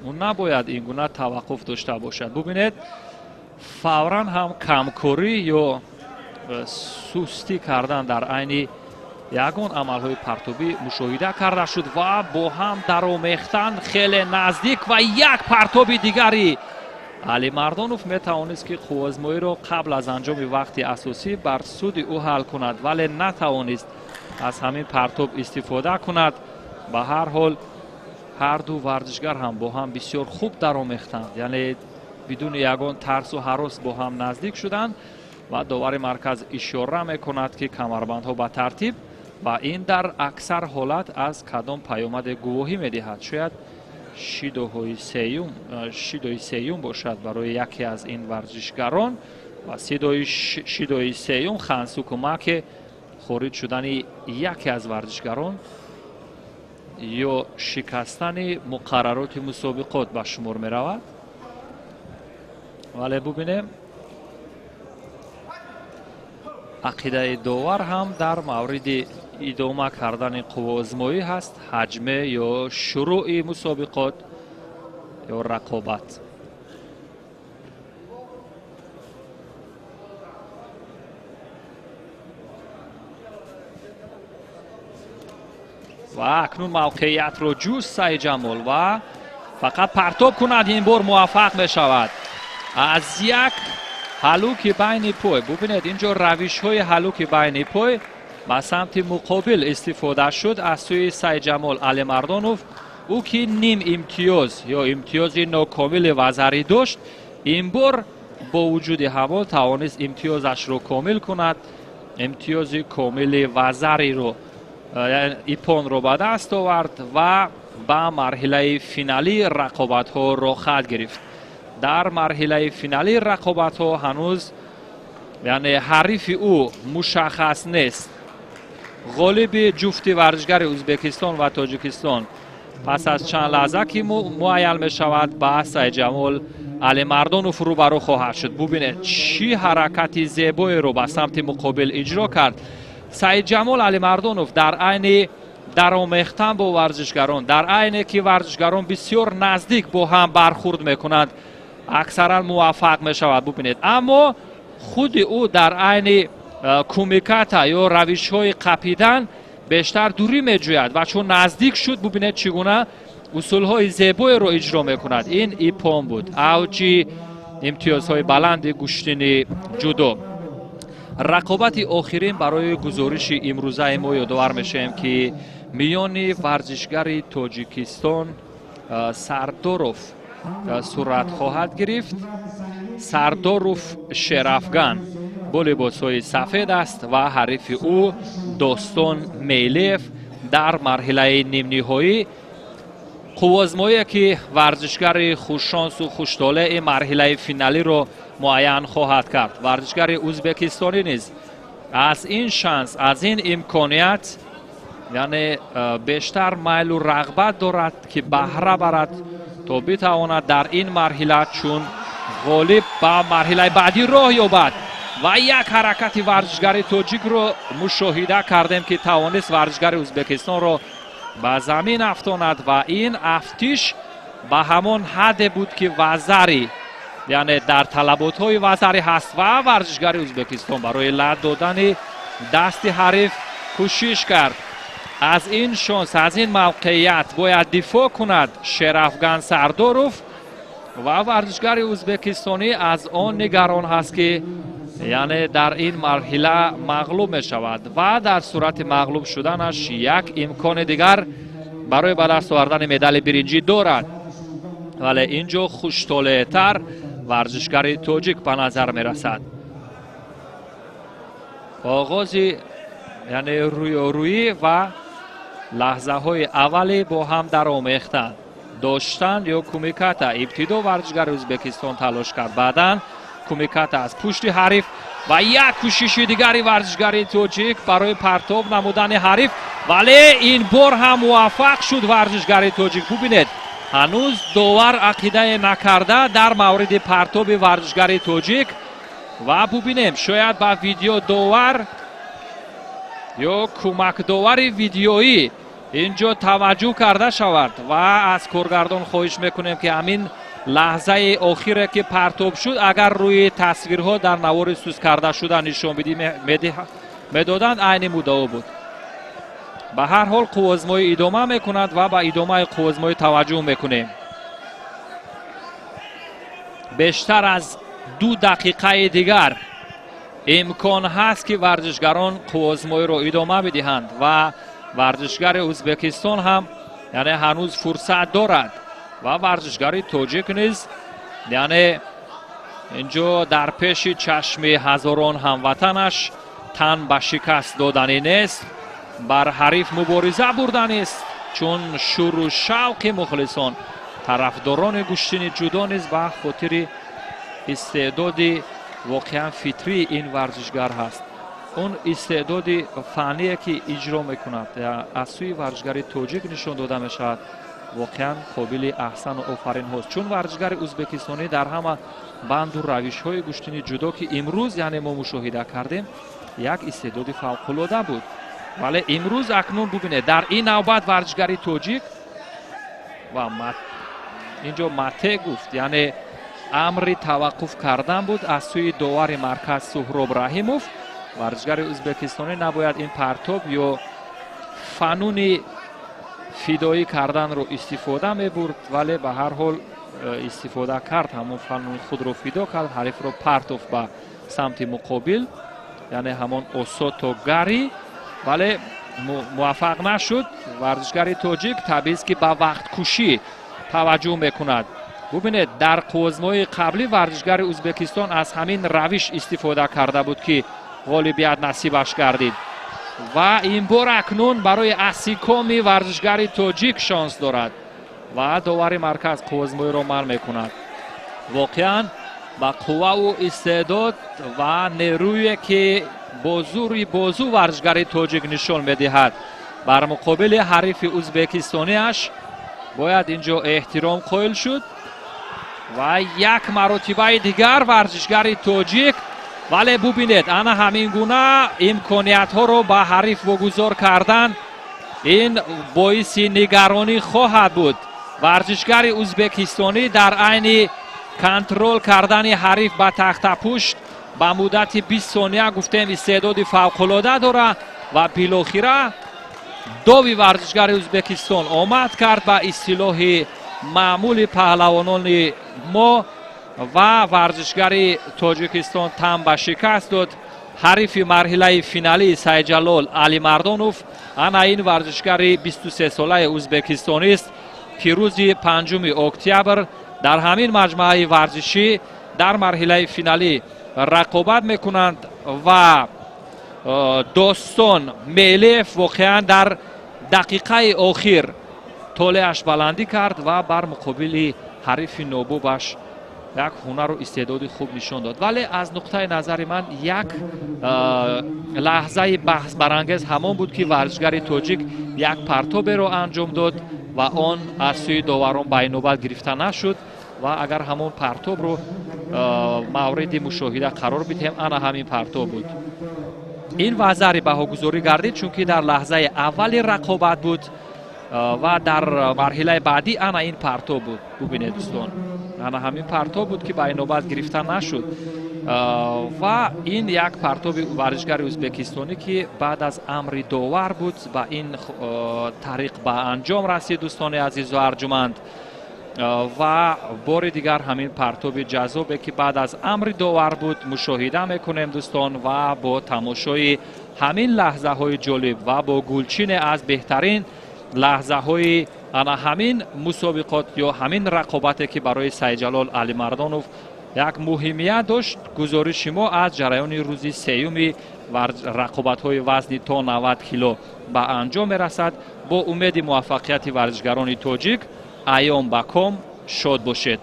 Ӯ набояд ин гуна таваққуф дошта бошад. Бубинед, фавран ҳам камкорӣ ё сустӣ кардан дар айни ягон амалҳои партобӣ мушоҳида карда шуд ва бо ҳам даромехтан хеле наздик ва як партоби дигари Алимардонов метавонист, ки қувваозмоиро қабл аз анҷоми вақти асосӣ бар суди ӯ ҳал кунад, вале натавонист аз ҳамин партоб истифода кунад. Ба ҳар ҳол ҳарду варзишгар ҳам бо ҳам бисёр хуб даромехтанд, яъне бидуни ягон тарсу ҳарос бо ҳам наздик шуданд ва довари марказ ишора мекунад, ки камарбандҳо ба тартиб ва ин дар аксар ҳолат аз кадом паёмаде гувоҳӣ медиҳад. Шояд шидои сеюм бошад барои яке аз ин варзишгарон ва шидои сеюм хансукумаке хориҷ шудани яке аз варзишгарон ё шикастани муқаррароти мусобиқот ба шумор меравад. Вале бубинем, ақидаи довар ҳам дар мавриди идома кардани қувваозмоӣ ҳаст, ҳаҷме ё шурӯъи мусобиқот ё рақобат. Ва акнун мавқеиятро ҷуст Сайидҷамол ва фақат партоб кунад, ин бор муваффақ мешавад. Аз як ҳалуки байни пой, бубинед инҷо равишҳои ҳалуки байни пой ба самти муқобил истифода шуд аз сӯи Сайидҷамол Алимардонов. Ӯ ки ним имтиёз ё имтиёзи нокомили вазарӣ дошт, ин бор бо вуҷуди ҳамон тавонист имтиёзашро комил кунад. Имтиёзи комили вазариро ипонро ба даст овард ва ба марҳилаи финалии рақобатҳо роҳхат гирифт. Дар марҳилаи финалии рақобатҳо ҳанӯз яъне ҳарифи ӯ мушаххас нест. Ғолиби ҷуфти варзишгари Ӯзбекистон ва Тоҷикистон пас аз чанд лаҳза ки муайян мешавад ба Сайидҷамол Алимардонов рӯбарӯ хоҳад шуд. Бубинед чӣ ҳаракати зебоеро ба самти муқобил иҷро кард. Сайидҷамол Алимардонов дар айни даромехтан бо варзишгарон, дар айне ки варзишгарон бисёр наздик бо ҳам бархурд мекунанд, аксаран муваффақ мешавад. Бубинед, аммо худи ӯ дар айни кумиката ё равишҳои қапидан бештар дурӣ меҷӯяд ва чун наздик шуд, бубинед чӣ гуна усулҳои зебоеро иҷро мекунад. Ин ипон буд, авҷи имтиёзҳои баланди гӯштини ҷудо. Рақобати охирин барои гузориши имрӯзаи мо ёдовар мешавем, ки миёни варзишгари Тоҷикистон Сардоров сурат хоҳад гирифт. Сардоров Шерафган бо либосҳои сафед аст ва ҳарифи ӯ Достон Мейлиев дар марҳилаи нимниҳоӣ. Қувваозмоие ки варзишгари хушшонсу хуштолеи марҳилаи финалиро муайян хоҳад кард. Варзишгари ӯзбекистонӣ низ аз ин шанс, аз ин имконият яъне бештар майлу рағбат дорад, ки баҳра барад то битавонад дар ин марҳила чун ғолиб ба марҳилаи баъдӣ роҳ ёбад. Ва як ҳаракати варзишгари тоҷикро мушоҳида кардем, ки тавонист варзишгари Ӯзбекистонро ба замин афтонад ва ин афтиш ба ҳамон ҳадде буд, ки вазари, яъне дар талаботҳои вазари ҳаст ва варзишгари Ӯзбекистон барои лат додани дасти ҳариф кӯшиш кард. Аз ин шонс, аз ин мавқеият бояд дифоъ кунад Шерафган Сардоров ва варзишгари ӯзбекистонӣ аз он нигарон ҳаст, ки яъне дар ин марҳила мағлуб мешавад ва дар сурати мағлуб шуданаш як имкони дигар барои ба даст овардани медали биринҷӣ дорад. Вале ин ҷо хуштолеътар варзишгари тоҷик ба назар мерасад. Оғози яъне рӯёрӯӣ ва лаҳзаҳои аввале бо ҳам даромехтанд доштан ё кумиката. Ибтидо варзишгари Ӯзбекистон талош кард, баъдан кумиката аз пушти ҳариф ва як кӯшиши дигари варзишгари тоҷик барои партоб намудани ҳариф, вале ин бор ҳам муваффақ шуд варзишгари тоҷик. Бубинед, ҳанӯз довар ақидае накарда дар мавриди партоби варзишгари тоҷик ва бубинем, шояд ба видеодовар ё кӯмакдовари видеоӣ инҷо таваҷҷӯҳ карда шавад ва аз коргардон хоҳиш мекунем, ки ҳамин лаҳзаи охире ки партоб шуд, агар рӯи тасвирҳо дар навори сус карда шуда нишон медоданд, айни муддао буд. Ба ҳар ҳол қувваозмоӣ идома мекунад ва ба идомаи қувваозмоӣ таваҷҷӯҳ мекунем. Бештар аз 2 дақиқаи дигар имкон ҳаст, ки варзишгарон қувваозмоиро идома бидиҳанд ва варзишгари Ӯзбекистон ҳам яъне ҳанӯз фурсат дорад ва варзишгари тоҷик низ яъне Инҷо дар пеши чашми ҳазорон ҳамватанаш тан ба шикаст доданӣ нест, бар ҳариф мубориза бурданист, чун шӯру шавқи мухлисон, тарафдорони гӯштини ҷудо низ ба хотири истеъдоди воқеан фитрии ин варзишгар ҳаст. Он истеъдоди фанние, ки иҷро мекунад, аз сӯи варзишгари тоҷик нишон дода мешавад, воқеан қобили аҳсану офаринҳост, чун варзишгари узбекистонӣ дар ҳама банду равишҳои гӯштини ҷудо, ки имрӯз, яъне, мо мушоҳида кардем, як истеъдоди фавқулода буд. Вале имрӯз акнун бубинед, дар ин навбат варзишгари тоҷик ва инҷо мате гуфт, яъне амри таваққуф кардан буд аз сӯи довари марказ Суҳроб Раҳимов. Варзишгари узбекистонӣ набояд ин партоб ё фануни фидоӣ карданро истифода мебурд, вале ба ҳар ҳол истифода кард. Ҳамон фануни худро фидо кард, ҳарифро партофт ба самти муқобил, яъне ҳамон осото гари, вале муваффақ нашуд. Варзишгари тоҷик табиист, ки ба вақткушӣ таваҷҷӯҳ мекунад. Бубинед, дар қувозмои қаблӣ варзишгари Узбекистон аз ҳамин равиш истифода карда буд, ки ғолибият насибаш гардид, ва ин бор акнун барои асикоми варзишгари тоҷик шонс дорад ва довари марказ қувозмоиро манъ мекунад. Воқеан, ба қувваву истеъдод ва нерӯе, ки бо зури бозу варзишгари тоҷик нишон медиҳад бар муқобили ҳарифи узбекистониаш, бояд инҷо эҳтиром қоил шуд. Ва як маротибаи дигар варзишгари тоҷик, вале бубинед, ана ҳамин гуна имкониятҳоро ба ҳариф вогузор кардан, ин боиси нигаронӣ хоҳад буд. Варзишгари узбекистонӣ дар айни контрол кардани ҳариф ба тахтапушт ба муддати 20 сония, гуфтем, истеъдоди фавқулода дорад ва билохира дови варзишгари Узбекистон омад кард, ба истилоҳи маъмули паҳлавонони мо, ва варзишгари Тоҷикистон тан ба шикаст дод. Ҳарифи марҳилаи финалии Сайҷалол Алимардонов ана ин варзишгари 23-солаи узбекистонист, ки рӯзи 5 октябр дар ҳамин маҷмӯаи варзишӣ дар марҳилаи финалӣ рақобат мекунанд. Ва Достон Мелиев воқеан дар дақиқаи охир толеаш баландӣ кард ва бар муқобили ҳарифи нобубаш як ҳунару истеъдоди хуб нишон дод. Вале аз нуқтаи назари ман як лаҳзаи баҳсбарангез ҳамон буд, ки варзишгари тоҷик як партоберо анҷом дод ва он аз сӯи доварон ба инобат гирифта нашуд. Ва агар ҳамон партобро мавриди мушоҳида қарор бидиҳем, ана ҳамин партоб буд. Ин вазари баҳогузорӣ гардид, чунки дар лаҳзаи аввали рақобат буд ва дар марҳилаи баъдӣ ана ин партоб буд. Бубинед, дӯстон, ана ҳамин партоб буд, ки ба инобат гирифта нашуд. Ва ин як партоби варзишгари узбекистонӣ, ки баъд аз амри довар буд, ба ин тариқ ба анҷом расид, дӯстони азизу арҷуманд. Ва бори дигар ҳамин партоби ҷаззобе, ки баъд аз амри довар буд, мушоҳида мекунем, дӯстон. Ва бо тамошои ҳамин лаҳзаҳои ҷолиб ва бо гулчине аз беҳтарин лаҳзаҳои ана ҳамин мусобиқот ё ҳамин рақобате, ки барои Сайҷалол Алимардонов як муҳимият дошт, гузориши мо аз ҷараёни рӯзи сеюми рақобатҳои вазни то 90 кило ба анҷом мерасад. Бо умеди муваффақияти варзишгарони тоҷик, айём ба ком, шод бошед.